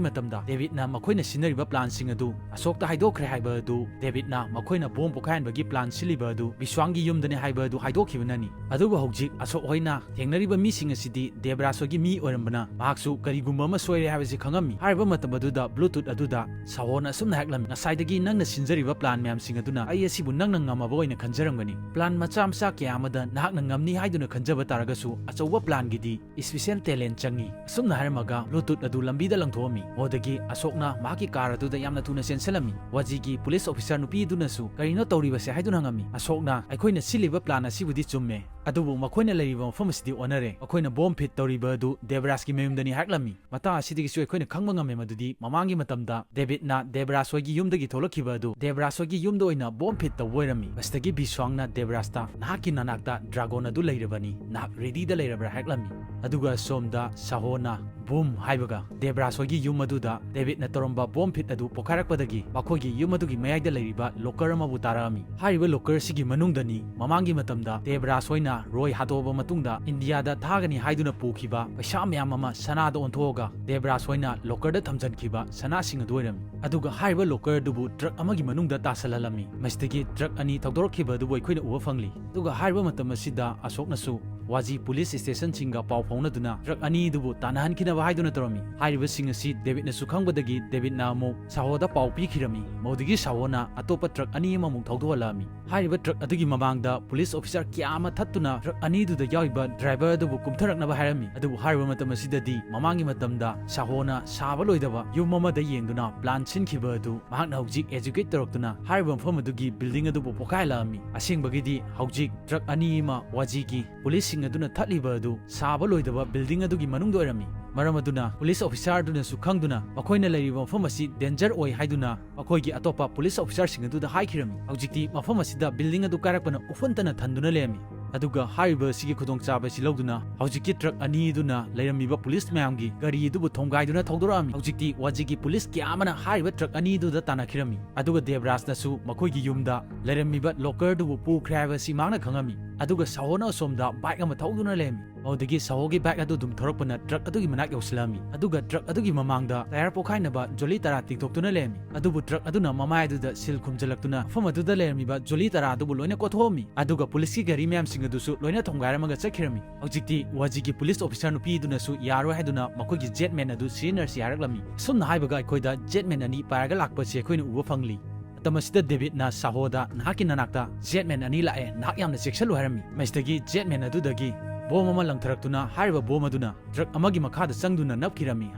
ꯃꯇꯝꯗ ꯗꯦꯕꯤꯠꯅ ꯃꯈꯣꯏꯅ ꯁꯤꯟꯅꯔꯤꯕ ꯄ꯭ꯂꯥꯟꯁꯤꯡ ꯑꯗꯨ ꯑꯁꯣꯛꯇ ꯍꯥꯏꯗꯣꯛꯈ꯭ꯔꯦ ꯍꯥꯏꯕ ꯑꯗꯨ, ꯗꯦꯕꯤꯠꯅ ꯃꯈꯣꯏꯅ ꯕꯣꯝ ꯄꯣꯈꯥꯏꯍꯟꯕꯒꯤ ꯄ꯭ꯂꯥꯟ ꯁꯤꯜꯂꯤꯕ ꯑꯗꯨ ꯕꯤꯁ꯭ꯋꯥꯡꯒꯤ ꯌꯨꯝꯗꯅꯤ ꯍꯥꯏꯕ ꯑꯗꯨ ꯍꯥꯏꯗꯣꯛꯈꯤꯕꯅꯅꯤ꯫ ꯑꯗꯨꯕꯨ ꯍꯧꯖꯤꯛ ꯑꯁꯣꯛ ꯍꯣꯏꯅ ꯊꯦꯡꯅꯔꯤꯕ ꯃꯤꯁꯤꯡ ꯑꯁꯤꯗꯤ ꯗꯦꯕ꯭ꯔꯥꯖ ꯍꯣꯏꯒꯤ ꯃꯤ ꯑꯣꯏꯔꯝꯕꯅ ꯃꯍꯥꯛꯁꯨ ꯀꯔꯤꯒꯨꯝꯕ ꯑꯃ ꯁꯣꯏꯔꯦ ꯍꯥꯏꯕꯁꯤ ꯈꯪꯉꯝꯃꯤ꯫ ꯍꯥꯏꯔꯤꯕ ꯃꯇꯝ ꯑꯗꯨꯗ ꯕ꯭ꯂꯨꯇꯨꯠ ꯑꯗꯨꯗ ꯁꯥꯍꯣꯅ ꯑꯁꯨꯝꯅ ꯍꯥꯏꯔꯛꯂꯝꯃꯤ, "ꯉꯁꯥꯏꯗꯒꯤ ꯅꯪꯅ ꯁꯤꯟꯖꯔꯤꯕ ꯄ꯭ꯂꯥꯟ ꯃꯌꯥꯝꯁꯤꯡ ꯑꯗꯨꯅ ꯑꯩ ꯑꯁꯤꯕꯨ ꯅꯪꯅ ꯉꯝꯃꯕ ꯑꯣꯏꯅ ꯈꯟꯖꯔꯝꯒꯅꯤ꯫ ꯄ꯭ꯂꯥꯟ ꯃꯆꯥ ꯃꯆꯥ ꯀꯌꯥ ꯑꯃꯗ ꯅꯍꯥꯛꯅ ꯉꯝꯅꯤ ꯍꯥꯏꯗꯨꯅ ꯈꯟꯖꯕ ꯇꯥꯔꯒꯁꯨ ꯑꯆꯧꯕ ꯄ꯭ꯂꯥꯟꯒꯤꯗꯤ ꯏꯁꯄꯤꯁꯦꯜ ꯇꯦꯂꯦꯟ ꯆꯪꯏ"꯫ ꯑꯁꯨꯝꯅ ꯍꯥꯏꯔꯝꯃꯒ ꯕ꯭ꯂꯨꯇꯨꯠ ꯑꯗꯨ ꯂꯝꯕꯤꯗ ꯂꯪꯊꯣꯛꯑꯝꯃꯤ꯫ ꯃꯗꯨꯗꯒꯤ ꯑꯁꯣꯛꯅ ꯃꯍꯥꯛꯀꯤ ꯀꯥꯔ ꯑꯗꯨꯗ ꯌꯥꯝꯅ ꯊꯨꯅ ꯆꯦꯟꯁꯤꯜꯂꯝꯃꯤ꯫ ꯋꯥꯖꯤꯒꯤ ꯄꯨꯂꯤꯁ ꯑꯣꯐꯤꯁꯥꯔ ꯅꯨꯄꯤ ꯑꯗꯨꯅꯁꯨ, "ꯀꯔꯤꯅꯣ ꯇꯧꯔꯤꯕꯁꯦ?" ꯍꯥꯏꯗꯨꯅ ꯍꯪꯉꯝꯃꯤ꯫ ꯑꯁꯣꯛꯅ, "ꯑꯩꯈꯣꯏꯅ ꯁꯤꯜꯂꯤꯕ ꯄ꯭ꯂꯥꯟ ꯑꯁꯤꯕꯨꯗꯤ ꯆꯨꯝꯃꯦ, ꯑꯗꯨꯕꯨ ꯃꯈꯣꯏꯅ ꯂꯩꯔꯤꯕ ꯃꯐꯝ ꯑꯁꯤꯗꯤ ꯑꯣꯟꯅꯔꯦ꯫ ꯑꯩꯈꯣꯏꯅ ꯕꯣꯝ ꯐꯤꯠ ꯇꯧꯔꯤꯕ ꯑꯗꯨ ꯗꯦꯕ꯭ꯔꯥꯖꯀꯤ ꯃꯌꯨꯝꯗꯅꯤ" ꯍꯥꯏꯔꯛꯂꯝꯃꯤ꯫ ꯃꯇꯥꯡ ꯑꯁꯤꯗꯒꯤꯁꯨ ꯑꯩꯈꯣꯏꯅ ꯈꯪꯕ ꯉꯝꯃꯦ ꯃꯗꯨꯗꯤ ꯃꯃꯥꯡꯒꯤ ꯃꯇꯝꯗ ꯗꯦꯕꯤꯠꯅ ꯗꯦꯕ꯭ꯔꯥꯖ ꯍꯣꯏꯒꯤ ꯌꯨꯝꯗꯒꯤ ꯊꯣꯛꯂꯛꯈꯤꯕ ꯑꯗꯨ ꯗꯦꯕ꯭ꯔꯥꯖ ꯍꯣꯏꯒꯤ ꯌꯨꯝꯗ ꯑꯣꯏꯅ ꯕꯣꯝ ꯐꯤꯠ ꯇꯧꯕ ꯑꯣꯏꯔꯝꯃꯤ꯫ ꯃꯁꯤꯗꯒꯤ ꯕꯤꯁ꯭ꯋꯥꯡꯅ ꯗꯦꯕ꯭ꯔꯥꯖꯇ, "ꯅꯍꯥꯛꯀꯤ ꯅꯅꯥꯛꯇ ꯗ꯭ꯔꯥꯒꯣꯟ ꯑꯗꯨ ꯂꯩꯔꯕꯅꯤ, ꯅꯍꯥꯛ ꯔꯦꯗꯤꯗ ꯂꯩꯔꯕ꯭ꯔꯥ?" ꯍꯥꯏꯔꯛꯂꯝꯃꯤ꯫ ꯑꯗꯨꯒ ꯁꯣꯝꯗ ꯁꯥꯍꯣꯅ ꯕꯨꯝ ꯍꯥꯏꯕꯒ ꯗꯦꯕ꯭ꯔꯥꯖ ꯍꯣꯏꯒꯤ ꯌꯨꯝ ꯑꯗꯨꯗ ꯗꯦꯕꯤꯠꯅ ꯇꯧꯔꯝꯕ ꯕꯣꯝ ꯐꯤꯠ ꯑꯗꯨ ꯄꯣꯈꯥꯏꯔꯛꯄꯗꯒꯤ ꯃꯈꯣꯏꯒꯤ ꯌꯨꯝ ꯑꯗꯨꯒꯤ ꯃꯌꯥꯏꯗ ꯂꯩꯔꯤꯕ ꯂꯣꯀꯔ ꯑꯃꯕꯨ ꯇꯥꯔꯛꯑꯝꯃꯤ꯫ ꯍꯥꯏꯔꯤꯕ ꯂꯣꯀꯔ ꯑꯁꯤꯒꯤ ꯃꯅꯨꯡꯗꯅꯤ ꯃꯃꯥꯡꯒꯤ ꯃꯇꯝꯗ ꯗꯦꯕ꯭ꯔꯥꯖ ꯍꯣꯏꯅ ꯔꯣꯏ ꯍꯥꯠꯇꯣꯛꯑꯕ ꯃꯇꯨꯡꯗ ꯏꯟꯗꯤꯌꯥꯗ ꯊꯥꯒꯅꯤ ꯍꯥꯏꯗꯨꯅ ꯄꯨꯈꯤꯕ ꯄꯩꯁꯥ ꯃꯌꯥꯝ ꯑꯃ ꯁꯅꯥꯗ ꯑꯣꯟꯊꯣꯛꯑꯒ ꯗꯦꯕ꯭ꯔꯥꯖ ꯍꯣꯏꯅ ꯂꯣꯀꯔꯗ ꯊꯝꯖꯤꯟꯈꯤꯕ ꯁꯅꯥꯁꯤꯡ ꯑꯗꯨ ꯑꯣꯏꯔꯝꯃꯤ꯫ ꯑꯗꯨꯒ ꯍꯥꯏꯔꯤꯕ ꯂꯣꯀꯔ ꯑꯗꯨꯕꯨ ꯇ꯭ꯔꯛ ꯑꯃꯒꯤ ꯃꯅꯨꯡꯗ ꯇꯥꯁꯤꯜꯍꯜꯂꯝꯃꯤ꯫ ꯃꯁꯤꯗꯒꯤ ꯇ꯭ꯔꯛ ꯑꯅꯤ ꯊꯧꯗꯣꯔꯛꯈꯤꯕ ꯑꯗꯨꯕꯨ ꯑꯩꯈꯣꯏꯅ ꯎꯕ ꯐꯪꯂꯤ꯫ ꯑꯗꯨꯒ ꯍꯥꯏꯔꯤꯕ ꯃꯇꯝ ꯑꯁꯤꯗ ꯑꯁꯣꯛꯅꯁꯨ ꯋꯥꯖꯤ ꯄꯨꯂꯤꯁ ꯁ꯭ꯇꯦꯁꯟꯁꯤꯡꯒ ꯄꯥꯎ ꯐꯥꯎꯅꯗꯨꯅ ꯇ꯭ꯔꯛ ꯑꯅꯤ ꯑꯗꯨꯕꯨ ꯇꯥꯟꯅꯍꯟꯈꯤꯅꯕ ꯍꯥꯏꯗꯨꯅ ꯇꯧꯔꯝꯃꯤ꯫ ꯍꯥꯏꯔꯤꯕꯁꯤꯡ ꯑꯁꯤ ꯗꯦꯕꯤꯠꯅꯁꯨ ꯈꯪꯕꯗꯒꯤ ꯗꯦꯕꯤꯠꯅ ꯑꯃꯨꯛ ꯁꯥꯍꯣꯗ ꯄꯥꯎ ꯄꯤꯈꯤꯔꯝꯃꯤ꯫ ꯃꯗꯨꯗꯒꯤ ꯁꯥꯍꯣꯅ ꯑꯇꯣꯞꯄ ꯇ꯭ꯔꯛ ꯑꯅꯤ ꯑꯃꯃꯨꯛ ꯊꯧꯗꯣꯛꯍꯜꯂꯛꯂꯝꯃꯤ꯫ ꯍꯥꯏꯔꯤꯕ ꯇ꯭ꯔꯛ ꯑꯗꯨꯒꯤ ꯃꯃꯥꯡꯗ ꯄꯨꯂꯤꯁ ꯑꯣꯐꯤꯁꯥꯔ ꯀꯌꯥ ꯑꯃ ꯊꯠꯇꯨꯅ ꯇ꯭ꯔꯛ ꯑꯅꯤꯗꯨꯗ ꯌꯥꯎꯔꯤꯕ ꯗ꯭ꯔꯥꯏꯚꯔ ꯑꯗꯨꯕꯨ ꯀꯨꯝꯊꯔꯛꯅꯕ ꯍꯥꯏꯔꯝꯃꯤ꯫ ꯑꯗꯨꯕꯨ ꯍꯥꯏꯔꯤꯕ ꯃꯇꯝ ꯑꯁꯤꯗꯗꯤ ꯃꯃꯥꯡꯒꯤ ꯃꯇꯝꯗ ꯁꯥꯍꯣꯅ ꯁꯥꯕ ꯂꯣꯏꯗꯕ ꯌꯨꯝ ꯑꯃꯗ ꯌꯦꯡꯗꯨꯅ ꯄ꯭ꯂꯥꯟ ꯁꯤꯟꯈꯤꯕ ꯑꯗꯨ ꯃꯍꯥꯛꯅ ꯍꯧꯖꯤꯛ ꯑꯦꯖꯨꯀꯦꯠ ꯇꯧꯔꯛꯇꯨꯅ ꯍꯥꯏꯔꯤꯕ ꯃꯐꯝ ꯑꯗꯨꯒꯤ ꯕꯤꯜꯗꯤꯡ ꯑꯗꯨꯕꯨ ꯄꯣꯈꯥꯏꯍꯜꯂꯛꯂꯝꯃꯤ꯫ ꯑꯁꯦꯡꯕꯒꯤꯗꯤ ꯍꯧꯖꯤꯛ ꯇ꯭ꯔꯛ ꯑꯅꯤ ꯑꯃ ꯋꯥꯖꯤꯒꯤ ꯄꯨꯂꯤꯁꯁꯤꯡ ꯑꯗꯨꯅ ꯊꯠꯂꯤꯕ ꯑꯗꯨ ꯁꯥꯕ ꯂꯣꯏꯗꯕ ꯕꯤꯜꯗꯤꯡ ꯑꯗꯨꯒꯤ ꯃꯅꯨꯡꯗ ꯑꯣꯏꯔꯝꯃꯤ꯫ ꯃꯔꯝ ꯑꯗꯨꯅ ꯄꯨꯂꯤꯁ ꯑꯣꯐꯤꯁꯥꯔ ꯑꯗꯨꯅꯁꯨ ꯈꯪꯗꯨꯅ ꯃꯈꯣꯏꯅ ꯂꯩꯔꯤꯕ ꯃꯐꯝ ꯑꯁꯤ ꯗꯦꯟꯖꯔ ꯑꯣꯏ ꯍꯥꯏꯗꯨꯅ ꯃꯈꯣꯏꯒꯤ ꯑꯇꯣꯞꯄ ꯄꯨꯂꯤꯁ ꯑꯣꯐꯤꯁꯥꯔꯁꯤꯡ ꯑꯗꯨꯗ ꯍꯥꯏꯈꯤꯔꯝꯃꯤ꯫ ꯍꯧꯖꯤꯛꯇꯤ ꯃꯐꯝ ꯑꯁꯤꯗ ꯕꯤꯜꯗꯤꯡ ꯑꯗꯨ ꯀꯥꯏꯔꯛꯄꯅ ꯎꯐꯨꯟꯇꯅ ꯊꯟꯗꯨꯅ ꯂꯩꯔꯝꯃꯤ꯫ ꯑꯗꯨꯒ ꯍꯥꯏꯔꯤꯕ ꯑꯁꯤꯒꯤ ꯈꯨꯗꯣꯡꯆꯥꯕ ꯑꯁꯤ ꯂꯧꯗꯨꯅ ꯍꯧꯖꯤꯛꯀꯤ ꯇ꯭ꯔꯛ ꯑꯅꯤ ꯑꯗꯨꯅ ꯂꯩꯔꯝꯃꯤꯕ ꯄꯨꯂꯤꯁ ꯃꯌꯥꯝꯒꯤ ꯒꯥꯔꯤ ꯑꯗꯨꯕꯨ ꯊꯣꯝꯒꯥꯏꯗꯨꯅ ꯊꯧꯗꯣꯔꯛꯂꯝꯃꯤ꯫ ꯍꯧꯖꯤꯛꯇꯤ ꯋꯥꯖꯤꯒꯤ ꯄꯨꯂꯤꯁ ꯀꯌꯥ ꯑꯃꯅ ꯍꯥꯏꯔꯤꯕ ꯇ꯭ꯔꯛ ꯑꯅꯤ ꯑꯗꯨꯗ ꯇꯥꯟꯅꯈꯤꯔꯝꯃꯤ꯫ ꯑꯗꯨꯒ ꯗꯦꯕ꯭ꯔꯥꯖꯅꯁꯨ ꯃꯈꯣꯏꯒꯤ ꯌꯨꯝꯗ ꯂꯩꯔꯝꯃꯤꯕ ꯂꯣꯀꯔ ꯑꯗꯨꯕꯨ ꯄꯨꯈ꯭ꯔꯦ ꯍꯥꯏꯕꯁꯤ ꯃꯍꯥꯛꯅ ꯈꯪꯂꯝꯃꯤ꯫ ꯑꯗꯨꯒ ꯁꯥꯍꯣꯅ ꯑꯁꯣꯝꯗ ꯕꯥꯏꯛ ꯑꯃ ꯊꯧꯗꯨꯅ ꯂꯩꯔꯝꯃꯤ꯫ ꯃꯗꯨꯗꯒꯤ ꯁꯥꯍꯣꯒꯤ ꯕꯥꯏꯛ ꯑꯗꯨ ꯑꯗꯨꯝ ꯊꯧꯔꯛꯄꯅ ꯇ꯭ꯔꯛ ꯑꯗꯨꯒꯤ ꯃꯅꯥꯛ ꯌꯧꯁꯤꯜꯂꯛꯂꯝꯃꯤ꯫ ꯑꯗꯨꯒ ꯇ꯭ꯔꯛ ꯑꯗꯨꯒꯤ ꯃꯃꯥꯡꯗ ꯇꯥꯌꯔ ꯄꯣꯈꯥꯏꯅꯕ ꯖꯣꯂꯤ ꯇꯔꯥ ꯇꯤꯡꯊꯣꯛꯇꯨꯅ ꯂꯩꯔꯝꯃꯤ꯫ ꯑꯗꯨꯕꯨ ꯇ꯭ꯔꯛ ꯑꯗꯨꯅ ꯃꯃꯥꯏ ꯑꯗꯨꯗ ꯁꯤꯜ ꯈꯨꯝꯖꯤꯜꯂꯛꯇꯨꯅ ꯃꯐꯝ ꯑꯗꯨꯗ ꯂꯩꯔꯝꯃꯤꯕ ꯖꯣꯂꯤ ꯇꯔꯥ ꯑꯗꯨꯕꯨ ꯂꯣꯏꯅ ꯀꯣꯊꯣꯛꯂꯝꯃꯤ꯫ ꯑꯗꯨꯒ ꯄꯨꯂꯤꯁꯀꯤ ꯒꯥꯔꯤ ꯃꯌꯥꯝꯁꯤꯡ ꯑꯗꯨꯁꯨ ꯂꯣꯏꯅ ꯊꯣꯝꯒꯥꯏꯔꯝꯃꯒ ꯆꯠꯈꯤꯔꯝꯃꯤ꯫ ꯍꯧꯖꯤꯛꯇꯤ ꯋꯥꯖꯤꯒꯤ ꯄꯨꯂꯤꯁ ꯑꯣꯐꯤꯁꯥꯔ ꯅꯨꯄꯤꯗꯨꯅꯁꯨ ꯌꯥꯔꯣꯏ ꯍꯥꯏꯗꯨꯅ ꯃꯈꯣꯏꯒꯤ ꯖꯦꯠꯃꯦꯟ ꯑꯗꯨ ꯁꯤꯖꯤꯟꯅꯔꯁꯤ ꯍꯥꯏꯔꯛꯂꯝꯃꯤ꯫ ꯑꯁꯨꯝꯅ ꯍꯥꯏꯕꯒ ꯑꯩꯈꯣꯏꯗ ꯖꯦꯠꯃꯦꯟ ꯑꯅꯤ ꯄꯥꯏꯔꯒ ꯂꯥꯛꯄꯁꯤ ꯑꯩꯈꯣꯏꯅ ꯎꯕ ꯐꯪꯂꯤ꯫ ꯃꯇꯝ ꯑꯁꯤꯗ ꯗꯦꯕꯤꯠꯅ ꯁꯥꯍꯣꯗ, "ꯅꯍꯥꯛꯀꯤ ꯅꯅꯥꯛꯇ ꯖꯦꯠꯃꯦꯟ ꯑꯅꯤ ꯂꯥꯛꯑꯦ, ꯅꯍꯥꯛ ꯌꯥꯝꯅ ꯆꯦꯛꯁꯤꯜꯂꯨ" ꯍꯥꯏꯔꯝꯃꯤ꯫ ꯃꯁꯤꯗꯒꯤ ꯖꯦꯠꯃꯦꯟ ꯑꯗꯨꯗꯒꯤ ꯕꯣꯝ ꯑꯃ ꯂꯪꯊꯔꯛꯇꯨꯅ ꯍꯥꯏꯔꯤꯕ ꯕꯣꯝ ꯑꯗꯨꯅ ꯇ꯭ꯔꯛ ꯑꯃꯒꯤ ꯃꯈꯥꯗ ꯆꯪꯗꯨꯅ ꯅꯞꯈꯤꯔꯝꯃꯤ꯫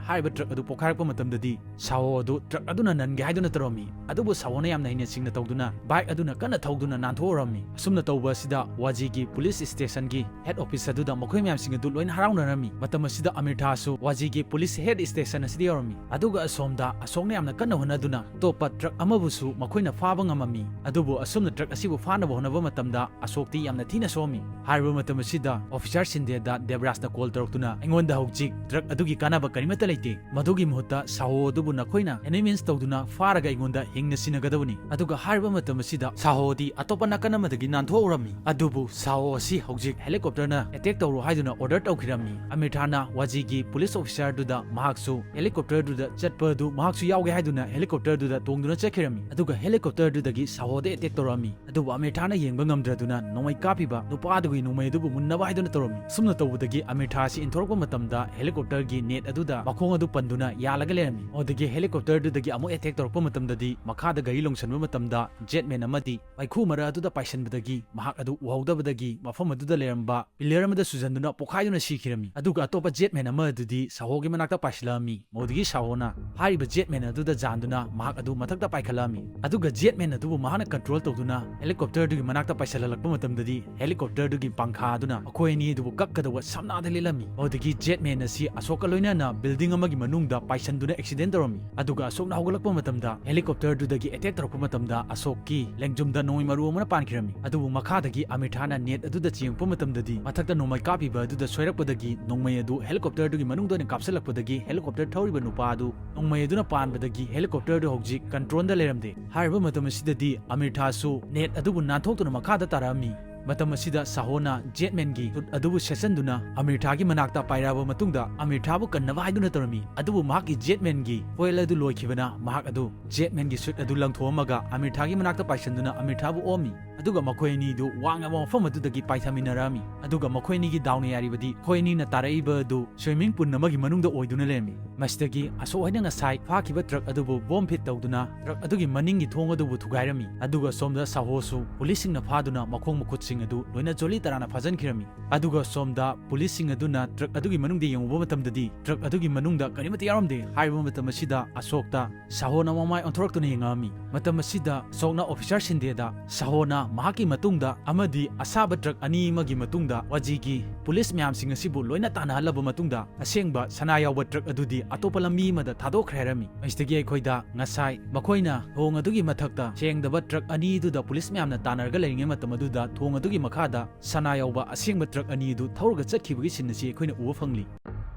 ꯍꯥꯏꯔꯤꯕ ꯇ꯭ꯔꯛ ꯑꯗꯨ ꯄꯣꯈꯥꯏꯔꯛꯄ ꯃꯇꯝꯗꯗꯤ ꯁꯥꯍꯣ ꯑꯗꯨ ꯇ꯭ꯔꯛ ꯑꯗꯨꯅ ꯅꯟꯒꯦ ꯍꯥꯏꯗꯨꯅ ꯇꯧꯔꯝꯃꯤ꯫ ꯑꯗꯨꯕꯨ ꯁꯥꯍꯣꯅ ꯌꯥꯝꯅ ꯍꯩꯅ ꯁꯤꯡꯅ ꯇꯧꯗꯨꯅ ꯕꯥꯏꯛ ꯑꯗꯨꯅ ꯀꯟꯅ ꯊꯧꯗꯨꯅ ꯅꯥꯟꯊꯣꯛꯍꯧꯔꯝꯃꯤ꯫ ꯑꯁꯨꯝꯅ ꯇꯧꯕ ꯑꯁꯤꯗ ꯋꯥꯖꯤꯒꯤ ꯄꯨꯂꯤꯁ ꯁ꯭ꯇꯦꯁꯟꯒꯤ ꯍꯦꯗ ꯑꯣꯐꯤꯁ ꯑꯗꯨꯗ ꯃꯈꯣꯏ ꯃꯌꯥꯝꯁꯤꯡ ꯑꯗꯨ ꯂꯣꯏꯅ ꯍꯔꯥꯎꯅꯔꯝꯃꯤ꯫ ꯃꯇꯝ ꯑꯁꯤꯗ ꯑꯃꯤꯔꯊꯥꯁꯨ ꯋꯥꯖꯤꯒꯤ ꯄꯨꯂꯤꯁ ꯍꯦꯗ ꯁ꯭ꯇꯦꯁꯟ ꯑꯁꯤꯗ ꯌꯧꯔꯝꯃꯤ꯫ ꯑꯗꯨꯒ ꯑꯁꯣꯝꯗ ꯑꯁꯣꯛꯅ ꯌꯥꯝꯅ ꯀꯟꯅ ꯍꯣꯠꯅꯗꯨꯅ ꯑꯇꯣꯞꯄ ꯇ꯭ꯔꯛ ꯑꯃꯕꯨꯁꯨ ꯃꯈꯣꯏꯅ ꯐꯥꯕ ꯉꯝꯃꯝꯃꯤ꯫ ꯑꯗꯨꯕꯨ ꯑꯁꯨꯝꯅ ꯇ꯭ꯔꯛ ꯑꯁꯤꯕꯨ ꯐꯥꯅꯕ ꯍꯣꯠꯅꯕ ꯃꯇꯝꯗ ꯑꯁꯣꯛꯇꯤ ꯌꯥꯝꯅ ꯊꯤꯅ ꯁꯣꯛꯑꯝꯃꯤ꯫ ꯍꯥꯏꯔꯤꯕ ꯃꯇꯝ ꯑꯁꯤꯗ ꯑꯣꯐꯤꯁꯥꯔ ꯁꯤꯟꯗꯦꯗ ꯗꯦꯕ꯭ꯔꯥꯖꯅ ꯀꯣꯜ ꯇꯧꯔꯛꯇꯨꯅ, "ꯑꯩꯉꯣꯟꯗ ꯍꯧꯖꯤꯛ ꯇ꯭ꯔꯛ ꯑꯗꯨꯒꯤ ꯀꯥꯟꯅꯕ ꯀꯔꯤꯃꯠꯇ ꯂꯩꯇꯦ꯫ ꯃꯗꯨꯒꯤ ꯃꯍꯨꯠꯇ ꯁꯥꯍꯣ ꯑꯗꯨꯕꯨ ꯅꯈꯣꯏꯅ ꯀꯟꯚꯤꯟꯁ ꯇꯧꯗꯨꯅ ꯐꯥꯔꯒ ꯑꯩꯉꯣꯟꯗ ꯍꯤꯡꯅ ꯁꯤꯟꯅꯒꯗꯕꯅꯤ"꯫ ꯑꯗꯨꯒ ꯍꯥꯏꯔꯤꯕ ꯃꯇꯝ ꯑꯁꯤꯗ ꯁꯥꯍꯣꯗꯤ ꯑꯇꯣꯞꯄ ꯅꯥꯀꯟ ꯑꯃꯗꯒꯤ ꯅꯥꯟꯊꯣꯛꯍꯧꯔꯝꯃꯤ꯫ ꯑꯗꯨꯕꯨ ꯁꯥꯍꯣ ꯑꯁꯤ ꯍꯧꯖꯤꯛ ꯍꯦꯂꯤꯀꯣꯞꯇꯔꯅ ꯑꯦꯇꯦꯛ ꯇꯧꯔꯣ ꯍꯥꯏꯗꯨꯅ ꯑꯣꯔꯗꯔ ꯇꯧꯈꯤꯔꯝꯃꯤ꯫ ꯑꯃꯤꯔꯊꯥꯅ ꯋꯥꯖꯤꯒꯤ ꯄꯨꯂꯤꯁ ꯑꯣꯐꯤꯁꯥꯔꯗꯨꯗ ꯃꯍꯥꯛꯁꯨ ꯍꯦꯂꯤꯀꯣꯞꯇꯔꯗꯨꯗ ꯆꯠꯄ ꯑꯗꯨ ꯃꯍꯥꯛꯁꯨ ꯌꯥꯎꯒꯦ ꯍꯥꯏꯗꯨꯅ ꯍꯦꯂꯤꯀꯣꯞꯇꯔꯗꯨꯗ ꯇꯣꯡꯗꯨꯅ ꯆꯠꯈꯤꯔꯝꯃꯤ꯫ ꯑꯗꯨꯒ ꯍꯦꯂꯤꯀꯣꯞꯇꯔꯗꯨꯗꯒꯤ ꯁꯥꯍꯣꯗ ꯑꯦꯇꯦꯛ ꯇꯧꯔꯛꯑꯝꯃꯤ꯫ ꯑꯗꯨꯕꯨ ꯑꯃꯤꯔꯊꯥꯅ ꯌꯦꯡꯕ ꯉꯝꯗ꯭ꯔꯗꯨꯅ ꯅꯣꯡꯃꯩ ꯀꯥꯞꯄꯤꯕ ꯅꯨꯄꯥ ꯑꯗꯨꯒꯤ ꯅꯣꯡꯃꯩ ꯑꯗꯨꯕꯨ ꯃꯨꯟꯅꯕ ꯍꯥꯏꯗꯨꯅ ꯇꯧꯔꯝꯃꯤ꯫ ꯑꯁꯨꯝꯅ ꯇꯧꯕꯗꯒꯤ ꯑꯃꯤꯔꯊꯥ ꯑꯁꯤ ꯏꯟꯊꯣꯔꯛꯄ ꯃꯇꯝꯗ ꯍꯦꯂꯤꯀꯣꯞꯇꯔꯒꯤ ꯅꯦꯠ ꯑꯗꯨꯗ ꯃꯈꯣꯡ ꯑꯗꯨ ꯄꯟꯗꯨꯅ ꯌꯥꯜꯂꯒ ꯂꯩꯔꯝꯃꯤ꯫ ꯑꯗꯨꯗꯒꯤ ꯍꯦꯂꯤꯀꯣꯞꯇꯔꯗꯨꯗꯒꯤ ꯑꯃꯨꯛ ꯑꯦꯇꯦꯛ ꯇꯧꯔꯛꯄ ꯃꯇꯝꯗꯗꯤ ꯃꯈꯥꯗ ꯒꯥꯔꯤ ꯂꯣꯡꯁꯟꯕ ꯃꯇꯝꯗ ꯖꯦꯠꯃꯦꯟ ꯑꯃꯗꯤ ꯃꯩꯈꯨ ꯃꯔꯛ ꯑꯗꯨꯗ ꯄꯥꯏꯁꯤꯟꯕꯗꯒꯤ ꯃꯍꯥꯛ ꯑꯗꯨ ꯎꯍꯧꯗꯕꯗꯒꯤ ꯃꯐꯝ ꯑꯗꯨꯗ ꯂꯩꯔꯝꯕ ꯄꯤꯂꯔ ꯑꯃꯗ ꯁꯨꯖꯟꯗꯨꯅ ꯄꯣꯈꯥꯏꯗꯨꯅ ꯁꯤꯈꯤꯔꯝꯃꯤ꯫ ꯑꯗꯨꯒ ꯑꯇꯣꯞꯄ ꯖꯦꯠꯃꯦꯟ ꯑꯃ ꯑꯗꯨꯗꯤ ꯁꯥꯍꯣꯒꯤ ꯃꯅꯥꯛꯇ ꯄꯥꯏꯁꯤꯜꯂꯛꯑꯝꯃꯤ꯫ ꯃꯗꯨꯗꯒꯤ ꯁꯥꯍꯣꯅ ꯍꯥꯏꯔꯤꯕ ꯖꯦꯠꯃꯦꯟ ꯑꯗꯨꯗ ꯌꯥꯟꯗꯨꯅ ꯃꯍꯥꯛ ꯑꯗꯨ ꯃꯊꯛꯇ ꯄꯥꯏꯈꯠꯂꯛꯑꯝꯃꯤ꯫ ꯑꯗꯨꯒ ꯖꯦꯠꯃꯦꯟ ꯑꯗꯨꯕꯨ ꯃꯍꯥꯛꯅ ꯀꯟꯇ꯭ꯔꯣꯜ ꯇꯧꯗꯨꯅ ꯍꯦꯂꯤꯀꯣꯞꯇꯔꯗꯨꯒꯤ ꯃꯅꯥꯛꯇ ꯄꯥꯏꯁꯤꯜꯍꯜꯂꯛꯄ ꯃꯇꯝꯗꯗꯤ ꯍꯦꯂꯤꯀꯣꯞꯇꯔꯗꯨꯒꯤ ꯄꯪꯈꯥ ꯑꯗꯨꯅ ꯃꯈꯣꯏ ꯑꯅꯤ ꯑꯗꯨꯕꯨ ꯀꯛꯀꯗꯧꯕ ꯁꯝꯅꯥꯗ ꯂꯦꯜꯂꯝꯃꯤ꯫ ꯃꯗꯨꯗꯒꯤ ꯖꯦꯠꯃꯦꯟ ꯑꯁꯤ ꯑꯁꯣꯛꯀ ꯂꯣꯏꯅꯅ ꯕꯤꯜꯗꯤꯡ ꯑꯃꯒꯤ ꯃꯅꯨꯡꯗ ꯄꯥꯏꯁꯟꯗꯨꯅ ꯑꯦꯛꯁꯤꯗꯦꯟ ꯇꯧꯔꯝꯃꯤ꯫ ꯑꯗꯨꯒ ꯑꯁꯣꯛꯅ ꯍꯧꯒꯠꯂꯛꯄ ꯃꯇꯝꯗ ꯍꯦꯂꯤꯀꯣꯞꯇꯔꯗꯨꯗꯒꯤ ꯑꯦꯇꯦꯛ ꯇꯧꯔꯛꯄ ꯃꯇꯝꯗ ꯑꯁꯣꯛꯀꯤ ꯂꯦꯡꯖꯨꯝꯗ ꯅꯣꯡꯃꯩ ꯃꯔꯨ ꯑꯃꯅ ꯄꯥꯟꯈꯤꯔꯝꯃꯤ꯫ ꯑꯗꯨꯕꯨ ꯃꯈꯥꯗꯒꯤ ꯑꯃꯤꯔꯊꯥꯅ ꯅꯦꯠ ꯑꯗꯨꯗ ꯆꯤꯡꯉꯛꯄ ꯃꯇꯝꯗꯗꯤ ꯃꯊꯛꯇ ꯅꯣꯡꯃꯩ ꯀꯥꯞꯄꯤꯕ ꯑꯗꯨꯗ ꯁꯣꯏꯔꯛꯄꯗꯒꯤ ꯅꯣꯡꯃꯩ ꯑꯗꯨ ꯍꯦꯂꯤꯀꯣꯞꯇꯔꯗꯨꯒꯤ ꯃꯅꯨꯡꯗ ꯑꯣꯏꯅ ꯀꯥꯞꯁꯤꯜꯂꯛꯄꯗꯒꯤ ꯍꯦꯂꯤꯀꯣꯞꯇꯔ ꯊꯧꯔꯤꯕ ꯅꯨꯄꯥ ꯑꯗꯨ ꯅꯣꯡꯃꯩ ꯑꯗꯨꯅ ꯄꯥꯟꯕꯗꯒꯤ ꯍꯦꯂꯤꯀꯣꯞꯇꯔꯗꯨ ꯍꯧꯖꯤꯛ ꯀꯟꯇ꯭ꯔꯣꯜꯗ ꯂꯩꯔꯝꯗꯦ꯫ ꯍꯥꯏꯔꯤꯕ ꯃꯇꯝ ꯑꯁꯤꯗꯗꯤ ꯑꯃꯤꯔꯊꯥꯁꯨ ꯅꯦꯠ ꯑꯗꯨꯕꯨ ꯅꯥꯟꯊꯣꯛꯇꯨꯅ ꯃꯈꯥꯗ ꯇꯥꯔꯛꯑꯝꯃꯤ꯫ ꯃꯇꯝ ꯑꯁꯤꯗ ꯁꯥꯍꯣꯅ ꯖꯦꯠꯃꯦꯟꯒꯤ ꯁꯨꯠ ꯑꯗꯨꯕꯨ ꯁꯦꯠꯆꯟꯗꯨꯅ ꯑꯃꯤꯔꯊꯥꯒꯤ ꯃꯅꯥꯛꯇ ꯄꯥꯏꯔꯛꯑꯕ ꯃꯇꯨꯡꯗ ꯑꯃꯤꯔꯊꯥꯕꯨ ꯀꯟꯅꯕ ꯍꯥꯏꯗꯨꯅ ꯇꯧꯔꯝꯃꯤ꯫ ꯑꯗꯨꯕꯨ ꯃꯍꯥꯛꯀꯤ ꯖꯦꯠꯃꯦꯟꯒꯤ ꯀꯣꯏꯜ ꯑꯗꯨ ꯂꯣꯏꯈꯤꯕꯅ ꯃꯍꯥꯛ ꯑꯗꯨ ꯖꯦꯠꯃꯦꯟꯒꯤ ꯁꯨꯠ ꯑꯗꯨ ꯂꯪꯊꯣꯛꯑꯝꯃꯒ ꯑꯃꯤꯔꯊꯥꯒꯤ ꯃꯅꯥꯛꯇ ꯄꯥꯏꯁꯟꯗꯨꯅ ꯑꯃꯤꯔꯊꯥꯕꯨ ꯑꯣꯝꯃꯤ꯫ ꯑꯗꯨꯒ ꯃꯈꯣꯏ ꯑꯅꯤꯗꯨ ꯋꯥꯡꯉꯕ ꯃꯐꯝ ꯑꯗꯨꯗꯒꯤ ꯄꯥꯏꯊꯃꯤꯟꯅꯔꯛꯑꯝꯃꯤ꯫ ꯑꯗꯨꯒ ꯃꯈꯣꯏ ꯑꯅꯤꯒꯤ ꯗꯥꯎꯅ ꯌꯥꯔꯤꯕꯗꯤ ꯃꯈꯣꯏ ꯑꯅꯤꯅ ꯇꯥꯔꯛꯏꯕ ꯑꯗꯨ ꯁ꯭ꯋꯤꯃꯤꯡ ꯄꯨꯜ ꯑꯃꯒꯤ ꯃꯅꯨꯡꯗ ꯑꯣꯏꯗꯨꯅ ꯂꯩꯔꯝꯃꯤ꯫ ꯃꯁꯤꯗꯒꯤ ꯑꯁꯣꯛ ꯍꯣꯏꯅ ꯉꯁꯥꯏ ꯐꯥꯈꯤꯕ ꯇ꯭ꯔꯛ ꯑꯗꯨꯕꯨ ꯕꯣꯝ ꯐꯤꯠ ꯇꯧꯗꯨꯅ ꯇ꯭ꯔꯛ ꯑꯗꯨꯒꯤ ꯃꯅꯤꯡꯒꯤ ꯊꯣꯡ ꯑꯗꯨꯕꯨ ꯊꯨꯒꯥꯏꯔꯝꯃꯤ꯫ ꯑꯗꯨꯒ ꯁꯣꯝꯗ ꯁꯥꯍꯣꯁꯨ ꯄꯨꯂꯤꯁꯁꯤꯡꯅ ꯐꯥꯗꯨꯅ ꯃꯈꯣꯡ ꯃꯈꯨꯠꯁꯤꯡ ꯑꯗꯨ ꯂꯣꯏꯅ ꯖꯣꯂꯤ ꯇꯔꯥꯅ ꯐꯥꯖꯤꯟꯈꯤꯔꯝꯃꯤ꯫ ꯑꯗꯨꯒ ꯁꯣꯝꯗ ꯄꯨꯂꯤꯁꯁꯤꯡ ꯑꯗꯨꯅ ꯇ꯭ꯔꯛ ꯑꯗꯨꯒꯤ ꯃꯅꯨꯡꯗ ꯌꯦꯡꯉꯨꯕ ꯃꯇꯝꯗꯗꯤ ꯇ꯭ꯔꯛ ꯑꯗꯨꯒꯤ ꯃꯅꯨꯡꯗ ꯀꯔꯤꯃꯠꯇ ꯌꯥꯎꯔꯝꯗꯦ꯫ ꯍꯥꯏꯔꯤꯕ ꯃꯇꯝ ꯑꯁꯤꯗ ꯑꯁꯣꯛꯇ ꯁꯥꯍꯣꯅ ꯃꯃꯥꯏ ꯑꯣꯟꯊꯣꯔꯛꯇꯨꯅ ꯌꯦꯡꯉꯛꯑꯝꯃꯤ꯫ ꯃꯇꯝ ꯑꯁꯤꯗ ꯑꯁꯣꯛꯅ ꯑꯣꯐꯤꯁꯥꯔ ꯁꯤꯟꯗꯦꯗ ꯁꯥꯍꯣꯅ ꯃꯍꯥꯛꯀꯤ ꯃꯇꯨꯡꯗ ꯑꯃꯗꯤ ꯑꯁꯥꯕ ꯇ꯭ꯔꯛ ꯑꯅꯤ ꯑꯃꯒꯤ ꯃꯇꯨꯡꯗ ꯋꯥꯖꯤꯒꯤ ꯄꯨꯂꯤꯁ ꯃꯌꯥꯝꯁꯤꯡ ꯑꯁꯤꯕꯨ ꯂꯣꯏꯅ ꯇꯥꯟꯅꯍꯜꯂꯕ ꯃꯇꯨꯡꯗ ꯑꯁꯦꯡꯕ ꯁꯅꯥ ꯌꯥꯎꯕ ꯇ꯭ꯔꯛ ꯑꯗꯨꯗꯤ ꯑꯇꯣꯞꯄ ꯂꯝꯕꯤ ꯑꯃꯗ ꯊꯥꯗꯣꯛꯈ꯭ꯔꯦ ꯍꯥꯏꯔꯝꯃꯤ꯫ ꯃꯁꯤꯗꯒꯤ ꯑꯩꯈꯣꯏꯗ ꯉꯁꯥꯏ ꯃꯈꯣꯏꯅ ꯊꯣꯡ ꯑꯗꯨꯒꯤ ꯃꯊꯛꯇ ꯁꯦꯡꯗꯕ ꯇ꯭ꯔꯛ ꯑꯅꯤꯗꯨꯗ ꯄꯨꯂꯤꯁ ꯃꯌꯥꯝꯅ ꯇꯥꯟꯅꯔꯒ ꯂꯩꯔꯤꯉꯩ ꯃꯇꯝ ꯑꯗꯨꯗ ꯊꯣꯡ ꯑꯗꯨꯒꯤ ꯃꯈꯥꯗ ꯁꯅꯥ ꯌꯥꯎꯕ ꯑꯁꯦꯡꯕ ꯇ꯭ꯔꯛ ꯑꯅꯤ ꯑꯗꯨ ꯊꯧꯔꯒ ꯆꯠꯈꯤꯕꯒꯤ ꯁꯤꯟ ꯑꯁꯤ ꯑꯩꯈꯣꯏꯅ ꯎꯕ ꯐꯪꯂꯤ꯫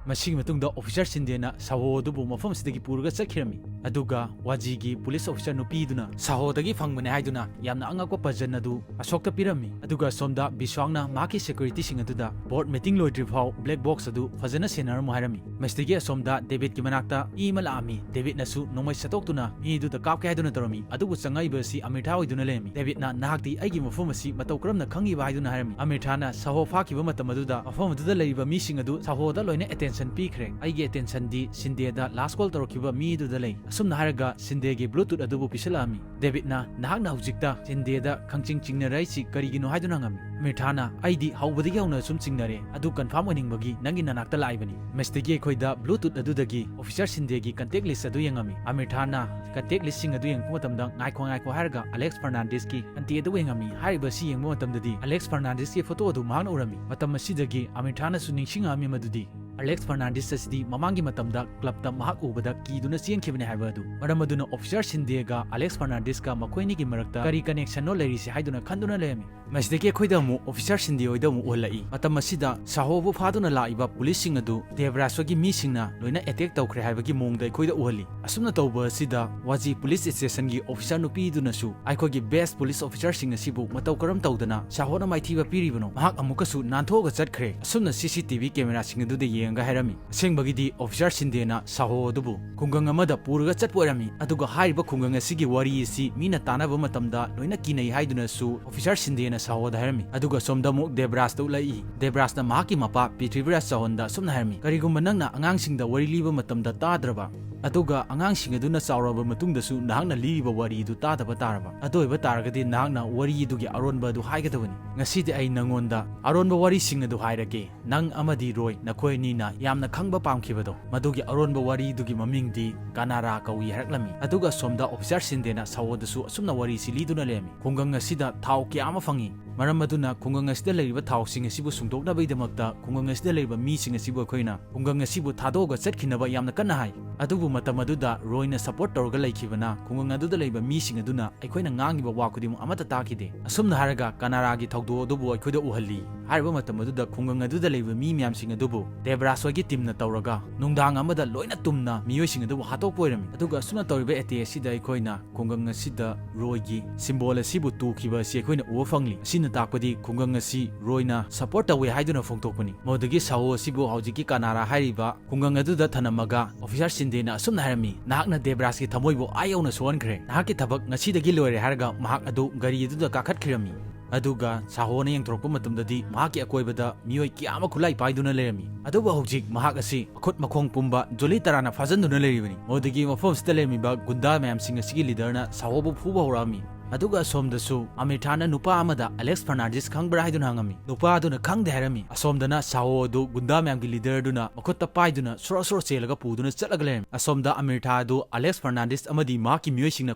ꯃꯁꯤꯒꯤ ꯃꯇꯨꯡꯗ ꯑꯣꯐꯤꯁꯥꯔ ꯁꯤꯟꯗꯦꯅ ꯁꯥꯍꯣ ꯑꯗꯨꯕꯨ ꯃꯐꯝ ꯑꯁꯤꯗꯒꯤ ꯄꯨꯔꯒ ꯆꯠꯈꯤꯔꯝꯃꯤ꯫ ꯑꯗꯨꯒ ꯋꯥꯖꯤꯒꯤ ꯄꯨꯂꯤꯁ ꯑꯣꯐꯤꯁꯥꯔ ꯅꯨꯄꯤꯗꯨꯅ ꯁꯥꯍꯣꯗꯒꯤ ꯐꯪꯕꯅꯦ ꯍꯥꯏꯗꯨꯅ ꯌꯥꯝꯅ ꯑꯉꯛꯄ ꯄꯖꯟ ꯑꯗꯨ ꯑꯁꯣꯛꯇ ꯄꯤꯔꯝꯃꯤ꯫ ꯑꯗꯨꯒ ꯁꯣꯝꯗ ꯕꯤꯁ꯭ꯋꯥꯡꯅ ꯃꯍꯥꯛꯀꯤ ꯁꯦꯀ꯭ꯌꯨꯔꯤꯇꯤꯁꯤꯡ ꯑꯗꯨꯗ ꯕꯣꯔꯗ ꯃꯤꯇꯤꯡ ꯂꯣꯏꯗ꯭ꯔꯤ ꯐꯥꯎ ꯕ꯭ꯂꯦꯛ ꯕꯣꯛꯁ ꯑꯗꯨ ꯐꯖꯅ ꯁꯦꯟꯅꯔꯝꯃꯨ ꯍꯥꯏꯔꯝꯃꯤ꯫ ꯃꯁꯤꯗꯒꯤ ꯑꯁꯣꯝꯗ ꯗꯦꯕꯤꯠꯀꯤ ꯃꯅꯥꯛꯇ ꯃꯤ ꯑꯃ ꯂꯥꯛꯑꯝꯃꯤ꯫ ꯗꯦꯕꯤꯠꯅꯁꯨ ꯅꯣꯡꯃꯩ ꯁꯠꯇꯣꯛꯇꯨꯅ ꯃꯤꯗꯨꯗ ꯀꯥꯞꯀꯦ ꯍꯥꯏꯗꯨꯅ ꯇꯧꯔꯝꯃꯤ꯫ ꯑꯗꯨꯕꯨ ꯆꯪꯉꯛꯏꯕ ꯑꯁꯤ ꯑꯃꯤꯔꯊꯥ ꯑꯣꯏꯗꯨꯅ ꯂꯩꯔꯝꯃꯤ꯫ ꯗꯦꯕꯤꯠꯅ, "ꯅꯍꯥꯛꯇꯤ ꯑꯩꯒꯤ ꯃꯐꯝ ꯑꯁꯤ ꯃꯇꯧ ꯀꯔꯝꯅ ꯈꯪꯉꯤꯕ?" ꯍꯥꯏꯗꯨꯅ ꯍꯥꯏꯔꯝꯃꯤ꯫ ꯑꯃꯤꯔꯊꯥꯅ ꯁꯥꯍꯣ ꯐꯥꯈꯤꯕ ꯃꯇꯝ ꯑꯗꯨꯗ ꯃꯐꯝ ꯑꯗꯨꯗ ꯂꯩꯔꯤꯕ ꯃꯤꯁꯤꯡ ꯑꯗꯨ ꯁꯥꯍꯣꯗ ꯂꯣꯏꯅ ꯑꯦꯇꯦꯟꯁꯟ ꯄꯤꯈ꯭ꯔꯦ꯫ ꯑꯩꯒꯤ ꯑꯦꯇꯦꯟꯁꯟꯗꯤ ꯁꯤꯟꯗꯦꯗ ꯂꯥꯁ ꯀꯣꯜ ꯇꯧꯔꯛꯈꯤꯕ ꯃꯤꯗꯨꯗ ꯂꯩ꯫ ꯑꯁꯨꯝꯅ ꯍꯥꯏꯔꯒ ꯁꯤꯟꯗꯦꯒꯤ ꯕ꯭ꯂꯨꯇꯨꯠ ꯑꯗꯨꯕꯨ ꯄꯤꯁꯜꯂꯛꯑꯝꯃꯤ꯫ ꯗꯦꯕꯤꯠꯅ, "ꯅꯍꯥꯛꯅ ꯍꯧꯖꯤꯛꯇ ꯁꯤꯟꯗꯦꯗ ꯈꯪꯆꯤꯡ ꯆꯤꯡꯅꯔꯛꯏꯁꯤ ꯀꯔꯤꯒꯤꯅꯣ?" ꯍꯥꯏꯗꯨꯅ ꯍꯪꯉꯝꯃꯤ꯫ ꯑꯃꯤꯔꯊꯥꯅ, "ꯑꯩꯗꯤ ꯍꯧꯕꯗꯒꯤ ꯍꯧꯅ ꯁꯨꯝ ꯆꯤꯡꯅꯔꯦ꯫ ꯑꯗꯨ ꯀꯟꯐꯥꯔꯝ ꯑꯣꯏꯅꯤꯡꯕꯒꯤ ꯅꯪꯒꯤ ꯅꯅꯥꯛꯇ ꯂꯥꯛꯏꯕꯅꯤ꯫ ꯃꯁꯤꯗꯒꯤ ꯑꯩꯈꯣꯏꯗ ꯕ꯭ꯂꯨꯇꯨꯠ ꯑꯗꯨꯗꯒꯤ ꯑꯣꯐꯤꯁꯥꯔ ꯁꯤꯟꯗꯦꯒꯤ ꯀꯟꯇꯦꯛ ꯂꯤꯁ ꯑꯗꯨ ꯌꯦꯡꯉꯝꯃꯤ꯫" ꯑꯃꯤꯔꯊꯥꯅ ꯀꯟꯇꯦꯛ ꯂꯤꯁꯁꯤꯡ ꯑꯗꯨ ꯌꯦꯡꯉꯛꯄ ꯃꯇꯝꯗ, "ꯉꯥꯏꯈꯣ, ꯉꯥꯏꯈꯣ" ꯍꯥꯏꯔꯒ ꯑꯂꯦꯛꯁ ꯐꯔꯅꯥꯟꯗꯦꯁꯀꯤ ꯀꯟꯇꯦꯛ ꯑꯗꯨ ꯌꯦꯡꯉꯝꯃꯤ꯫ ꯍꯥꯏꯔꯤꯕ ꯑꯁꯤ ꯌꯦꯡꯕ ꯃꯇꯝꯗꯗꯤ ꯑꯂꯦꯛꯁ ꯐꯔꯅꯥꯟꯗꯦꯁꯀꯤ ꯐꯣꯇꯣ ꯑꯗꯨ ꯃꯍꯥꯛꯅ ꯎꯔꯝꯃꯤ꯫ ꯃꯇꯝ ꯑꯁꯤꯗꯒꯤ ꯑꯃꯤꯔꯊꯥꯅꯁꯨ ꯅꯤꯡꯁꯤꯡꯉꯛꯑꯝꯃꯤ ꯃꯗꯨꯗꯤ ꯑꯂꯦꯛꯁ ꯐꯔꯅꯥꯟꯗꯤꯁ ꯑꯁꯤꯗꯤ ꯃꯃꯥꯡꯒꯤ ꯃꯇꯝꯗ clubꯇ ꯃꯍꯥꯛ ꯎꯕꯗ ꯀꯤꯗꯨꯅ ꯆꯦꯟꯈꯤꯕꯅꯤ ꯍꯥꯏꯕ ꯑꯗꯨ꯫ ꯃꯔꯝ ꯑꯗꯨꯅ Officer ꯁꯤꯟꯗꯦꯒ ꯑꯂꯦꯛꯁ ꯐꯔꯅꯥꯟꯗꯤꯁꯀ ꯃꯈꯣꯏ ꯑꯅꯤꯒꯤ ꯃꯔꯛꯇ ꯀꯔꯤ connectionꯅꯣ ꯂꯩꯔꯤꯁꯤ ꯍꯥꯏꯗꯨꯅ ꯈꯟꯗꯨꯅ ꯂꯩꯔꯝꯃꯤ꯫ ꯃꯁꯤꯗꯒꯤ ꯑꯩꯈꯣꯏꯗ ꯑꯃꯨꯛ Officer ꯁꯤꯟꯗꯦ ꯍꯣꯏꯗ ꯑꯃꯨꯛ ꯎꯍꯜꯂꯛꯏ꯫ ꯃꯇꯝ ꯑꯁꯤꯗ ꯁꯥꯍꯣꯕꯨ ꯐꯥꯗꯨꯅ ꯂꯥꯛꯏꯕ policeꯁꯤꯡ ꯑꯗꯨ ꯗꯦꯕ꯭ꯔꯥꯖ ꯍꯣꯏꯒꯤ ꯃꯤꯁꯤꯡꯅ ꯂꯣꯏꯅ attack ꯇꯧꯈ꯭ꯔꯦ ꯍꯥꯏꯕꯒꯤ ꯃꯑꯣꯡꯗ ꯑꯩꯈꯣꯏꯗ ꯎꯍꯜꯂꯤ꯫ ꯑꯁꯨꯝꯅ ꯇꯧꯕ ꯑꯁꯤꯗ ꯋꯥꯖꯤ police stationꯒꯤ officer ꯅꯨꯄꯤꯗꯨꯅꯁꯨ ꯑꯩꯈꯣꯏꯒꯤ best police officerꯁꯤꯡ ꯑꯁꯤꯕꯨ ꯃꯇꯧ ꯀꯔꯝ ꯇꯧꯗꯅ ꯁꯥꯍꯣꯅ ꯃꯥꯏꯊꯤꯕ ꯄꯤꯔꯤꯕꯅꯣ? ꯃꯍꯥꯛ ꯑꯃꯨꯛꯀꯁꯨ ꯅꯥꯟꯊꯣꯛꯑꯒ ꯆꯠꯈ꯭ꯔꯦ꯫ ꯑꯁꯨꯝꯅ CCTV cameraꯁꯤꯡ ꯑꯗꯨꯗ ꯌꯦꯡꯉꯒ ꯍꯥꯏꯔꯝꯃꯤ꯫ ꯑꯁꯦꯡꯕꯒꯤꯗꯤ Officer ꯁꯤꯟꯗꯦꯅ ꯁꯥꯍꯣ ꯑꯗꯨꯕꯨ ꯈꯨꯡꯒꯪ ꯑꯃꯗ ꯄꯨꯔꯒ ꯆꯠꯄ ꯑꯣꯏꯔꯝꯃꯤ꯫ ꯑꯗꯨꯒ ꯍꯥꯏꯔꯤꯕ ꯈꯨꯡꯒꯪ ꯑꯁꯤꯒꯤ ꯋꯥꯔꯤ ꯑꯁꯤ ꯃꯤꯅ ꯇꯥꯟꯅꯕ ꯃꯇꯝꯗ ꯂꯣꯏꯅ ꯀꯤꯅꯩ ꯍꯥꯏꯗꯨꯅꯁꯨ Officer ꯁꯤꯟꯗꯦꯅ ꯁꯥꯍꯣꯗ ꯍꯥꯏꯔꯝꯃꯤ꯫ ꯑꯗꯨꯒ ꯁꯣꯝꯗ ꯑꯃꯨꯛ ꯗꯦꯕ꯭ꯔꯥꯖꯇ ꯎꯠꯂꯛꯏ꯫ ꯗꯦꯕ꯭ꯔꯥꯖꯅ ꯃꯍꯥꯛꯀꯤ ꯃꯄꯥ ꯄ꯭ꯔꯤꯊꯤꯕꯤꯔꯥꯖ ꯆꯥꯎꯍꯣꯟꯗ ꯑꯁꯨꯝꯅ ꯍꯥꯏꯔꯝꯃꯤ, "ꯀꯔꯤꯒꯨꯝꯕ ꯅꯪꯅ ꯑꯉꯥꯡꯁꯤꯡꯗ ꯋꯥꯔꯤ ꯂꯤꯕ ꯃꯇꯝꯗ ꯇꯥꯗ꯭ꯔꯕ, ꯑꯗꯨꯒ ꯑꯉꯥꯡꯁꯤꯡ ꯑꯗꯨꯅ ꯆꯥꯎꯔꯕ ꯃꯇꯨꯡꯗꯁꯨ ꯅꯍꯥꯛꯅ ꯂꯤꯔꯤꯕ ꯋꯥꯔꯤ ꯑꯗꯨ ꯇꯥꯗꯕ ꯇꯥꯔꯕ, ꯑꯗꯨ ꯑꯣꯏꯕ ꯇꯥꯔꯒꯗꯤ ꯅꯍꯥꯛꯅ ꯋꯥꯔꯤ ꯑꯗꯨꯒꯤ ꯑꯔꯣꯟꯕ ꯑꯗꯨ ꯍꯥꯏꯒꯗꯕꯅꯤ꯫ ꯉꯁꯤꯗꯤ ꯑꯩ ꯅꯪꯉꯣꯟꯗ ꯑꯔꯣꯟꯕ ꯋꯥꯔꯤꯁꯤꯡ ꯑꯗꯨ ꯍꯥꯏꯔꯒꯦ꯫ ꯅꯪ ꯑꯃꯗꯤ ꯔꯣꯏ, ꯅꯈꯣꯏ ꯑꯅꯤꯅ ꯌꯥꯝꯅ ꯈꯪꯕ ꯄꯥꯝꯈꯤꯕꯗꯣ, ꯃꯗꯨꯒꯤ ꯑꯔꯣꯟꯕ ꯋꯥꯔꯤꯗꯨꯒꯤ ꯃꯃꯤꯡꯗꯤ ꯀꯅꯥꯔꯥ ꯀꯧꯏ" ꯍꯥꯏꯔꯛꯂꯝꯃꯤ꯫ ꯑꯗꯨꯒ ꯁꯣꯝꯗ Officer ꯁꯤꯟꯗꯦꯅ ꯁꯥꯍꯣꯗꯁꯨ ꯑꯁꯨꯝꯅ ꯋꯥꯔꯤꯁꯤ ꯂꯤꯗꯨꯅ ꯂꯩꯔꯝꯃꯤ꯫ "ꯈꯨꯡꯒꯪ ꯑꯁꯤꯗ ꯊꯥꯎ ꯀꯌꯥ ꯑꯃ ꯐꯪꯏ꯫ ꯃꯔꯝ ꯑꯗꯨꯅ ꯈꯨꯡꯒꯪ ꯑꯁꯤꯗ ꯂꯩꯔꯤꯕ ꯊꯥꯎꯁꯤꯡ ꯑꯁꯤꯕꯨ ꯁꯨꯡꯗꯣꯛꯅꯕꯒꯤꯗꯃꯛꯇ ꯈꯨꯡꯒꯪ ꯑꯁꯤꯗ ꯂꯩꯔꯤꯕ ꯃꯤꯁꯤꯡ ꯑꯁꯤꯕꯨ ꯑꯩꯈꯣꯏꯅ ꯈꯨꯡꯒꯪ ꯑꯁꯤꯕꯨ ꯊꯥꯗꯣꯛꯑꯒ ꯆꯠꯈꯤꯅꯕ ꯌꯥꯝꯅ ꯀꯟꯅ ꯍꯥꯏ꯫ ꯑꯗꯨꯕꯨ ꯃꯇꯝ ꯑꯗꯨꯗ ꯔꯣꯏꯅ support ꯇꯧꯔꯒ ꯂꯩꯈꯤꯕꯅ ꯈꯨꯡꯒꯪ ꯑꯗꯨꯗ ꯂꯩꯕ ꯃꯤꯁꯤꯡ ꯑꯗꯨꯅ ꯑꯩꯈꯣꯏꯅ ꯉꯥꯡꯉꯤꯕ ꯋꯥ ꯈꯨꯗꯤꯡꯃꯛ ꯑꯃꯠꯇ ꯇꯥꯈꯤꯗꯦ"꯫ ꯑꯁꯨꯝꯅ ꯍꯥꯏꯔꯒ ꯀꯅꯥꯔꯥꯒꯤ ꯊꯧꯗꯣꯛ ꯑꯗꯨꯕꯨ ꯑꯩꯈꯣꯏꯗ ꯎꯍꯜꯂꯤ꯫ ꯍꯥꯏꯔꯤꯕ ꯃꯇꯝ ꯑꯗꯨꯗ ꯈꯨꯡꯒꯪ ꯑꯗꯨꯗ ꯂꯩꯕ ꯃꯤ ꯃꯌꯥꯝꯁꯤꯡ ꯑꯗꯨꯕꯨ ꯗꯦꯕ꯭ꯔꯥꯖ ꯍꯣꯏꯒꯤ teamꯅ ꯇꯧꯔꯒ ꯅꯨꯡꯗꯥꯡ ꯑꯃꯗ ꯂꯣꯏꯅ ꯇꯨꯝꯅ ꯃꯤꯑꯣꯏꯁꯤꯡ ꯑꯗꯨꯕꯨ ꯍꯥꯠꯇꯣꯛꯄ ꯑꯣꯏꯔꯝꯃꯤ꯫ ꯑꯗꯨꯒ ꯑꯁꯨꯝꯅ ꯇꯧꯔꯤꯕ attack ꯑꯁꯤꯗ ꯑꯩꯈꯣꯏꯅ ꯈꯨꯡꯒꯪ ꯑꯁꯤꯗ ꯔꯣꯏꯒꯤ symbol ꯑꯁꯤꯕꯨ ꯇꯨꯈꯤꯕ ꯑꯁꯤ ꯑꯩꯈꯣꯏꯅ ꯎꯕ ꯐꯪꯂꯤ꯫ ꯑꯁꯤꯅ ꯇꯥꯛꯄꯗꯤ ꯈꯨꯡꯒꯪ ꯑꯁꯤ ꯔꯣꯏꯅ support ꯇꯧꯏ ꯍꯥꯏꯗꯨꯅ ꯐꯣꯡꯗꯣꯛꯄꯅꯤ꯫ ꯃꯗꯨꯗꯒꯤ ꯁꯥꯍꯣ ꯑꯁꯤꯕꯨ ꯍꯧꯖꯤꯛꯀꯤ ꯀꯅꯥꯔꯥ ꯍꯥꯏꯔꯤꯕ ꯈꯨꯡꯒꯪ ꯑꯗꯨꯗ ꯊꯅꯝꯃꯒ Officer ꯁꯤꯟꯗꯦꯅ ꯑꯁꯨꯝꯅ ꯍꯥꯏꯔꯝꯃꯤ, "ꯅꯍꯥꯛꯅ ꯗꯦꯕ꯭ꯔꯥꯖꯀꯤ ꯊꯃꯣꯏꯕꯨ ꯑꯥ ꯌꯧꯅ ꯁꯣꯛꯍꯟꯈ꯭ꯔꯦ꯫ ꯅꯍꯥꯛꯀꯤ ꯊꯕꯛ ꯉꯁꯤꯗꯒꯤ ꯂꯣꯏꯔꯦ" ꯍꯥꯏꯔꯒ ꯃꯍꯥꯛ ꯑꯗꯨ ꯒꯥꯔꯤ ꯑꯗꯨꯗ ꯀꯥꯈꯠꯈꯤꯔꯝꯃꯤ꯫ ꯑꯗꯨꯒ ꯁꯥꯍꯣꯅ ꯌꯦꯡꯊꯣꯔꯛꯄ ꯃꯇꯝꯗꯗꯤ ꯃꯍꯥꯛꯀꯤ ꯑꯀꯣꯏꯕꯗ ꯃꯤꯑꯣꯏ ꯀꯌꯥ ꯑꯃ ꯈꯨꯠꯂꯥꯏ ꯄꯥꯏꯗꯨꯅ ꯂꯩꯔꯝꯃꯤ꯫ ꯑꯗꯨꯕꯨ ꯍꯧꯖꯤꯛ ꯃꯍꯥꯛ ꯑꯁꯤ ꯃꯈꯨꯠ ꯃꯈꯣꯡ ꯄꯨꯝꯕ ꯖꯣꯂꯤ ꯇꯔꯥꯅ ꯐꯥꯖꯤꯟꯗꯨꯅ ꯂꯩꯔꯤꯕꯅꯤ꯫ ꯃꯗꯨꯗꯒꯤ ꯃꯐꯝ ꯑꯁꯤꯗ ꯂꯩꯔꯝꯃꯤꯕ ꯒꯨꯟꯗꯥ ꯃꯌꯥꯝꯁꯤꯡ ꯑꯁꯤꯒꯤ leaderꯅ ꯁꯥꯍꯣꯕꯨ ꯐꯨꯕ ꯍꯧꯔꯛꯑꯝꯃꯤ꯫ ꯑꯗꯨꯒ ꯑꯁꯣꯝꯗꯁꯨ ꯑꯃꯤꯔꯊꯥꯅ ꯅꯨꯄꯥ ꯑꯃꯗ ꯑꯂꯦꯛꯁ ꯐꯔꯅꯥꯟꯗꯤꯁ ꯈꯪꯕ꯭ꯔꯥ ꯍꯥꯏꯗꯨꯅ ꯍꯪꯉꯝꯃꯤ꯫ ꯅꯨꯄꯥ ꯑꯗꯨꯅ ꯈꯪꯗꯦ ꯍꯥꯏꯔꯝꯃꯤ꯫ ꯑꯁꯣꯝꯗꯅ ꯁꯥꯍꯣ ꯑꯗꯨ ꯒꯨꯟꯗꯥ ꯃꯌꯥꯝꯒꯤ ꯂꯤꯗꯔꯗꯨꯅ ꯃꯈꯨꯠꯇ ꯄꯥꯏꯗꯨꯅ ꯁꯣꯔꯣ ꯁꯣꯔꯣ ꯆꯦꯜꯂꯒ ꯄꯨꯗꯨꯅ ꯆꯠꯂꯒ ꯂꯩꯔꯝꯃꯤ꯫ ꯑꯁꯣꯝꯗ ꯑꯃꯤꯔꯊꯥ ꯑꯗꯨ ꯑꯂꯦꯛꯁ ꯐꯔꯅꯥꯟꯗꯤꯁ ꯑꯃꯗꯤ ꯃꯍꯥꯛꯀꯤ ꯃꯤꯑꯣꯏꯁꯤꯡꯅ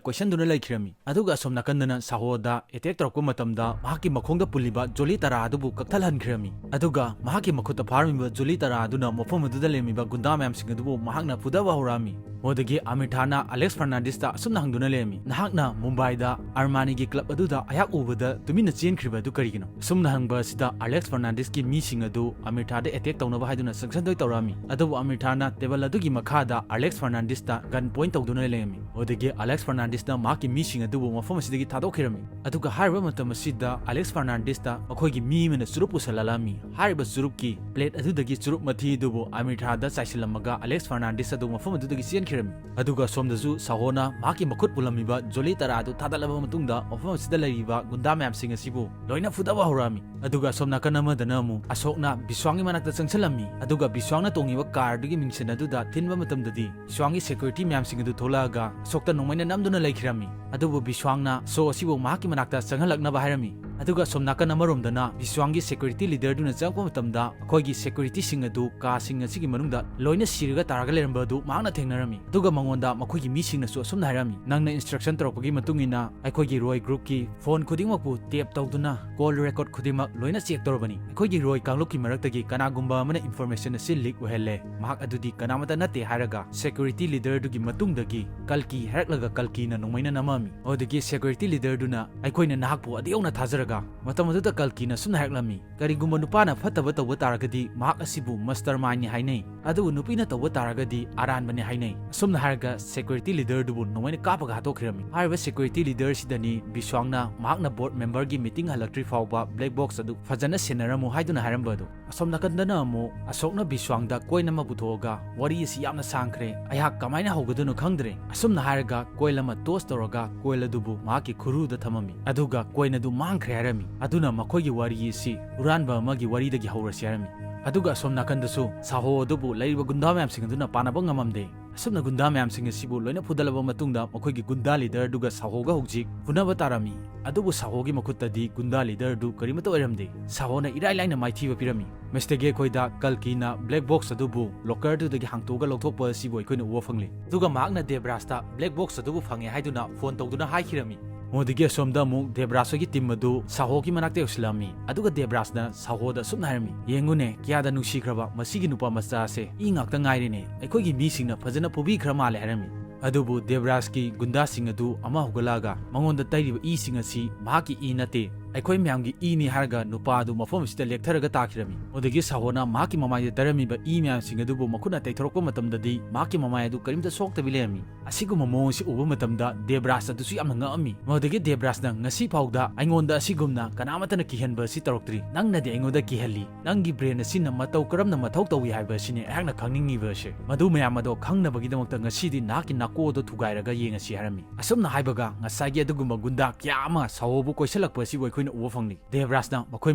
ꯀꯣꯏꯁꯟꯗꯨꯅ ꯂꯩꯈꯤꯔꯝꯃꯤ꯫ ꯑꯗꯨꯒ ꯑꯁꯣꯝ ꯅꯥꯀꯟꯗꯅ ꯁꯥꯍꯣꯗ ꯑꯦꯇꯦꯛ ꯇꯧꯔꯛꯄ ꯃꯇꯝꯗ ꯃꯍꯥꯛꯀꯤ ꯃꯈꯣꯡꯗ ꯄꯨꯜꯂꯤꯕ ꯖꯣꯂꯤ ꯇꯔꯥ ꯑꯗꯨꯕꯨ ꯀꯛꯊꯠꯍꯟꯈ꯭ꯔꯝꯃꯤ꯫ ꯑꯗꯨꯒ ꯃꯍꯥꯛꯀꯤ ꯃꯈꯨꯠꯇ ꯐꯥꯔꯝꯃꯤꯕ ꯖꯣꯂꯤ ꯇꯔꯥ ꯑꯗꯨꯅ ꯃꯐꯝ ꯑꯗꯨꯗ ꯂꯩꯔꯝꯃꯤꯕ ꯒꯨꯟꯗꯥ ꯃꯌꯥꯝꯁꯤꯡ ꯑꯗꯨꯕꯨ ꯃꯍꯥꯛꯅ ꯐꯨꯗꯕ ꯍꯧꯔꯛꯑꯝꯃꯤ꯫ ꯃꯗꯨꯗꯒꯤ ꯑꯃꯤꯔꯊꯥꯅ ꯑꯂꯦꯛꯁ ꯐꯔꯅꯥꯟꯗꯤꯁꯇ ꯑꯁꯨꯝꯅ ꯍꯪꯗꯨꯅ ꯂꯩꯔꯝꯃꯤ, "ꯅꯍꯥꯛꯅ ꯃꯨꯝꯕꯥꯏꯗ ꯑꯔꯃꯥꯅꯤꯒꯤ ꯀ꯭ꯂꯕ ꯑꯗꯨꯗ ꯑꯩꯍꯥꯛ ꯎꯕꯗ ꯇꯨꯃꯤꯟꯅ ꯆꯦꯟꯈ꯭ꯔꯤꯕ ꯑꯗꯨ ꯀꯔꯤꯒꯤꯅꯣ?" ꯑꯁꯨꯝꯅ ꯍꯪꯕ ꯑꯁꯤꯗ ꯑꯂꯦꯛꯁ ꯐꯔꯅꯥꯟꯗꯤꯁꯀꯤ ꯃꯤꯁꯤꯡ ꯑꯗꯨ ꯑꯃꯤꯔꯊꯥꯗ ꯑꯦꯇꯦꯛ ꯇꯧꯅꯕ ꯍꯥꯏꯗꯨꯅ ꯆꯪꯁꯟꯗꯣꯏ ꯇꯧꯔꯛꯑꯝꯃꯤ꯫ ꯑꯗꯨꯕꯨ ꯑꯃꯤꯔꯊꯥꯅ ꯇꯦꯕꯜ ꯑꯗꯨꯒꯤ ꯃꯈꯥꯗ ꯑꯂꯦꯛꯁ ꯐꯔꯅꯥꯟꯗꯤꯁꯇ ꯒꯟ ꯄꯣꯏꯟ ꯇꯧꯗꯨꯅ ꯂꯩꯔꯝꯃꯤ꯫ ꯑꯗꯨꯗꯒꯤ ꯑꯂꯦꯛꯁ ꯐꯔꯅꯥꯟꯗꯤꯁꯅ ꯃꯍꯥꯛꯀꯤ ꯃꯤꯁꯤꯡ ꯑꯗꯨꯕꯨ ꯃꯐꯝ ꯑꯁꯤꯗꯒꯤ ꯊꯥꯗꯣꯛꯈꯤꯔꯝꯃꯤ꯫ ꯑꯗꯨꯒ ꯍꯥꯏꯔꯤꯕ ꯃꯇꯝ ꯑꯁꯤꯗ ꯑꯂꯦꯛꯁ ꯐꯔꯅꯥꯟꯗꯤꯁꯇ ꯃꯈꯣꯏꯒꯤ ꯃꯤ ꯑꯃꯅ ꯆꯨꯔꯨꯞ ꯄꯨꯁꯜꯂꯛꯂꯝꯃꯤ꯫ ꯍꯥꯏꯔꯤꯕ ꯆꯨꯔꯨꯞꯀꯤ ꯄ꯭ꯂꯦꯠ ꯑꯗꯨꯗꯒꯤ ꯆꯨꯔꯨꯞ ꯃꯊꯤ ꯑꯗꯨꯕꯨ ꯑꯃꯤꯔꯊꯥꯗ ꯆꯥꯏꯁꯤꯜꯂꯝꯃꯒ ꯑꯂꯦꯛꯁ ꯐꯔꯅꯥꯟꯗꯤꯁ ꯑꯗꯨ ꯃꯐꯝ ꯑꯗꯨꯗꯒꯤ ꯆꯦꯟꯈꯤꯔꯝꯃꯤ꯫ ꯑꯗꯨꯒ ꯁꯣꯝꯗꯁꯨ ꯁꯥꯍꯣꯅ ꯃꯍꯥꯛꯀꯤ ꯃꯈꯨꯠ ꯄꯨꯜꯂꯝꯃꯤꯕ ꯖꯣꯂꯤ ꯇꯔꯥ ꯑꯗꯨ ꯊꯥꯗꯠꯂꯕ ꯃꯇꯨꯡꯗ ꯃꯐꯝ ꯑꯁꯤꯗ ꯂꯩꯔꯤꯕ ꯒꯨꯟꯗꯥ ꯃꯌꯥꯝꯁꯤꯡ ꯑꯁꯤꯕꯨ ꯂꯣꯏꯅ ꯐꯨꯗꯕ ꯍꯧꯔꯛꯑꯝꯃꯤ꯫ ꯑꯗꯨꯒ ꯑꯁꯣꯝ ꯅꯥꯀꯟ ꯑꯃꯗꯅ ꯑꯃꯨꯛ ꯑꯁꯣꯛꯅ ꯕꯤꯁ꯭ꯋꯥꯡꯒꯤ ꯃꯅꯥꯛꯇ ꯆꯪꯁꯤꯜꯂꯝꯃꯤ꯫ ꯑꯗꯨꯒ ꯕꯤꯁ꯭ꯋꯥꯡꯅ ꯇꯣꯡꯉꯤꯕ ꯀꯥꯔ ꯑꯗꯨꯒꯤ ꯃꯤꯡꯁꯟ ꯑꯗꯨꯗ ꯊꯤꯟꯕ ꯃꯇꯝꯗꯗꯤ ꯕꯤꯁ꯭ꯋꯥꯡꯒꯤ ꯁꯦꯀ꯭ꯌꯨꯔꯤꯇꯤ ꯃꯌꯥꯝꯁꯤꯡ ꯑꯗꯨ ꯊꯣꯛꯂꯛꯑꯒ ꯑꯁꯣꯛꯇ ꯅꯣꯡꯃꯩꯅ ꯅꯝꯗꯨꯅ ꯂꯩꯈꯤꯔꯝꯃꯤ꯫ ꯑꯗꯨꯕꯨ ꯕꯤꯁ꯭ꯋꯥꯡꯅ ꯁꯣ ꯑꯁꯤꯕꯨ ꯃꯍꯥꯛꯀꯤ ꯃꯅꯥꯛꯇ ꯆꯪꯍꯜꯂꯛꯅꯕ ꯍꯥꯏꯔꯝꯃꯤ꯫ ꯑꯗꯨꯒ ꯑꯁꯣꯝ ꯅꯥꯀꯟ ꯑꯃꯔꯣꯝꯗꯅ ꯕꯤꯁ꯭ꯋꯥꯡꯒꯤ ꯁꯦꯀ꯭ꯌꯨꯔꯤꯇꯤ ꯂꯤꯗꯔꯗꯨꯅ ꯆꯪꯉꯛꯄ ꯃꯇꯝꯗ ꯑꯩꯈꯣꯏꯒꯤ ꯁꯦꯀ꯭ꯌꯨꯔꯤꯇꯤꯁꯤꯡ ꯑꯗꯨ ꯀꯥꯁꯤꯡ ꯑꯁꯤꯒꯤ ꯃꯅꯨꯡꯗ ꯂꯣꯏꯅ ꯁꯤꯔꯒ ꯇꯥꯔꯒ ꯂꯩꯔꯝꯕ ꯑꯗꯨ ꯃꯍꯥꯛꯅ ꯊꯦꯡꯅꯔꯝꯃꯤ꯫ ꯑꯗꯨꯒ ꯃꯉꯣꯟꯗ ꯃꯈꯣꯏꯒꯤ ꯃꯤꯁꯤꯡꯅꯁꯨ ꯑꯁꯨꯝꯅ ꯍꯥꯏꯔꯝꯃꯤ, "ꯅꯪꯅ ꯏꯟꯁꯇ꯭ꯔꯛꯁꯟ ꯇꯧꯔꯛꯄꯒꯤ ꯃꯇꯨꯡ ꯏꯟꯅ ꯑꯩꯈꯣꯏꯒꯤ ꯔꯣꯏ ꯒ꯭ꯔꯨꯞꯀꯤ ꯐꯣꯟ ꯈꯨꯗꯤꯡꯃꯛꯄꯨ ꯇꯦꯞ ꯇꯧꯗꯨꯅ ꯀꯣꯜ ꯔꯦꯀꯣꯔꯗ ꯈꯨꯗꯤꯡꯃꯛ ꯂꯣꯏꯅ ꯆꯦꯛ ꯇꯧꯔꯕꯅꯤ꯫ ꯑꯩꯈꯣꯏꯒꯤ ꯔꯣꯏ ꯀꯥꯡꯂꯨꯞꯀꯤ ꯃꯔꯛꯇꯒꯤ ꯀꯅꯥꯒꯨꯝꯕ ꯑꯃꯅ ꯏꯟꯐꯣꯔꯃꯦꯁꯟ ꯑꯁꯤ ꯂꯤꯛ ꯑꯣꯏꯍꯜꯂꯦ꯫ ꯃꯍꯥꯛ ꯑꯗꯨꯗꯤ ꯀꯅꯥꯃꯠꯇ ꯅꯠꯇꯦ" ꯍꯥꯏꯔꯒ ꯁꯦꯀ꯭ꯌꯨꯔꯤꯇꯤ ꯂꯤꯗꯔꯗꯨꯒꯤ ꯃꯇꯨꯡꯗꯒꯤ ꯀꯜꯀꯤ ꯍꯥꯏꯔꯛꯂꯒ ꯀꯜꯀꯤꯅ ꯅꯣꯡꯃꯩꯅ ꯅꯝꯃꯝꯃꯤ꯫ ꯑꯗꯨꯗꯒꯤ ꯁꯦꯀ꯭ꯌꯨꯔꯤꯇꯤ ꯂꯤꯗꯔꯗꯨꯅ, "ꯑꯩꯈꯣꯏꯅ ꯅꯍꯥꯛꯄꯨ ꯑꯗꯨ ꯌꯧꯅ ꯊꯥꯖꯔꯒ?" ꯃꯇꯝ ꯑꯗꯨꯗ ꯀꯜꯀꯤꯅ ꯑꯁꯨꯝꯅ ꯍꯥꯏꯔꯛꯂꯝꯃꯤ, "ꯀꯔꯤꯒꯨꯝꯕ ꯅꯨꯄꯥꯅ ꯐꯠꯇꯕ ꯇꯧꯕ ꯇꯥꯔꯒꯗꯤ ꯃꯍꯥꯛ ꯑꯁꯤꯕꯨ ꯃꯁꯇꯔ ꯃꯥꯏꯟꯅꯤ ꯍꯥꯏꯅꯩ, ꯑꯗꯨꯕꯨ ꯅꯨꯄꯤꯅ ꯇꯧꯕ ꯇꯥꯔꯒꯗꯤ ꯑꯔꯥꯟꯕꯅꯤ ꯍꯥꯏꯅꯩ"꯫ ꯑꯁꯨꯝꯅ ꯍꯥꯏꯔꯒ ꯁꯦꯀ꯭ꯌꯨꯔꯤꯇꯤ ꯂꯤꯗꯔꯗꯨꯕꯨ ꯅꯣꯡꯃꯩꯅ ꯀꯥꯞꯄꯒ ꯍꯥꯠꯇꯣꯛꯈꯤꯔꯝꯃꯤ꯫ ꯍꯥꯏꯔꯤꯕ ꯁꯦꯀ꯭ꯌꯨꯔꯤꯇꯤ ꯂꯤꯗꯔꯁꯤꯗꯅꯤ ꯕꯤꯁ꯭ꯋꯥꯡꯅ ꯃꯍꯥꯛꯅ ꯕꯣꯔꯗ ꯃꯦꯝꯕꯔꯒꯤ ꯃꯤꯇꯤꯡ ꯍꯜꯂꯛꯇ꯭ꯔꯤ ꯐꯥꯎꯕ ꯕ꯭ꯂꯦꯛ ꯕꯣꯛꯁ ꯑꯗꯨ ꯐꯖꯅ ꯁꯦꯟꯅꯔꯝꯃꯨ ꯍꯥꯏꯗꯨꯅ ꯍꯥꯏꯔꯝꯕ ꯑꯗꯨ꯫ ꯑꯁꯣꯝ ꯅꯥꯀꯟꯗꯅ ꯑꯃꯨꯛ ꯑꯁꯣꯛꯅ ꯕꯤꯁ꯭ꯋꯥꯡꯗ ꯀꯣꯏꯟ ꯑꯃ ꯄꯨꯊꯣꯛꯑꯒ, "ꯋꯥꯔꯤ ꯑꯁꯤ ꯌꯥꯝꯅ ꯁꯥꯡꯈ꯭ꯔꯦ, ꯑꯩꯍꯥꯛ ꯀꯃꯥꯏꯅ ꯍꯧꯒꯗꯣꯏꯅꯣ ꯈꯪꯗ꯭ꯔꯦ"꯫ ꯑꯁꯨꯝꯅ ꯍꯥꯏꯔꯒ ꯀꯣꯏꯟ ꯑꯃ ꯇꯣꯁ ꯇꯧꯔꯒ ꯀꯣꯏꯟ ꯑꯗꯨꯕꯨ ꯃꯍꯥꯛꯀꯤ ꯈꯨꯔꯨꯗ ꯊꯝꯃꯝꯃꯤ꯫ ꯑꯗꯨꯒ ꯀꯣꯏꯟ ꯑꯗꯨ ꯃꯥꯡꯈ꯭ꯔꯦ ꯍꯥꯏꯔꯝꯃꯤ꯫ ꯑꯗꯨꯅ ꯃꯈꯣꯏꯒꯤ ꯋꯥꯔꯤ ꯑꯁꯤ ꯍꯨꯔꯥꯟꯕ ꯑꯃꯒꯤ ꯋꯥꯔꯤꯗꯒꯤ ꯍꯧꯔꯁꯤ ꯍꯥꯏꯔꯝꯃꯤ꯫ ꯑꯗꯨꯒ ꯑꯁꯣꯝ ꯅꯥꯀꯟꯗꯁꯨ ꯁꯥꯍꯣ ꯑꯗꯨꯕꯨ ꯂꯩꯔꯤꯕ ꯒꯨꯟꯗꯥ ꯃꯌꯥꯝꯁꯤꯡ ꯑꯗꯨꯅ ꯄꯥꯟꯅꯕ ꯉꯝꯃꯝꯗꯦ꯫ ꯑꯁꯨꯝꯅ ꯒꯨꯟꯗꯥ ꯃꯌꯥꯝꯁꯤꯡ ꯑꯁꯤꯕꯨ ꯂꯣꯏꯅ ꯐꯨꯗꯠꯂꯕ ꯃꯇꯨꯡꯗ ꯃꯈꯣꯏꯒꯤ ꯒꯨꯟꯗꯥ ꯂꯤꯗꯔꯗꯨꯒ ꯁꯥꯍꯣꯒ ꯍꯧꯖꯤꯛ ꯐꯨꯅꯕ ꯇꯥꯔꯝꯃꯤ꯫ ꯑꯗꯨꯕꯨ ꯁꯥꯍꯣꯒꯤ ꯃꯈꯨꯠꯇꯗꯤ ꯒꯨꯟꯗꯥ ꯂꯤꯗꯔꯗꯨ ꯀꯔꯤꯃꯠꯇ ꯑꯣꯏꯔꯝꯗꯦ꯫ ꯁꯥꯍꯣꯅ ꯏꯔꯥꯏ ꯂꯥꯏꯅ ꯃꯥꯏꯊꯤꯕ ꯄꯤꯔꯝꯃꯤ꯫ ꯃꯤꯁꯇꯔ ꯒꯦ ꯑꯩꯈꯣꯏꯗ ꯀꯜꯀꯤꯅ ꯕ꯭ꯂꯦꯛ ꯕꯣꯛꯁ ꯑꯗꯨꯕꯨ ꯂꯣꯀꯔꯗꯨꯗꯒꯤ ꯍꯥꯡꯇꯣꯛꯑꯒ ꯂꯧꯊꯣꯛꯄ ꯑꯁꯤꯕꯨ ꯑꯩꯈꯣꯏꯅ ꯎꯕ ꯐꯪꯂꯤ꯫ ꯑꯗꯨꯒ ꯃꯍꯥꯛꯅ ꯗꯦꯕ꯭ꯔꯥꯖꯇ ꯕ꯭ꯂꯦꯛ ꯕꯣꯛꯁ ꯑꯗꯨꯕꯨ ꯐꯪꯉꯦ ꯍꯥꯏꯗꯨꯅ ꯐꯣꯟ ꯇꯧꯗꯨꯅ ꯍꯥꯏꯈꯤꯔꯝꯃꯤ꯫ ꯃꯗꯨꯗꯒꯤ ꯑꯁꯣꯝꯗ ꯑꯃꯨꯛ ꯗꯦꯕ꯭ꯔꯥꯖ ꯍꯣꯏꯒꯤ ꯇꯤꯝ ꯑꯗꯨ ꯁꯥꯍꯣꯒꯤ ꯃꯅꯥꯛꯇ ꯌꯧꯁꯤꯜꯂꯛꯑꯝꯃꯤ꯫ ꯑꯗꯨꯒ ꯗꯦꯕ꯭ꯔꯥꯖꯅ ꯁꯥꯍꯣꯗ ꯑꯁꯨꯝꯅ ꯍꯥꯏꯔꯝꯃꯤ, "ꯌꯦꯡꯉꯨꯅꯦ, ꯀꯌꯥꯗ ꯅꯨꯡꯁꯤꯈ꯭ꯔꯕ ꯃꯁꯤꯒꯤ ꯅꯨꯄꯥ ꯃꯆꯥ ꯑꯁꯦ, ꯏ ꯉꯥꯛꯇ ꯉꯥꯏꯔꯦꯅꯦ, ꯑꯩꯈꯣꯏꯒꯤ ꯃꯤꯁꯤꯡꯅ ꯐꯖꯅ ꯐꯨꯕꯤꯈ꯭ꯔ ꯃꯥꯜꯂꯦ" ꯍꯥꯏꯔꯝꯃꯤ꯫ ꯑꯗꯨꯕꯨ ꯗꯦꯕ꯭ꯔꯥꯖꯀꯤ ꯒꯨꯟꯗꯥꯁꯤꯡ ꯑꯗꯨ ꯑꯃ ꯍꯧꯒꯠꯂꯛꯑꯒ ꯃꯉꯣꯟꯗ ꯇꯩꯔꯤꯕ ꯏꯁꯤꯡ ꯑꯁꯤ ꯃꯍꯥꯛꯀꯤ ꯏ ꯅꯠꯇꯦ, ꯑꯩꯈꯣꯏ ꯃꯌꯥꯝꯒꯤ ꯏꯅꯤ ꯍꯥꯏꯔꯒ ꯅꯨꯄꯥ ꯑꯗꯨ ꯃꯐꯝ ꯑꯁꯤꯗ ꯂꯦꯛꯊꯔꯒ ꯇꯥꯈꯤꯔꯝꯃꯤ꯫ ꯑꯗꯨꯗꯒꯤ ꯁꯥꯍꯣꯅ ꯃꯍꯥꯛꯀꯤ ꯃꯃꯥꯏꯗ ꯇꯩꯔꯝꯃꯤꯕ ꯏ ꯃꯌꯥꯝꯁꯤꯡ ꯑꯗꯨꯕꯨ ꯃꯈꯨꯠꯅ ꯇꯩꯊꯣꯔꯛꯄ ꯃꯇꯝꯗꯗꯤ ꯃꯍꯥꯛꯀꯤ ꯃꯃꯥꯏ ꯑꯗꯨ ꯀꯔꯤꯝꯇ ꯁꯣꯛꯇꯕꯤ ꯂꯩꯔꯝꯃꯤ꯫ ꯑꯁꯤꯒꯨꯝꯕ ꯃꯑꯣꯡ ꯑꯁꯤ ꯎꯕ ꯃꯇꯝꯗ ꯗꯦꯕ꯭ꯔꯥꯖ ꯑꯗꯨꯁꯨ ꯌꯥꯝꯅ ꯉꯛꯑꯝꯃꯤ꯫ ꯃꯗꯨꯗꯒꯤ ꯗꯦꯕ꯭ꯔꯥꯖꯅ, "ꯉꯁꯤ ꯐꯥꯎꯗ ꯑꯩꯉꯣꯟꯗ ꯑꯁꯤꯒꯨꯝꯅ ꯀꯅꯥꯃꯠꯇꯅ ꯀꯤꯍꯟꯕ ꯑꯁꯤ ꯇꯧꯔꯛꯇ꯭ꯔꯤ꯫ ꯅꯪꯅꯗꯤ ꯑꯩꯉꯣꯟꯗ ꯀꯤꯍꯜꯂꯤ꯫ ꯅꯪꯒꯤ ꯕ꯭ꯔꯦꯟ ꯑꯁꯤꯅ ꯃꯇꯧ ꯀꯔꯝꯅ ꯃꯊꯧ ꯇꯧꯏ ꯍꯥꯏꯕ ꯑꯁꯤꯅꯤ ꯑꯩꯍꯥꯛꯅ ꯈꯪꯅꯤꯡꯉꯤꯕ ꯑꯁꯦ꯫ ꯃꯗꯨ ꯃꯌꯥꯝ ꯑꯗꯣ ꯈꯪꯅꯕꯒꯤꯗꯃꯛꯇ ꯉꯁꯤꯗꯤ ꯅꯍꯥꯛꯀꯤ ꯅꯥꯀꯣꯛ ꯑꯗꯨ ꯊꯨꯒꯥꯏꯔꯒ ꯌꯦꯡꯉꯁꯤ" ꯍꯥꯏꯔꯝꯃꯤ꯫ ꯑꯁꯨꯝꯅ ꯍꯥꯏꯕꯒ ꯉꯁꯥꯏꯒꯤ ꯑꯗꯨꯒꯨꯝꯕ ꯒꯨꯟꯗꯥ ꯀꯌꯥ ꯑꯃ ꯁꯥꯍꯣꯕꯨ ꯀꯣꯏꯁꯤꯜꯂꯛꯄ ꯑꯁꯤꯕꯨ ꯑꯩꯈꯣꯏꯅ ꯎꯕ ꯐꯪꯂꯤ꯫ ꯗꯦꯕ꯭ꯔꯥꯖꯅ ꯃꯈꯣꯏ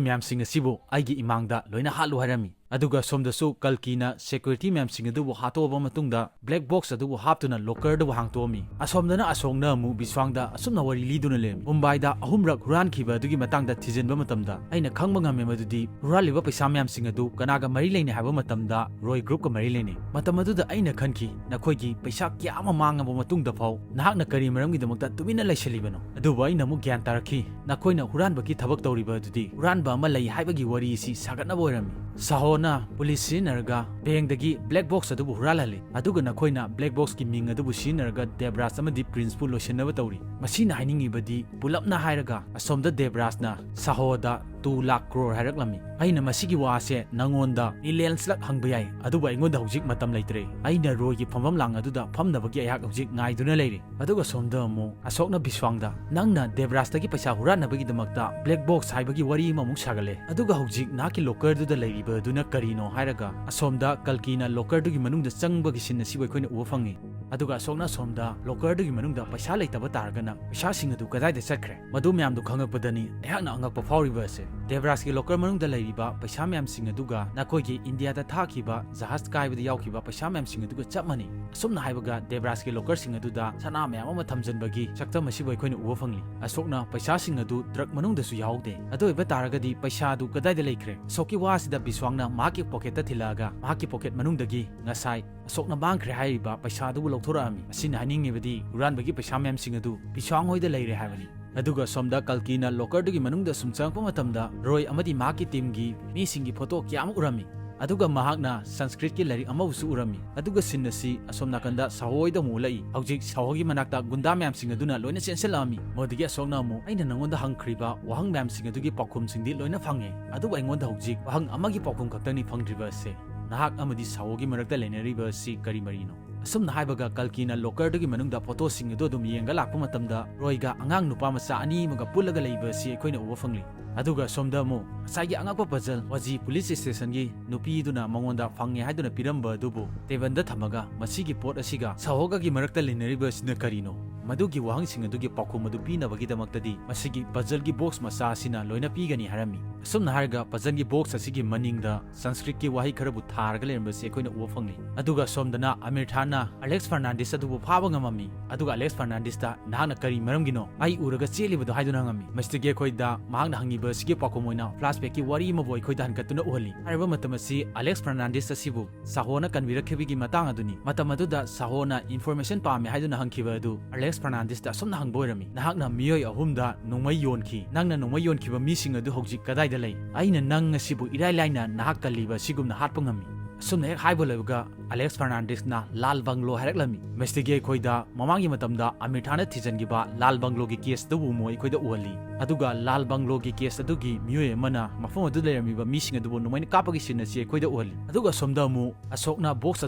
ꯃꯌꯥꯝꯁꯤꯡ ꯑꯁꯤꯕꯨ ꯑꯩꯒꯤ ꯏꯃꯥꯡꯗ ꯂꯣꯏꯅ ꯍꯥꯠꯂꯨ ꯍꯥꯏꯔꯝꯃꯤ꯫ ꯑꯗꯨꯒ ꯁꯣꯝꯗꯁꯨ ꯀꯜꯀꯤꯅ ꯁꯦꯀ꯭ꯌꯨꯔꯤꯇꯤ ꯃꯌꯥꯝꯁꯤꯡ ꯑꯗꯨꯕꯨ ꯍꯥꯠꯇꯣꯛꯑꯕ ꯃꯇꯨꯡꯗ ꯕ꯭ꯂꯦꯛ ꯕꯣꯛꯁ ꯑꯗꯨꯕꯨ ꯍꯥꯞꯇꯨꯅ ꯂꯣꯀꯔꯗꯨꯕꯨ ꯍꯥꯡꯇꯣꯛꯑꯝꯃꯤ꯫ ꯑꯁꯣꯝꯗꯅ ꯑꯁꯣꯡꯅ ꯑꯃꯨꯛ ꯕꯤꯁ꯭ꯋꯥꯡꯗ ꯑꯁꯨꯝꯅ ꯋꯥꯔꯤ ꯂꯤꯗꯨꯅ ꯂꯩꯔꯝꯃꯤ꯫ ꯃꯨꯝꯕꯥꯏꯗ ꯑꯍꯨꯝꯔꯛ ꯍꯨꯔꯥꯟꯈꯤꯕ ꯑꯗꯨꯒꯤ ꯃꯇꯥꯡꯗ ꯊꯤꯖꯤꯟꯕ ꯃꯇꯝꯗ ꯑꯩꯅ ꯈꯪꯕ ꯉꯝꯃꯦ ꯃꯗꯨꯗꯤ ꯍꯨꯔꯥꯜꯂꯤꯕ ꯄꯩꯁꯥ ꯃꯌꯥꯝꯁꯤꯡ ꯑꯗꯨ ꯀꯅꯥꯒ ꯃꯔꯤ ꯂꯩꯅꯩ ꯍꯥꯏꯕ ꯃꯇꯝꯗ ꯔꯣꯏ ꯒ꯭ꯔꯨꯞꯀ ꯃꯔꯤ ꯂꯩꯅꯩ꯫ ꯃꯇꯝ ꯑꯗꯨꯗ ꯑꯩꯅ ꯈꯟꯈꯤ, "ꯅꯈꯣꯏꯒꯤ ꯄꯩꯁꯥ ꯀꯌꯥ ꯑꯃ ꯃꯥꯡꯉꯕ ꯃꯇꯨꯡꯗ ꯐꯥꯎ ꯅꯍꯥꯛꯅ ꯀꯔꯤ ꯃꯔꯝꯒꯤꯗꯃꯛꯇ ꯇꯨꯃꯤꯟꯅ ꯂꯩꯁꯤꯜꯂꯤꯕꯅꯣ?" ꯑꯗꯨꯕꯨ ꯑꯩꯅ ꯑꯃꯨꯛ ꯒ꯭ꯌꯥꯟ ꯇꯥꯔꯛꯈꯤ, ꯅꯈꯣꯏꯅ ꯍꯨꯔꯥꯟꯕꯒꯤ ꯊꯕꯛ ꯇꯧꯔꯤꯕ ꯑꯗꯨꯗꯤ ꯍꯨꯔꯥꯟꯕ ꯑꯃ ꯂꯩ ꯍꯥꯏꯕꯒꯤ ꯋꯥꯔꯤ ꯑꯁꯤ ꯁꯥꯒꯠꯅꯕ ꯑꯣꯏꯔꯝꯃꯤ꯫ ꯁꯥꯍꯣꯅ ꯄꯨꯂꯤꯁ ꯁꯤꯖꯤꯟꯅꯔꯒ ꯕꯦꯡꯗꯒꯤ ꯕ꯭ꯂꯦꯛ ꯕꯣꯛꯁ ꯑꯗꯨꯕꯨ ꯍꯨꯔꯥꯜꯍꯜꯂꯤ, ꯑꯗꯨꯒ ꯅꯈꯣꯏꯅ ꯕ꯭ꯂꯦꯛ ꯕꯣꯛꯁꯀꯤ ꯃꯤꯡ ꯑꯗꯨꯕꯨ ꯁꯤꯖꯤꯟꯅꯔꯒ ꯗꯦꯕ꯭ꯔꯥꯖ ꯑꯃꯗꯤ ꯄ꯭ꯔꯤꯟꯁꯄꯨ ꯂꯣꯏꯁꯤꯟꯅꯕ ꯇꯧꯔꯤ꯫ ꯃꯁꯤꯅ ꯍꯥꯏꯅꯤꯡꯉꯤꯕꯗꯤ ꯄꯨꯂꯞꯅ ꯍꯥꯏꯔꯒ ꯑꯁꯣꯝꯗ ꯗꯦꯕ꯭ꯔꯥꯖꯅ ꯁꯥꯍꯣꯗ ꯇꯨ ꯂꯥꯈ ꯀ꯭ꯔꯣꯔ ꯍꯥꯏꯔꯛꯂꯝꯃꯤ꯫ ꯑꯩꯅ ꯃꯁꯤꯒꯤ ꯋꯥꯁꯦ ꯅꯉꯣꯟꯗ ꯃꯤꯂꯤꯌꯟꯁꯂꯛ ꯍꯪꯕ ꯌꯥꯏ, ꯑꯗꯨꯕꯨ ꯑꯩꯉꯣꯟꯗ ꯍꯧꯖꯤꯛ ꯃꯇꯝ ꯂꯩꯇ꯭ꯔꯦ꯫ ꯑꯩꯅ ꯔꯣꯏꯒꯤ ꯐꯝꯐꯝ ꯂꯥꯡ ꯑꯗꯨꯗ ꯐꯝꯅꯕꯒꯤ ꯑꯩꯍꯥꯛ ꯍꯧꯖꯤꯛ ꯉꯥꯏꯗꯨꯅ ꯂꯩꯔꯤ꯫ ꯑꯗꯨꯒ ꯁꯣꯝꯗ ꯑꯃꯨꯛ ꯑꯁꯣꯛꯅ ꯕꯤꯁ꯭ꯋꯥꯡꯗ, "ꯅꯪꯅ ꯗꯦꯕ꯭ꯔꯥꯖꯇꯒꯤ ꯄꯩꯁꯥ ꯍꯨꯔꯥꯟꯅꯕꯒꯤꯗꯃꯛꯇ ꯕ꯭ꯂꯦꯛ ꯕꯣꯛꯁ ꯍꯥꯏꯕꯒꯤ ꯋꯥꯔꯤ ꯑꯃꯃꯨꯛ ꯁꯥꯒꯠꯂꯦ꯫ ꯑꯗꯨꯒ ꯍꯧꯖꯤꯛ ꯅꯍꯥꯛꯀꯤ ꯂꯣꯀꯔꯗꯨꯗ ꯂꯩꯔꯤꯕ ꯑꯗꯨꯅ ꯀꯔꯤꯅꯣ?" ꯍꯥꯏꯔꯒ ꯑꯁꯣꯝꯗ ꯀꯜꯀꯤꯅ ꯂꯣꯀꯔꯗꯨꯒꯤ ꯃꯅꯨꯡꯗ ꯆꯪꯕꯒꯤ ꯁꯤꯟ ꯑꯁꯤꯕꯨ ꯑꯩꯈꯣꯏꯅ ꯎꯕ ꯐꯪꯉꯤ꯫ ꯑꯗꯨꯒ ꯑꯁꯣꯛꯅ ꯑꯁꯣꯝꯗ ꯂꯣꯀꯔꯗꯨꯒꯤ ꯃꯅꯨꯡꯗ ꯄꯩꯁꯥ ꯂꯩꯇꯕ ꯇꯥꯔꯒꯅ ꯄꯩꯁꯥꯁꯤꯡ ꯑꯗꯨ ꯀꯗꯥꯏꯗ ꯆꯠꯈ꯭ꯔꯦ? ꯃꯗꯨ ꯃꯌꯥꯝꯗꯨ ꯈꯪꯉꯛꯄꯗꯅꯤ ꯑꯩꯍꯥꯛꯅ ꯑꯉꯛꯄ ꯐꯥꯎꯔꯤꯕ ꯑꯁꯦ꯫ ꯗꯦꯕꯔꯥꯖꯀꯤ ꯂꯣꯀꯔ ꯃꯅꯨꯡꯗ ꯂꯩꯔꯤꯕ ꯄꯩꯁꯥ ꯃꯌꯥꯝꯁꯤꯡ ꯑꯗꯨꯒ ꯅꯈꯣꯏꯒꯤ ꯏꯟꯗꯤꯌꯥꯗ ꯊꯥꯈꯤꯕ ꯖꯍꯥꯖ ꯀꯥꯏꯕꯗ ꯌꯥꯎꯈꯤꯕ ꯄꯩꯁꯥ ꯃꯌꯥꯝꯁꯤꯡ ꯑꯗꯨꯒ ꯆꯞ ꯃꯥꯟꯅꯩ꯫ ꯑꯁꯨꯝꯅ ꯍꯥꯏꯕꯒ ꯗꯦꯕꯔꯥꯖꯀꯤ ꯂꯣꯀꯔꯁꯤꯡ ꯑꯗꯨꯗ ꯁꯅꯥ ꯃꯌꯥꯝ ꯑꯃ ꯊꯝꯖꯤꯟꯕꯒꯤ ꯁꯛꯇꯝ ꯑꯁꯤꯕꯨ ꯑꯩꯈꯣꯏꯅ ꯎꯕ ꯐꯪꯂꯤ꯫ ꯑꯁꯣꯛꯅ ꯄꯩꯁꯥꯁꯤꯡ ꯑꯗꯨ ꯇ꯭ꯔꯛ ꯃꯅꯨꯡꯗꯁꯨ ꯌꯥꯎꯍꯧꯗꯦ꯫ ꯑꯗꯨ ꯑꯣꯏꯕ ꯇꯥꯔꯒꯗꯤ ꯄꯩꯁꯥ ꯑꯗꯨ ꯀꯗꯥꯏꯗ ꯂꯩꯈ꯭ꯔꯦ? ꯑꯁꯣꯛꯀꯤ ꯋꯥ ꯑꯁꯤꯗ ꯕꯤꯁ꯭ꯋꯥꯡꯅ ꯃꯍꯥꯛꯀꯤ ꯄꯣꯀꯦꯠꯇ ꯊꯤꯜꯂꯛꯑꯒ ꯃꯍꯥꯛꯀꯤ ꯄꯣꯀꯦꯠ ꯃꯅꯨꯡꯗꯒꯤ ꯉꯁꯥꯏ ꯑꯁꯣꯛꯅ ꯃꯥꯡꯈ꯭ꯔꯦ ꯍꯥꯏꯔꯤꯕ ꯄꯩꯁꯥ ꯑꯗꯨꯕꯨ ꯂꯧꯊꯣꯔꯛꯑꯝꯃꯤ꯫ ꯑꯁꯤꯅ ꯍꯥꯏꯅꯤꯡꯉꯤꯕꯗꯤ ꯍꯨꯔꯥꯟꯕꯒꯤ ꯄꯩꯁꯥ ꯃꯌꯥꯝꯁꯤꯡ ꯑꯗꯨ ꯕꯤꯁ꯭ꯋꯥꯡ ꯍꯣꯏꯗ ꯂꯩꯔꯦ ꯍꯥꯏꯕꯅꯤ꯫ ꯑꯗꯨꯒ ꯁꯣꯝꯗ ꯀꯜꯀꯤꯅ ꯂꯣꯀꯔꯗꯨꯒꯤ ꯃꯅꯨꯡꯗ ꯁꯨꯝ ꯆꯪꯉꯛꯄ ꯃꯇꯝꯗ ꯔꯣꯏ ꯑꯃꯗꯤ ꯃꯍꯥꯛꯀꯤ ꯇꯤꯝꯒꯤ ꯃꯤꯁꯤꯡꯒꯤ ꯐꯣꯇꯣ ꯀꯌꯥ ꯑꯃ ꯎꯔꯝꯃꯤ꯫ ꯑꯗꯨꯒ ꯃꯍꯥꯛꯅ ꯁꯪꯁꯀ꯭ꯔꯤꯠꯀꯤ ꯂꯥꯏꯔꯤꯛ ꯑꯃꯕꯨꯁꯨ ꯎꯔꯝꯃꯤ꯫ ꯑꯗꯨꯒ ꯁꯤꯟ ꯑꯁꯤ ꯑꯁꯣꯝ ꯅꯥꯀꯟꯗ ꯁꯥꯍꯣ ꯍꯣꯏꯗ ꯑꯃꯨꯛ ꯎꯠꯂꯛꯏ꯫ ꯍꯧꯖꯤꯛ ꯁꯥꯍꯣꯒꯤ ꯃꯅꯥꯛꯇ ꯒꯨꯟꯗꯥ ꯃꯌꯥꯝꯁꯤꯡ ꯑꯗꯨꯅ ꯂꯣꯏꯅ ꯆꯦꯟꯁꯤꯜꯂꯛꯑꯝꯃꯤ꯫ ꯃꯗꯨꯗꯒꯤ ꯑꯁꯣꯛꯅ ꯑꯃꯨꯛ, "ꯑꯩꯅ ꯅꯉꯣꯟꯗ ꯍꯪꯈ꯭ꯔꯤꯕ ꯋꯥꯍꯪ ꯃꯌꯥꯝꯁꯤꯡ ꯑꯗꯨꯒꯤ ꯄꯥꯎꯈꯨꯝꯁꯤꯡꯗꯤ ꯂꯣꯏꯅ ꯐꯪꯉꯦ, ꯑꯗꯨꯕꯨ ꯑꯩꯉꯣꯟꯗ ꯍꯧꯖꯤꯛ ꯋꯥꯍꯪ ꯑꯃꯒꯤ ꯄꯥꯎꯈꯨꯝ ꯈꯛꯇꯅꯤ ꯐꯪꯗ꯭ꯔꯤꯕ ꯑꯁꯦ꯫ ꯅꯍꯥꯛ ꯑꯃꯗꯤ ꯁꯥꯍꯣꯒꯤ ꯃꯔꯛꯇ ꯂꯩꯅꯔꯤꯕ ꯑꯁꯤ ꯀꯔꯤ ꯃꯔꯤꯅꯣ?" ꯑꯁꯨꯝꯅ ꯍꯥꯏꯕꯒ ꯀꯜꯀꯤꯅ ꯂꯣꯀꯔꯗꯨꯒꯤ ꯃꯅꯨꯡꯗ ꯐꯣꯇꯣꯁꯤꯡ ꯑꯗꯨ ꯑꯗꯨꯝ ꯌꯦꯡꯒ ꯂꯥꯛꯄ ꯃꯇꯝꯗ ꯔꯣꯏꯒ ꯑꯉꯥꯡ ꯅꯨꯄꯥ ꯃꯆꯥ ꯑꯅꯤ ꯑꯃꯒ ꯄꯨꯜꯂꯒ ꯂꯩꯕ ꯑꯁꯤ ꯑꯩꯈꯣꯏꯅ ꯎꯕ ꯐꯪꯂꯤ꯫ ꯑꯗꯨꯒ ꯁꯣꯝꯗ ꯑꯃꯨꯛ ꯉꯁꯥꯏꯒꯤ ꯑꯉꯛꯄ ꯄꯖꯜ ꯋꯥꯖꯤ ꯄꯨꯂꯤꯁ ꯁ꯭ꯇꯦꯁꯟꯒꯤ ꯅꯨꯄꯤꯗꯨꯅ ꯃꯉꯣꯟꯗ ꯐꯪꯉꯦ ꯍꯥꯏꯗꯨꯅ ꯄꯤꯔꯝꯕ ꯑꯗꯨꯕꯨ ꯇꯦꯕꯜꯗ ꯊꯝꯃꯒ ꯃꯁꯤꯒꯤ ꯄꯣꯠ ꯑꯁꯤꯒ ꯁꯥꯍꯣꯒꯒꯤ ꯃꯔꯛꯇ ꯂꯩꯅꯔꯤꯕ ꯑꯁꯤꯅ ꯀꯔꯤꯅꯣ? ꯃꯗꯨꯒꯤ ꯋꯥꯍꯪꯁꯤꯡ ꯑꯗꯨꯒꯤ ꯄꯥꯎꯈꯨꯝ ꯑꯗꯨ ꯄꯤꯅꯕꯒꯤꯗꯃꯛꯇꯗꯤ ꯃꯁꯤꯒꯤ ꯄꯖꯜꯒꯤ ꯕꯣꯛꯁ ꯃꯆꯥ ꯑꯁꯤꯅ ꯂꯣꯏꯅ ꯄꯤꯒꯅꯤ ꯍꯥꯏꯔꯝꯃꯤ꯫ ꯑꯁꯨꯝꯅ ꯍꯥꯏꯔꯒ ꯄꯖꯜꯒꯤ ꯕꯣꯛꯁ ꯑꯁꯤꯒꯤ ꯃꯅꯤꯡꯗ ꯁꯪꯁꯀ꯭ꯔꯤꯠꯀꯤ ꯋꯥꯍꯩ ꯈꯔꯕꯨ ꯊꯥꯔꯒ ꯂꯩꯔꯝꯕꯁꯤ ꯑꯩꯈꯣꯏꯅ ꯎꯕ ꯐꯪꯂꯤ꯫ ꯑꯗꯨꯒ ꯁꯣꯝꯗꯅ ꯑꯃꯤꯔ ꯈꯥꯟꯅ ꯑꯂꯦꯛꯁ ꯐꯔꯅꯥꯟꯗꯤꯁ ꯑꯗꯨꯕꯨ ꯐꯥꯕ ꯉꯝꯃꯝꯃꯤ꯫ ꯑꯗꯨꯒ ꯑꯂꯦꯛꯁ ꯐꯔꯅꯥꯟꯗꯤꯁꯇ, "ꯅꯍꯥꯛꯅ ꯀꯔꯤ ꯃꯔꯝꯒꯤꯅꯣ ꯑꯩ ꯎꯔꯒ ꯆꯦꯜꯂꯤꯕꯗꯣ?" ꯍꯥꯏꯗꯨꯅ ꯍꯪꯉꯝꯃꯤ꯫ ꯃꯁꯤꯗꯒꯤ ꯑꯩꯈꯣꯏꯗ ꯃꯍꯥꯛꯅ ꯍꯪꯉꯤꯕ ꯑꯁꯤꯒꯤ ꯄꯥꯎꯈꯨꯝ ꯑꯣꯏꯅ ꯐ꯭ꯂꯥꯁꯕꯦꯛꯀꯤ ꯋꯥꯔꯤ ꯑꯃꯕꯨ ꯑꯩꯈꯣꯏꯗ ꯍꯟꯒꯠꯇꯨꯅ ꯎꯍꯜꯂꯤ꯫ ꯍꯥꯏꯔꯤꯕ ꯃꯇꯝ ꯑꯁꯤ ꯑꯂꯦꯛꯁ ꯐꯔꯅꯥꯟꯗꯤꯁ ꯑꯁꯤꯕꯨ ꯁꯥꯍꯣꯅ ꯀꯟꯕꯤꯔꯛꯈꯤꯕꯒꯤ ꯃꯇꯥꯡ ꯑꯗꯨꯅꯤ꯫ ꯃꯇꯝ ꯑꯗꯨꯗ ꯁꯥꯍꯣꯅ ꯏꯟꯐꯣꯔꯃꯦꯁꯟ ꯄꯥꯝꯃꯦ ꯍꯥꯏꯗꯨꯅ ꯍꯪꯈꯤꯕ ꯑꯗꯨ ꯑꯂꯦꯛꯁ ꯐꯔꯅꯥꯟꯗꯤꯁꯇ ꯑꯁꯨꯝꯅ ꯍꯪꯕ ꯑꯣꯏꯔꯝꯃꯤ, "ꯅꯍꯥꯛꯅ ꯃꯤꯑꯣꯏ ꯑꯍꯨꯝꯗ ꯅꯣꯡꯃꯩ ꯌꯣꯟꯈꯤ꯫ ꯅꯪꯅ ꯅꯣꯡꯃꯩ ꯌꯣꯟꯈꯤꯕ ꯃꯤꯁꯤꯡ ꯑꯗꯨ ꯍꯧꯖꯤꯛ ꯀꯗꯥꯏꯗ ꯂꯩ? ꯑꯩꯅ ꯅꯪ ꯑꯁꯤꯕꯨ ꯏꯔꯥꯏ ꯂꯥꯏꯅ ꯅꯍꯥꯛ ꯀꯜꯂꯤꯕ ꯑꯁꯤꯒꯨꯝꯅ ꯍꯥꯠꯄ ꯉꯝꯃꯤ꯫" ꯑꯁꯨꯝꯅ ꯍꯦꯛ ꯍꯥꯏꯕ ꯂꯣꯏꯕꯒ ꯑꯂꯦꯛꯁ ꯐꯔꯅꯥꯟꯗꯤꯁꯅ ꯂꯥꯜ ꯕꯪꯒ꯭ꯂꯣ ꯍꯥꯏꯔꯛꯂꯝꯃꯤ꯫ ꯃꯁꯤꯗꯒꯤ ꯑꯩꯈꯣꯏꯗ ꯃꯃꯥꯡꯒꯤ ꯃꯇꯝꯗ ꯑꯃꯤꯔ ꯈꯥꯟꯅ ꯊꯤꯖꯤꯟꯈꯤꯕ ꯂꯥꯜ ꯕꯪꯒ꯭ꯂꯣꯒꯤ ꯀꯦꯁ ꯑꯗꯨꯕꯨ ꯑꯃꯨꯛ ꯑꯩꯈꯣꯏꯗ ꯎꯍꯜꯂꯤ꯫ ꯑꯗꯨꯒ ꯂꯥꯜ ꯕꯪꯒ꯭ꯂꯣꯒꯤ ꯀꯦꯁ ꯑꯗꯨꯒꯤ ꯃꯤꯑꯣꯏ ꯑꯃꯅ ꯃꯐꯝ ꯑꯗꯨꯗ ꯂꯩꯔꯝꯃꯤꯕ ꯃꯤꯁꯤꯡ ꯑꯗꯨꯕꯨ ꯅꯣꯡꯃꯩꯅ ꯀꯥꯞꯄꯒꯤ ꯁꯤꯟ ꯑꯁꯤ ꯑꯩꯈꯣꯏꯗ ꯎꯍꯜꯂꯤ꯫ ꯑꯗꯨꯒ ꯑꯁꯣꯝꯗ ꯑꯃꯨꯛ ꯑꯁꯣꯛꯅ ꯕꯣꯛꯁ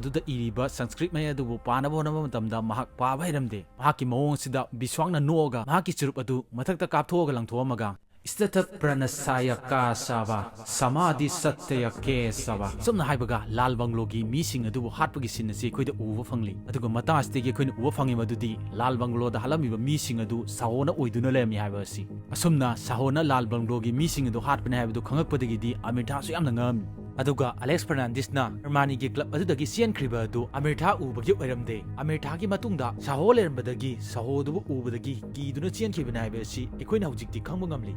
ꯑꯗꯨꯗ ꯏꯔꯤꯕ ꯁꯪꯁꯀ꯭ꯔꯤꯠ ꯃꯌꯦꯛ ꯑꯗꯨꯕꯨ ꯄꯥꯅꯕ ꯍꯣꯠꯅꯕ ꯃꯇꯝꯗ ꯃꯍꯥꯛ ꯄꯥꯕ ꯍꯩꯔꯝꯗꯦ꯫ ꯃꯍꯥꯛꯀꯤ ꯃꯑꯣꯡ ꯑꯁꯤꯗ ꯕꯤꯁ꯭ꯋꯥꯡꯅ ꯅꯣꯛꯑꯒ ꯃꯍꯥꯛꯀꯤ ꯆꯨꯔꯨꯞ ꯑꯗꯨ ꯃꯊꯛꯇ ꯀꯥꯞꯊꯣꯛꯑꯒ ꯂꯪꯊꯣꯛꯑꯝꯃꯒ, Stata pranasaya kasava samadhi satya kesava꯫ ꯁꯝꯅ ꯍꯥꯏꯕꯒ ꯂꯥꯜ ꯕꯪꯒ꯭ꯂꯣꯒꯤ ꯃꯤꯁꯤꯡ ꯑꯗꯨꯕꯨ ꯍꯥꯠꯄꯒꯤ ꯁꯤꯟ ꯑꯁꯤ ꯑꯩꯈꯣꯏꯗ ꯎꯕ ꯐꯪꯂꯤ꯫ ꯑꯗꯨꯒ ꯃꯇꯥꯡ ꯑꯁꯤꯗꯒꯤ ꯑꯩꯈꯣꯏꯅ ꯎꯕ ꯐꯪꯉꯤꯕ ꯑꯗꯨꯗꯤ ꯂꯥꯜ ꯕꯪꯒ꯭ꯂꯣꯗ ꯍꯥꯠꯂꯝꯃꯤꯕ ꯃꯤꯁꯤꯡ ꯑꯗꯨ ꯁꯥꯍꯣꯅ ꯑꯣꯏꯗꯨꯅ ꯂꯩꯔꯝꯃꯤ ꯍꯥꯏꯕ ꯑꯁꯤ꯫ ꯑꯁꯨꯝꯅ ꯁꯥꯍꯣꯅ ꯂꯥꯜ ꯕꯪꯒ꯭ꯂꯣꯒꯤ ꯃꯤꯁꯤꯡ ꯑꯗꯨ ꯍꯥꯠꯄꯅꯤ ꯍꯥꯏꯕꯗꯨ ꯈꯪꯂꯛꯄꯗꯒꯤꯗꯤ ꯑꯃꯤꯔꯊꯥꯁꯨ ꯌꯥꯝꯅ ꯉꯛꯑꯝꯃꯤ꯫ ꯑꯗꯨꯒ ꯑꯂꯦꯛꯁ ꯐꯔꯅꯥꯟꯗꯤꯁꯅ ꯑꯔꯃꯥꯅꯤꯒꯤ ꯀ꯭ꯂꯕ ꯑꯗꯨꯗꯒꯤ ꯆꯦꯟꯈ꯭ꯔꯤꯕ ꯑꯗꯨ ꯑꯃꯤꯔꯊꯥ ꯎꯕꯒꯤ ꯑꯣꯏꯔꯝꯗꯦ꯫ ꯑꯃꯤꯔꯊꯥꯒꯤ ꯃꯇꯨꯡꯗ ꯁꯥꯍꯣ ꯂꯩꯔꯝꯕꯗꯒꯤ ꯁꯥꯍꯣꯗꯨꯕꯨ ꯎꯕꯗꯒꯤ ꯀꯤꯗꯨꯅ ꯆꯦꯟꯈꯤꯕꯅꯤ ꯍꯥꯏꯕ ꯑꯁꯤ ꯑꯩꯈꯣꯏꯅ ꯍꯧꯖꯤꯛꯇꯤ ꯈꯪꯕ ꯉꯝꯂꯤ꯫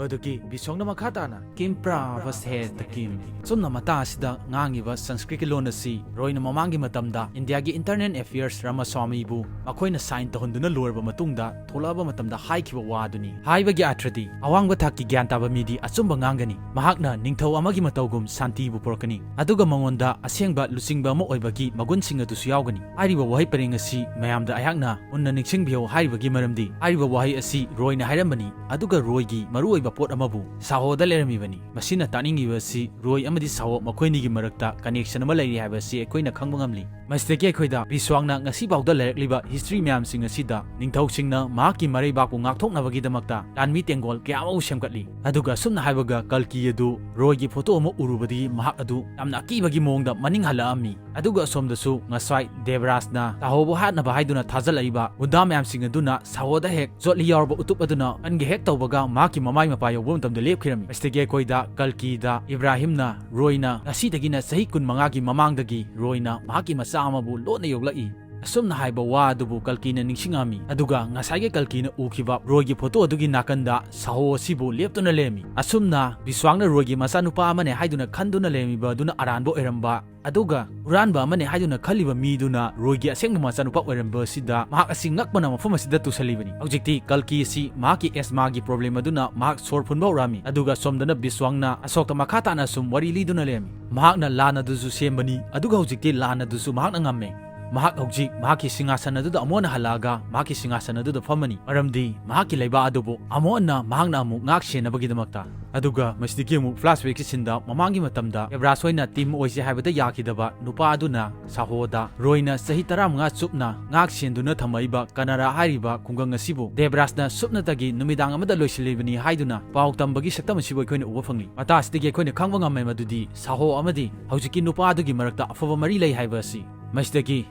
ꯑꯗꯨꯒꯤ ꯕꯤꯁꯣꯡꯅ ꯃꯈꯥ ꯇꯥꯅ ꯀꯤꯝ ꯄ꯭ꯔꯥꯚꯁꯦꯇ ꯀꯤꯝ꯫ ꯁꯨꯝꯅ ꯃꯇꯥꯡ ꯑꯁꯤꯗ ꯉꯥꯡꯉꯤꯕ ꯁꯪꯁꯀ꯭ꯔꯤꯠꯀꯤ ꯂꯣꯟ ꯑꯁꯤ ꯔꯣꯏꯅ ꯃꯃꯥꯡꯒꯤ ꯃꯇꯝꯗ ꯏꯟꯗꯤꯌꯥꯒꯤ ꯏꯟꯇꯔꯅꯦꯜ ꯑꯦꯐꯤꯌꯔꯁ ꯔꯥꯃꯥꯁ꯭ꯋꯥꯃꯤꯕꯨ ꯃꯈꯣꯏꯅ ꯁꯥꯏꯟ ꯇꯧꯍꯟꯗꯨꯅ ꯂꯣꯏꯔꯕ ꯃꯇꯨꯡꯗ ꯊꯣꯛꯂꯛꯑꯕ ꯃꯇꯝꯗ ꯍꯥꯏꯈꯤꯕ ꯋꯥ ꯑꯗꯨꯅꯤ꯫ ꯍꯥꯏꯕꯒꯤ ꯑꯥꯔꯊꯗꯤ ꯑꯋꯥꯡꯕ ꯊꯥꯛꯀꯤ ꯒ꯭ꯌꯥꯟ ꯇꯥꯕ ꯃꯤꯗꯤ ꯑꯆꯨꯝꯕ ꯉꯥꯡꯒꯅꯤ, ꯃꯍꯥꯛꯅ ꯅꯤꯡꯊꯧ ꯑꯃꯒꯤ ꯃꯇꯧꯒꯨꯝ ꯁꯥꯟꯇꯤꯕꯨ ꯄꯨꯔꯛꯀꯅꯤ, ꯑꯗꯨꯒ ꯃꯉꯣꯟꯗ ꯑꯁꯦꯡꯕ ꯂꯨꯆꯤꯡꯕ ꯑꯃ ꯑꯣꯏꯕꯒꯤ ꯃꯒꯨꯟꯁꯤꯡ ꯑꯗꯨꯁꯨ ꯌꯥꯎꯒꯅꯤ꯫ ꯍꯥꯏꯔꯤꯕ ꯋꯥꯍꯩ ꯄꯔꯦꯡ ꯑꯁꯤ ꯃꯌꯥꯝꯗ ꯑꯩꯍꯥꯛꯅ ꯃꯨꯟꯅ ꯅꯤꯡꯁꯤꯡꯕꯤꯌꯨ ꯍꯥꯏꯔꯤꯕꯒꯤ ꯃꯔꯝꯗꯤ ꯍꯥꯏꯔꯤꯕ ꯋꯥꯍꯩ ꯑꯁꯤ ꯔꯣꯏꯅ ꯍꯥꯏꯔꯝꯕꯅꯤ, ꯑꯗꯨꯒ ꯔꯣꯏꯒꯤ ꯃꯔꯨꯑꯣꯏꯕ ꯄꯣꯠ ꯑꯃꯕꯨ ꯁꯥꯍꯣꯗ ꯂꯩꯔꯝꯃꯤꯕꯅꯤ꯫ ꯃꯁꯤꯅ ꯇꯥꯛꯅꯤꯡꯉꯤꯕ ꯑꯁꯤ ꯔꯣꯏ ꯑꯃꯗꯤ ꯁꯥꯍꯣ ꯃꯈꯣꯏꯅꯤꯒꯤ ꯃꯔꯛꯇ ꯀꯅꯦꯛꯁꯟ ꯑꯃ ꯂꯩꯔꯤ ꯍꯥꯏꯕ ꯑꯁꯤ ꯑꯩꯈꯣꯏꯅ ꯈꯪꯕ ꯉꯝꯂꯤ꯫ ꯃꯁꯤꯗꯒꯤ ꯑꯩꯈꯣꯏꯗ ꯕꯤꯁ꯭ꯋꯥꯡꯅ ꯉꯁꯤ ꯐꯥꯎꯗ ꯂꯩꯔꯛꯂꯤꯕ ꯍꯤꯁꯇ꯭ꯔꯤ ꯃꯌꯥꯝꯁꯤꯡ ꯑꯁꯤꯗ ꯅꯤꯡꯊꯧꯁꯤꯡꯅ ꯃꯍꯥꯛꯀꯤ ꯃꯔꯩꯕꯥꯛꯄꯨ ꯉꯥꯛꯊꯣꯛꯅꯕꯒꯤꯗꯃꯛꯇ ꯂꯥꯟꯃꯤ ꯇꯦꯡꯒꯣꯜ ꯀꯌꯥ ꯑꯃ ꯁꯦꯝꯒꯠꯂꯤ꯫ ꯑꯗꯨꯒ ꯑꯁꯨꯝꯅ ꯍꯥꯏꯕꯒ ꯀꯜꯀꯤ ꯑꯗꯨ ꯔꯣꯏꯒꯤ ꯐꯣꯇꯣ ꯑꯃ ꯎꯔꯨꯕꯗꯒꯤ ꯃꯍꯥꯛ ꯑꯗꯨ ꯌꯥꯝꯅ ꯑꯀꯤꯕꯒꯤ ꯃꯑꯣꯡꯗ ꯃꯅꯤꯡ ꯍꯜꯂꯛꯑꯝꯃꯤ꯫ ꯑꯗꯨꯒ ꯑꯁꯣꯝꯗꯁꯨ ꯉꯁꯥꯏ ꯗꯦꯕꯔꯥꯖꯅ ꯁꯥꯍꯣꯕꯨ ꯍꯥꯠꯅꯕ ꯍꯥꯏꯗꯨꯅ ꯊꯥꯖꯜꯂꯛꯏꯕ ꯒꯨꯟꯗꯥ ꯃꯌꯥꯝꯁꯤꯡ ꯑꯗꯨꯅ ꯁꯥꯍꯣꯗ ꯍꯦꯛ ꯆꯣꯠꯂꯤ ꯌꯥꯎꯔꯕ ꯎꯇꯨꯞ ꯑꯗꯨꯅ ꯀꯟꯒ ꯍꯦꯛ ꯇꯧꯕꯒ ꯃꯍꯥꯛꯀꯤ ꯃꯃꯥꯏ ꯃꯄꯥ ꯌꯧꯕ ꯃꯇꯝꯗ ꯂꯦꯞꯈꯤꯔꯝꯃꯤ꯫ ꯃꯁꯤꯗꯒꯤ ꯑꯩꯈꯣꯏꯗ ꯀꯜꯀꯤꯗ ꯏꯕ꯭ꯔꯥꯍꯤꯝꯅ ꯔꯣꯏꯅ ꯉꯁꯤꯗꯒꯤꯅ ꯆꯍꯤ ꯀꯨꯟ ꯃꯉꯥꯒꯤ ꯃꯃꯥꯡꯗꯒꯤ ꯔꯣꯏꯅ ꯃꯍꯥꯛꯀꯤ ꯃꯆꯥ ꯑꯃꯕꯨ ꯂꯣꯟꯅ ꯌꯣꯛꯂꯛꯏ꯫ ꯑꯁꯨꯝꯅ ꯍꯥꯏꯕ ꯋꯥ ꯑꯗꯨꯕꯨ ꯀꯜꯀꯤꯅ ꯅꯤꯡꯁꯤꯡꯉꯝꯃꯤ꯫ ꯑꯗꯨꯒ ꯉꯁꯥꯏꯒꯤ ꯀꯜꯀꯤꯅ ꯎꯈꯤꯕ ꯔꯣꯏꯒꯤ ꯐꯣꯇꯣ ꯑꯗꯨꯒꯤ ꯅꯥꯀꯟꯗ ꯁꯥꯍꯣ ꯑꯁꯤꯕꯨ ꯂꯦꯞꯇꯨꯅ ꯂꯩꯔꯝꯃꯤ꯫ ꯑꯁꯨꯝꯅ ꯕꯤꯁ꯭ꯋꯥꯡꯅ ꯔꯣꯏꯒꯤ ꯃꯆꯥꯅꯨꯄꯥ ꯑꯃꯅꯦ ꯍꯥꯏꯗꯨꯅ ꯈꯟꯗꯨꯅ ꯂꯩꯔꯝꯃꯤꯕ ꯑꯗꯨꯅ ꯑꯔꯥꯟꯕ ꯑꯣꯏꯔꯝꯕ, ꯑꯗꯨꯒ ꯍꯨꯔꯥꯟꯕ ꯑꯃꯅꯦ ꯍꯥꯏꯗꯨꯅ ꯈꯜꯂꯤꯕ ꯃꯤꯗꯨꯅ ꯔꯣꯏꯒꯤ ꯑꯁꯦꯡꯕ ꯃꯆꯥꯅꯨꯄꯥ ꯑꯣꯏꯔꯝꯕ ꯑꯁꯤꯗ ꯃꯍꯥꯛ ꯑꯁꯤ ꯉꯛꯄꯅ ꯃꯐꯝ ꯑꯁꯤꯗ ꯇꯨꯁꯜꯂꯤꯕꯅꯤ꯫ ꯍꯧꯖꯤꯛꯇꯤ ꯀꯜꯀꯤ ꯑꯁꯤ ꯃꯍꯥꯛꯀꯤ ꯑꯦꯁꯃꯥꯒꯤ ꯄ꯭ꯔꯣꯕ꯭ꯂꯦꯝ ꯑꯗꯨꯅ ꯃꯍꯥꯛ ꯁꯣꯔ ꯐꯨꯟꯕ ꯍꯧꯔꯛꯑꯝꯃꯤ꯫ ꯑꯗꯨꯒ ꯁꯣꯝꯗꯅ ꯕꯤꯁ꯭ꯋꯥꯡꯅ ꯑꯁꯣꯛꯇ ꯃꯈꯥ ꯇꯥꯅ ꯁꯨꯝ ꯋꯥꯔꯤ ꯂꯤꯗꯨꯅ ꯂꯩꯔꯝꯃꯤ꯫ ꯃꯍꯥꯛꯅ ꯂꯥꯟ ꯑꯗꯨꯁꯨ ꯁꯦꯝꯕꯅꯤ, ꯑꯗꯨꯒ ꯍꯧꯖꯤꯛꯇꯤ ꯂꯥꯟ ꯑꯗꯨꯁꯨ ꯃꯍꯥꯛꯅ ꯉꯝꯃꯦ꯫ ꯃꯍꯥꯛ ꯍꯧꯖꯤꯛ ꯃꯍꯥꯛꯀꯤ ꯁꯤꯡꯍꯥꯁꯟ ꯑꯗꯨꯗ ꯑꯃꯨꯛ ꯍꯟꯅ ꯍꯜꯂꯛꯑꯒ ꯃꯍꯥꯛꯀꯤ ꯁꯤꯡꯍꯥꯁꯟ ꯑꯗꯨꯗ ꯐꯝꯃꯅꯤ, ꯃꯔꯝꯗꯤ ꯃꯍꯥꯛꯀꯤ ꯂꯩꯕꯥꯛ ꯑꯗꯨꯕꯨ ꯑꯃꯨꯛ ꯍꯟꯅ ꯃꯍꯥꯛꯅ ꯑꯃꯨꯛ ꯉꯥꯛ ꯁꯦꯟꯅꯕꯒꯤꯗꯃꯛꯇ꯫ ꯑꯗꯨꯒ ꯃꯁꯤꯗꯒꯤ ꯑꯃꯨꯛ flashbackꯀꯤ sceneꯗ ꯃꯃꯥꯡꯒꯤ ꯃꯇꯝꯗ ꯗꯦꯕ꯭ꯔꯥꯖ ꯍꯣꯏꯅ team ꯑꯣꯏꯁꯦ ꯍꯥꯏꯕꯗ ꯌꯥꯈꯤꯗꯕ ꯅꯨꯄꯥ ꯑꯗꯨꯅ ꯁꯥꯍꯣꯗ ꯔꯣꯏꯅ ꯆꯍꯤ ꯇꯔꯥꯃꯉꯥ ꯆꯨꯞꯅ ꯉꯥꯛ ꯁꯦꯟꯗꯨꯅ ꯊꯝꯃꯛꯏꯕ ꯀꯅꯥꯔꯥ ꯍꯥꯏꯔꯤꯕ ꯈꯨꯡꯒꯪ ꯑꯁꯤꯕꯨ ꯗꯦꯕ꯭ꯔꯥꯖꯅ ꯁꯨꯞꯅꯇꯒꯤ ꯅꯨꯃꯤꯗꯥꯡ ꯑꯃꯗ ꯂꯣꯏꯁꯤꯜꯂꯤꯕꯅꯤ ꯍꯥꯏꯗꯨꯅ ꯄꯥꯎ ꯇꯝꯕꯒꯤ ꯁꯛꯇꯝ ꯑꯁꯤꯕꯨ ꯑꯩꯈꯣꯏꯅ ꯎꯕ ꯐꯪꯂꯤ꯫ ꯃꯇꯥꯡ ꯑꯁꯤꯗꯒꯤ ꯑꯩꯈꯣꯏꯅ ꯈꯪꯕ ꯉꯝꯃꯦ ꯃꯗꯨꯗꯤ ꯁꯥꯍꯣ ꯑꯃꯗꯤ ꯍꯧꯖꯤꯛꯀꯤ ꯅꯨꯄꯥ ꯑꯗꯨꯒꯤ ꯃꯔꯛꯇ ꯑꯐꯕ ꯃꯔꯤ ꯂꯩ ꯍꯥꯏꯕ ꯑꯁꯤ꯫ ꯃꯁꯤꯗꯒꯤ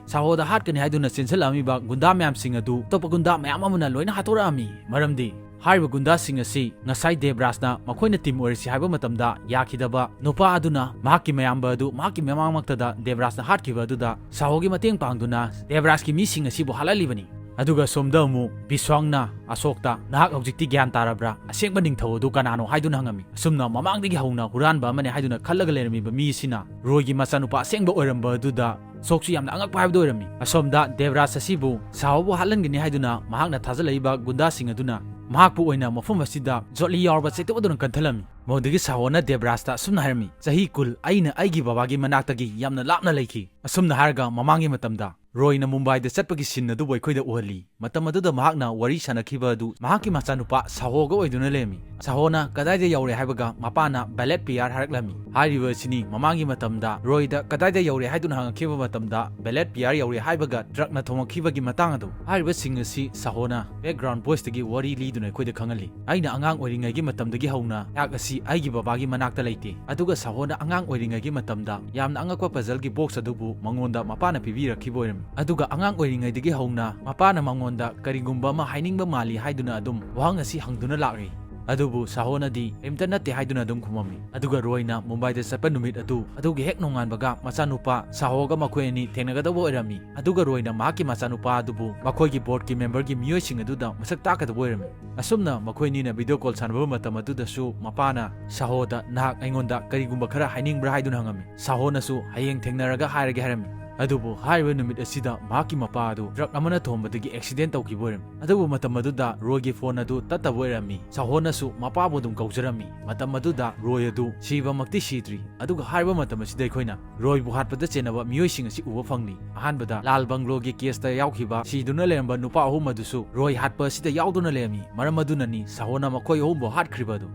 ꯁꯥꯍꯣꯗ ꯍꯥꯠꯀꯅꯤ ꯍꯥꯏꯗꯨꯅ ꯆꯦꯟꯁꯤꯜꯂꯛꯂꯝꯃꯤꯕ ꯒꯨꯟꯗꯥ ꯃꯌꯥꯝꯁꯤꯡ ꯑꯗꯨ ꯑꯇꯣꯞꯄ ꯒꯨꯟꯗꯥ ꯃꯌꯥꯝ ꯑꯃꯅ ꯂꯣꯏꯅ ꯍꯥꯠꯇꯣꯔꯛꯂꯝꯃꯤ, ꯃꯔꯝꯗꯤ ꯍꯥꯏꯔꯤꯕ ꯒꯨꯟꯗꯥꯁꯤꯡ ꯑꯁꯤ ꯉꯁꯥꯏ ꯗꯦꯕ꯭ꯔꯥꯖꯅ ꯃꯈꯣꯏꯅ team ꯑꯣꯏꯔꯁꯤ ꯍꯥꯏꯕ ꯃꯇꯝꯗ ꯌꯥꯈꯤꯗꯕ ꯅꯨꯄꯥ ꯑꯗꯨꯅ ꯃꯍꯥꯛꯀꯤ ꯃꯌꯥꯝꯕ ꯑꯗꯨ ꯃꯍꯥꯛꯀꯤ ꯃꯃꯥꯡꯃꯛꯇꯗ ꯗꯦꯕ꯭ꯔꯥꯖꯅ ꯍꯥꯠꯈꯤꯕ ꯑꯗꯨꯗ ꯁꯥꯍꯣꯒꯤ ꯃꯇꯦꯡ ꯄꯥꯡꯗꯨꯅ ꯗꯦꯕ꯭ꯔꯥꯖꯀꯤ ꯃꯤꯁꯤꯡ ꯑꯁꯤꯕꯨ ꯍꯥꯠꯍꯜꯂꯤꯕꯅꯤ꯫ ꯑꯗꯨꯒ ꯁꯣꯝꯗ ꯑꯃꯨꯛ ꯕꯤꯁ꯭ꯋꯥꯡꯅ ꯑꯁꯣꯛꯇ, "ꯅꯍꯥꯛ ꯍꯧꯖꯤꯛꯇꯤ ꯒ꯭ꯌꯥꯟ ꯇꯥꯔꯕ꯭ꯔꯥ? ꯑꯁꯦꯡꯕ ꯅꯤꯡꯊꯧ ꯑꯗꯨ ꯀꯅꯥꯅꯣ?" ꯍꯥꯏꯗꯨꯅ ꯍꯪꯉꯝꯃꯤ꯫ ꯑꯁꯨꯝꯅ ꯃꯃꯥꯡꯗꯒꯤ ꯍꯧꯅ ꯍꯨꯔꯥꯟꯕ ꯑꯃꯅꯤ ꯍꯥꯏꯗꯨꯅ ꯈꯜꯂꯒ ꯂꯩꯔꯝꯃꯤꯕ ꯃꯤ ꯑꯁꯤꯅ ꯔꯣꯏꯒꯤ ꯃꯆꯥꯅꯨꯄꯥ ꯑꯁꯦꯡꯕ ꯑꯣꯏꯔꯝꯕ ꯑꯗꯨꯗ ꯁꯣꯛꯁꯨ ꯌꯥꯝꯅ ꯑꯉꯛꯄ ꯍꯥꯏꯕꯗꯨ ꯑꯣꯏꯔꯝꯃꯤ꯫ ꯑꯁꯣꯝꯗ ꯗꯦꯕ꯭ꯔꯥꯖ ꯑꯁꯤꯕꯨ ꯁꯥꯍꯣꯕꯨ ꯍꯥꯠꯍꯟꯒꯅꯤ ꯍꯥꯏꯗꯨꯅ ꯃꯍꯥꯛꯅ ꯊꯥꯖꯜꯂꯛꯏꯕ ꯒꯨꯟꯗꯥꯁꯤꯡ ꯑꯗꯨꯅ ꯃꯍꯥꯛꯄꯨ ꯑꯣꯏꯅ ꯃꯐꯝ ꯑꯁꯤꯗ ꯖꯣꯠꯂꯤ ꯌꯥꯎꯔꯕ ꯆꯩꯇꯨꯞ ꯑꯗꯨꯅ ꯀꯟꯊꯜꯂꯝꯃꯤ꯫ ꯃꯗꯨꯗꯒꯤ ꯁꯥꯍꯣꯅ ꯗꯦꯕ꯭ꯔꯥꯖꯇ ꯑꯁꯨꯝꯅ ꯍꯥꯏꯔꯝꯃꯤ, "ꯆꯍꯤ ꯀꯨꯟ ꯑꯩꯅ ꯑꯩꯒꯤ ꯕꯕꯥꯒꯤ ꯃꯅꯥꯛꯇꯒꯤ ꯌꯥꯝꯅ ꯂꯥꯞꯅ ꯂꯩꯈꯤ꯫" ꯑꯁꯨꯝꯅ ꯍꯥꯏꯔꯒ ꯃꯃꯥꯡꯒꯤ ꯃꯇꯝꯗ ꯔꯣꯏꯅ ꯃꯨꯝꯕꯥꯏꯗ ꯆꯠꯄꯒꯤ scene ꯑꯗꯨꯕꯨ ꯑꯩꯈꯣꯏꯗ ꯎꯍꯜꯂꯤ꯫ ꯃꯇꯝ ꯑꯗꯨꯗ ꯃꯍꯥꯛꯅ ꯋꯥꯔꯤ ꯁꯥꯅꯈꯤꯕ ꯑꯗꯨ ꯃꯍꯥꯛꯀꯤ ꯃꯆꯥꯅꯨꯄꯥ ꯁꯥꯍꯣꯒ ꯑꯣꯏꯗꯨꯅ ꯂꯩꯔꯝꯃꯤ꯫ ꯁꯥꯍꯣꯅ ꯀꯗꯥꯏꯗ ꯌꯧꯔꯦ ꯍꯥꯏꯕꯒ ꯃꯄꯥꯅ ꯕꯦꯂꯦꯠ ꯄꯤꯌꯥꯔ ꯍꯥꯏꯔꯛꯂꯝꯃꯤ꯫ ꯍꯥꯏꯔꯤꯕ ꯑꯁꯤꯅꯤ ꯃꯃꯥꯡꯒꯤ ꯃꯇꯝꯗ ꯔꯣꯏꯗ ꯀꯗꯥꯏꯗ ꯌꯧꯔꯦ ꯍꯥꯏꯗꯨꯅ ꯍꯪꯉꯛꯈꯤꯕ ꯃꯇꯝꯗ ꯕꯦꯂꯦꯠ ꯄꯤꯌꯥꯔ ꯌꯧꯔꯦ ꯍꯥꯏꯕꯒ ꯇ꯭ꯔꯛꯅ ꯊꯣꯝꯃꯛꯈꯤꯕꯒꯤ ꯃꯇꯥꯡ ꯑꯗꯨ꯫ ꯍꯥꯏꯔꯤꯕꯁꯤꯡ ꯑꯁꯤ ꯁꯥꯍꯣꯅ background voiceꯇꯒꯤ ꯋꯥꯔꯤ ꯂꯤꯗꯨꯅ ꯑꯩꯈꯣꯏꯗ ꯈꯪꯍꯜꯂꯤ꯫ "ꯑꯩꯅ ꯑꯉꯥꯡ ꯑꯣꯏꯔꯤꯉꯩꯒꯤ ꯃꯇꯝꯗꯒꯤ ꯍꯧꯅ ꯑꯩꯍꯥꯛ ꯑꯁꯤ ꯑꯩꯒꯤ ꯕꯕꯥꯒꯤ ꯃꯅꯥꯛꯇ ꯂꯩꯇꯦ꯫" ꯑꯗꯨꯒ ꯁꯥꯍꯣꯅ ꯑꯉꯥꯡ ꯑꯣꯏꯔꯤꯉꯩꯒꯤ ꯃꯇꯝꯗ ꯌꯥꯝꯅ ꯑꯉꯛꯄ puzzleꯒꯤ box ꯑꯗꯨꯕꯨ ꯃꯉꯣꯟꯗ ꯃꯄꯥꯅ ꯄꯤꯕꯤꯔꯛꯈꯤꯕ ꯑꯣꯏꯔꯝꯃꯤ꯫ ꯑꯗꯨꯒ ꯑꯉꯥꯡ ꯑꯣꯏꯔꯤꯉꯩꯗꯒꯤ ꯍꯧꯅ ꯃꯄꯥꯅ ꯃꯉꯣꯟꯗ ꯀꯔꯤꯒꯨꯝꯕ ꯑꯃ ꯍꯥꯏꯅꯤꯡꯕ ꯃꯥꯜꯂꯤ ꯍꯥꯏꯗꯨꯅ ꯑꯗꯨꯝ ꯋꯥꯍꯪ ꯑꯁꯤ ꯍꯪꯗꯨꯅ ꯂꯥꯛꯂꯤ꯫ ꯑꯗꯨꯕꯨ ꯁꯥꯍꯣꯅꯗꯤ ꯀꯔꯤꯝꯇ ꯅꯠꯇꯦ ꯍꯥꯏꯗꯨꯅ ꯑꯗꯨꯝ ꯈꯨꯝꯃꯝꯃꯤ꯫ ꯑꯗꯨꯒ ꯔꯣꯏꯅ ꯃꯨꯝꯕꯥꯏꯗ ꯆꯠꯄ ꯅꯨꯃꯤꯠ ꯑꯗꯨ ꯑꯗꯨꯒꯤ ꯍꯦꯛ ꯅꯣꯡꯉꯥꯟꯕꯒ ꯃꯆꯥꯅꯨꯄꯥ ꯁꯥꯍꯣꯒ ꯃꯈꯣꯏ ꯑꯅꯤ ꯊꯦꯡꯅꯒꯗꯧꯕ ꯑꯣꯏꯔꯝꯃꯤ꯫ ꯑꯗꯨꯒ ꯔꯣꯏꯅ ꯃꯍꯥꯛꯀꯤ ꯃꯆꯥꯅꯨꯄꯥ ꯑꯗꯨꯕꯨ ꯃꯈꯣꯏꯒꯤ boardꯀꯤ memberꯒꯤ ꯃꯤꯑꯣꯏꯁꯤꯡ ꯑꯗꯨꯗ ꯃꯁꯛ ꯇꯥꯛꯀꯗꯕ ꯑꯣꯏꯔꯝꯃꯤ꯫ ꯑꯁꯨꯝꯅ ꯃꯈꯣꯏ ꯑꯅꯤꯅ video call ꯁꯥꯟꯅꯕ ꯃꯇꯝ ꯑꯗꯨꯗꯁꯨ ꯃꯄꯥꯅ ꯁꯥꯍꯣꯗ, "ꯅꯍꯥꯛ ꯑꯩꯉꯣꯟꯗ ꯀꯔꯤꯒꯨꯝꯕ ꯈꯔ ꯍꯥꯏꯅꯤꯡꯕ꯭ꯔꯥ?" ꯍꯥꯏꯗꯨꯅ ꯍꯪꯉꯝꯃꯤ꯫ ꯁꯥꯍꯣꯅꯁꯨ, "ꯍꯌꯦꯡ ꯊꯦꯡꯅꯔꯒ ꯍꯥꯏꯔꯒꯦ" ꯍꯥꯏꯔꯝꯃꯤ꯫ ꯑꯗꯨꯕꯨ ꯍꯥꯏꯔꯤꯕ ꯅꯨꯃꯤꯠ ꯑꯁꯤꯗ ꯃꯍꯥꯛꯀꯤ ꯃꯄꯥ ꯑꯗꯨ ꯇ꯭ꯔꯛ ꯑꯃꯅ ꯊꯣꯝꯕꯗꯒꯤ ꯑꯦꯛꯁꯤꯗꯦꯟ ꯇꯧꯈꯤꯕ ꯑꯣꯏꯔꯝꯃꯤ꯫ ꯑꯗꯨꯕꯨ ꯃꯇꯝ ꯑꯗꯨꯗ ꯔꯣꯏꯒꯤ ꯐꯣꯟ ꯑꯗꯨ ꯇꯠꯇꯕ ꯑꯣꯏꯔꯝꯃꯤ꯫ ꯁꯥꯍꯣꯅꯁꯨ ꯃꯄꯥꯕꯨ ꯑꯗꯨꯝ ꯀꯧꯖꯔꯝꯃꯤ꯫ ꯃꯇꯝ ꯑꯗꯨꯗ ꯔꯣꯏ ꯑꯗꯨ ꯁꯤꯕꯃꯛꯇꯤ ꯁꯤꯗ꯭ꯔꯤ꯫ ꯑꯗꯨꯒ ꯍꯥꯏꯔꯤꯕ ꯃꯇꯝ ꯑꯁꯤꯗ ꯑꯩꯈꯣꯏꯅ ꯔꯣꯏꯕꯨ ꯍꯥꯠꯄꯗ ꯆꯦꯟꯅꯕ ꯃꯤꯑꯣꯏꯁꯤꯡ ꯑꯁꯤ ꯎꯕ ꯐꯪꯂꯤ꯫ ꯑꯍꯥꯟꯕꯗ ꯂꯥꯜ ꯕꯪꯒ꯭ꯂꯣꯒꯤ ꯀꯦꯁꯇ ꯌꯥꯎꯈꯤꯕ ꯁꯤꯗꯨꯅ ꯂꯩꯔꯝꯕ ꯅꯨꯄꯥ ꯑꯍꯨꯝ ꯑꯗꯨꯁꯨ ꯔꯣꯏ ꯍꯥꯠꯄ ꯑꯁꯤꯗ ꯌꯥꯎꯗꯨꯅ ꯂꯩꯔꯝꯃꯤ꯫ ꯃꯔꯝ ꯑꯗꯨꯅꯅꯤ ꯁꯥꯍꯣꯅ ꯃꯈꯣꯏ ꯑꯍꯨꯝꯕꯨ ꯍꯥꯠꯈ꯭ꯔꯤꯕ ꯑꯗꯨ꯫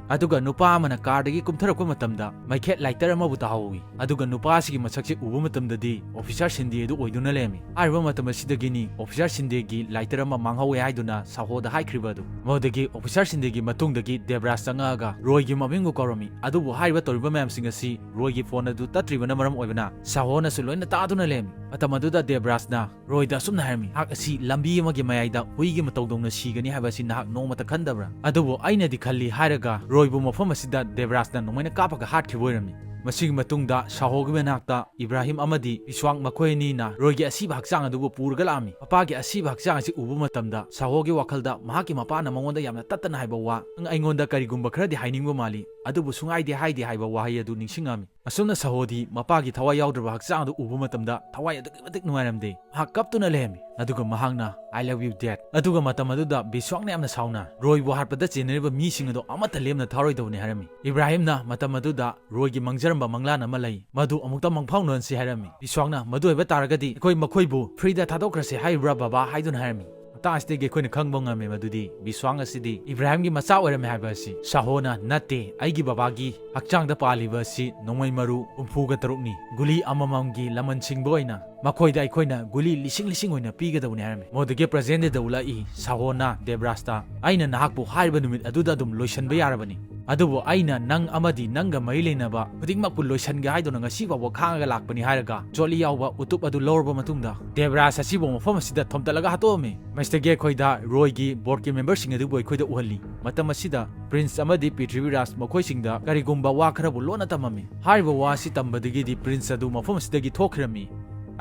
ꯑꯗꯨꯒ ꯅꯨꯄꯥ ꯑꯃꯅ ꯀꯥꯔꯗꯒꯤ ꯀꯨꯝꯊꯔꯛꯄ ꯃꯇꯝꯗ ꯃꯩꯈꯦꯠ ꯂꯥꯏꯇꯔ ꯑꯃꯕꯨ ꯇꯥꯍꯧꯏ꯫ ꯑꯗꯨꯒ ꯅꯨꯄꯥ ꯑꯁꯤꯒꯤ ꯃꯁꯛꯁꯦ ꯎꯕ ꯃꯇꯝꯗꯗꯤ ꯑꯣꯐꯤꯁꯥꯔ ꯁꯤꯟꯗꯦ ꯑꯗꯨ ꯑꯣꯏꯗꯨꯅ ꯂꯩꯔꯝꯃꯤ꯫ ꯍꯥꯏꯔꯤꯕ ꯃꯇꯝ ꯑꯁꯤꯗꯒꯤꯅꯤ ꯑꯣꯐꯤꯁꯥꯔ ꯁꯤꯟꯗꯦꯒꯤ ꯂꯥꯏꯇꯔ ꯑꯃ ꯃꯥꯡꯍꯧꯋꯦ ꯍꯥꯏꯗꯨꯅ ꯁꯥꯍꯣꯗ ꯍꯥꯏꯈ꯭ꯔꯤꯕ ꯑꯗꯨ꯫ ꯃꯗꯨꯗꯒꯤ ꯑꯣꯐꯤꯁꯥꯔ ꯁꯤꯟꯗꯦꯒꯤ ꯃꯇꯨꯡꯗꯒꯤ ꯗꯦꯕ꯭ꯔꯥꯖ ꯆꯪꯉꯛꯑꯒ ꯔꯣꯏꯒꯤ ꯃꯃꯤꯡꯕꯨ ꯀꯧꯔꯝꯃꯤ꯫ ꯑꯗꯨꯕꯨ ꯍꯥꯏꯔꯤꯕ ꯇꯧꯔꯤꯕ ꯃꯌꯥꯝꯁꯤꯡ ꯑꯁꯤ ꯔꯣꯏꯒꯤ ꯐꯣꯟ ꯑꯗꯨ ꯇꯠꯇ꯭ꯔꯤꯕꯅ ꯃꯔꯝ ꯑꯣꯏꯕꯅ ꯁꯥꯍꯣꯅꯁꯨ ꯂꯣꯏꯅ ꯇꯥꯗꯨꯅ ꯂꯩꯔꯝꯃꯤ꯫ ꯃꯇꯝ ꯑꯗꯨꯗ ꯗꯦꯕ꯭ꯔꯥꯖꯅ ꯔꯣꯏꯗ ꯑꯁꯨꯝꯅ ꯍꯥꯏꯔꯝꯃꯤ, "ꯃꯍꯥꯛ ꯑꯁꯤ ꯂꯝꯕꯤ ꯑꯃꯒꯤ ꯃꯌꯥꯏꯗ ꯍꯨꯏꯒꯤ ꯃꯇꯧꯗꯧꯅ ꯁꯤꯒꯅꯤ ꯍꯥꯏꯕ ꯑꯁꯤ ꯅꯍꯥꯛ ꯅꯣꯡꯃꯇ ꯈꯟꯗꯕ꯭ꯔꯥ?" ꯑꯗꯨꯕꯨ ꯑꯩꯅꯗꯤ ꯈꯜꯂꯤ ꯍꯥꯏꯔꯒ ꯔꯣꯏꯕꯨ ꯃꯐꯝ ꯑꯁꯤꯗ ꯗꯦꯕ꯭ꯔꯥꯖꯅ ꯅꯣꯡꯃꯩꯅ ꯀꯥꯞꯄꯒ ꯍꯥꯠꯈꯤꯕ ꯑꯣꯏꯔꯝꯃꯤ꯫ ꯃꯁꯤꯒꯤ ꯃꯇꯨꯡꯗ ꯁꯥꯍꯣꯒꯤ ꯃꯅꯥꯛꯇ ꯏꯕ꯭ꯔꯥꯍꯤꯝ ꯑꯃꯗꯤ ꯕꯤꯁ꯭ꯋꯥꯡ ꯃꯈꯣꯏ ꯑꯅꯤꯅ ꯔꯣꯏꯒꯤ ꯑꯁꯤꯕ ꯍꯛꯆꯥꯡ ꯑꯗꯨꯕꯨ ꯄꯨꯔꯒ ꯂꯥꯛꯑꯝꯃꯤ꯫ ꯃꯄꯥꯒꯤ ꯑꯁꯤꯕ ꯍꯛꯆꯥꯡ ꯑꯁꯤ ꯎꯕ ꯃꯇꯝꯗ ꯁꯥꯍꯣꯒꯤ ꯋꯥꯈꯜꯗ ꯃꯍꯥꯛꯀꯤ ꯃꯄꯥꯅ ꯃꯉꯣꯟꯗ ꯌꯥꯝꯅ ꯇꯠꯇꯅ ꯍꯥꯏꯕ ꯋꯥ, "ꯅꯪ ꯑꯩꯉꯣꯟꯗ ꯀꯔꯤꯒꯨꯝꯕ ꯈꯔꯗꯤ ꯍꯥꯏꯅꯤꯡꯕ ꯃꯥꯜꯂꯤ, ꯑꯗꯨꯕꯨ ꯁꯨꯡꯍꯥꯏꯗꯤ ꯍꯥꯏꯗꯦ" ꯍꯥꯏꯕ ꯋꯥꯍꯩ ꯑꯗꯨ ꯅꯤꯡꯁꯤꯡꯉꯝꯃꯤ꯫ ꯑꯁꯨꯝꯅ ꯁꯥꯍꯣꯗꯤ ꯃꯄꯥꯒꯤ ꯊꯋꯥꯏ ꯌꯥꯎꯗ꯭ꯔꯕ ꯍꯛꯆꯥꯡ ꯑꯗꯨ ꯎꯕ ꯃꯇꯝꯗ ꯊꯋꯥꯏ ꯑꯗꯨꯛꯀꯤ ꯃꯇꯤꯛ ꯅꯨꯡꯉꯥꯏꯔꯝꯗꯦ꯫ ꯃꯍꯥꯛ ꯀꯞꯇꯨꯅ ꯂꯩꯔꯝꯃꯤ꯫ ꯑꯗꯨꯒ ꯃꯍꯥꯛꯅ, "I love you, Dad." ꯑꯗꯨꯒ ꯃꯇꯝ ꯑꯗꯨꯗ ꯕꯤꯁ꯭ꯋꯥꯡꯅ ꯌꯥꯝꯅ ꯁꯥꯎꯅ, "ꯔꯣꯏꯕꯨ ꯍꯥꯠꯄꯗ ꯆꯦꯟꯅꯔꯤꯕ ꯃꯤꯁꯤꯡ ꯑꯗꯣ ꯑꯃꯠꯇ ꯂꯦꯝꯅ ꯊꯥꯔꯣꯏꯗꯧꯕꯅꯤ" ꯍꯥꯏꯔꯝꯃꯤ꯫ ꯏꯕ꯭ꯔꯥꯍꯤꯝꯅ ꯃꯇꯝ ꯑꯗꯨꯗ ꯔꯣꯏꯒꯤ ꯃꯪꯖꯔꯝꯕ ꯃꯪꯂꯥꯟ ꯑꯃ ꯂꯩ, ꯃꯗꯨ ꯑꯃꯨꯛꯇ ꯃꯪꯐꯥꯎꯅꯍꯟꯁꯤ ꯍꯥꯏꯔꯝꯃꯤ꯫ ꯕꯤꯁ꯭ꯋꯥꯡꯅ, "ꯃꯗꯨ ꯑꯣꯏꯕ ꯇꯥꯔꯒꯗꯤ ꯑꯩꯈꯣꯏ ꯃꯈꯣꯏꯕꯨ ꯐ꯭ꯔꯤꯗ ꯊꯥꯗꯣꯛꯈ꯭ꯔꯁꯤ ꯍꯥꯏꯔꯤꯕ꯭ꯔꯥ ꯕꯕꯥ?" ꯍꯥꯏꯗꯨꯅ ꯍꯥꯏꯔꯝꯃꯤ꯫ ꯃꯇꯥꯡ ꯑꯁꯤꯗꯒꯤ ꯑꯩꯈꯣꯏꯅ ꯈꯪꯕ ꯉꯝꯃꯦ ꯃꯗꯨꯗꯤ ꯕꯤꯁ꯭ꯋꯥꯡ ꯑꯁꯤꯗꯤ ꯏꯕ꯭ꯔꯥꯍꯤꯝꯒꯤ ꯃꯆꯥ ꯑꯣꯏꯔꯝꯃꯦ ꯍꯥꯏꯕ ꯑꯁꯤ꯫ ꯁꯥꯍꯣꯅ, "ꯅꯠꯇꯦ, ꯑꯩꯒꯤ ꯕꯕꯥꯒꯤ ꯍꯛꯆꯥꯡꯗ ꯄꯥꯜꯂꯤꯕ ꯑꯁꯤ ꯅꯣꯡꯃꯩ ꯃꯔꯨ ꯍꯨꯝꯐꯨꯒ ꯇꯔꯨꯛꯅꯤ꯫ ꯒꯨꯂꯤ ꯑꯃꯃꯝꯒꯤ ꯂꯃꯟ ꯁꯤꯡꯕ ꯑꯣꯏꯅ ꯃꯈꯣꯏꯗ ꯑꯩꯈꯣꯏꯅ ꯒꯨꯂꯤ ꯂꯤꯁꯤꯡ ꯂꯤꯁꯤꯡ ꯑꯣꯏꯅ ꯄꯤꯒꯗꯕꯅꯤ" ꯍꯥꯏꯔꯝꯃꯤ꯫ ꯃꯗꯨꯗꯒꯤ ꯄ꯭ꯔꯖꯦꯟꯗꯦ ꯗꯧꯂꯥ ꯏ ꯁꯥꯍꯣꯅ ꯗꯦꯕ꯭ꯔꯥꯖꯇ, "ꯑꯩꯅ ꯅꯍꯥꯛꯄꯨ ꯍꯥꯏꯔꯤꯕ ꯅꯨꯃꯤꯠ ꯑꯗꯨꯗ ꯑꯗꯨꯝ ꯂꯣꯏꯁꯤꯟꯕ ꯌꯥꯔꯕꯅꯤ꯫ ꯑꯗꯨꯕꯨ ꯑꯩꯅ ꯅꯪ ꯑꯃꯗꯤ ꯅꯪꯒ ꯃꯔꯤ ꯂꯩꯅꯕ ꯈꯨꯗꯤꯡꯃꯛꯄꯨ ꯂꯣꯏꯁꯤꯟꯒꯦ ꯍꯥꯏꯗꯨꯅ ꯉꯁꯤ ꯐꯥꯎꯕ ꯈꯥꯡꯉꯒ ꯂꯥꯛꯄꯅꯤ" ꯍꯥꯏꯔꯒ ꯖꯣꯠꯂꯤ ꯌꯥꯎꯕ ꯎꯇꯨꯞ ꯑꯗꯨ ꯂꯧꯔꯕ ꯃꯇꯨꯡꯗ ꯗꯦꯕ꯭ꯔꯥꯖ ꯑꯁꯤꯕꯨ ꯃꯐꯝ ꯑꯁꯤꯗ ꯊꯣꯝꯇꯠꯂꯒ ꯍꯥꯠꯇꯣꯛꯑꯝꯃꯤ꯫ ꯃꯁꯤꯗꯒꯤ ꯑꯩꯈꯣꯏꯗ ꯔꯣꯏꯒꯤ ꯕꯣꯔꯗꯀꯤ ꯃꯦꯝꯕꯔꯁꯤꯡ ꯑꯗꯨꯕꯨ ꯑꯩꯈꯣꯏꯗ ꯎꯍꯜꯂꯤ꯫ ꯃꯇꯝ ꯑꯁꯤꯗ ꯄ꯭ꯔꯤꯟꯁ ꯑꯃꯗꯤ ꯄ꯭ꯔꯤꯊꯤꯕꯤꯔꯥꯖ ꯃꯈꯣꯏꯁꯤꯡꯗ ꯀꯔꯤꯒꯨꯝꯕ ꯋꯥ ꯈꯔꯕꯨ ꯂꯣꯟꯅ ꯇꯝꯃꯝꯃꯤ꯫ ꯍꯥꯏꯔꯤꯕ ꯋꯥ ꯑꯁꯤ ꯇꯝꯕꯗꯒꯤꯗꯤ ꯄ꯭ꯔꯤꯟꯁ ꯑꯗꯨ ꯃꯐꯝ ꯑꯁꯤꯗꯒꯤ ꯊꯣꯛꯈꯤꯔꯝꯃꯤ꯫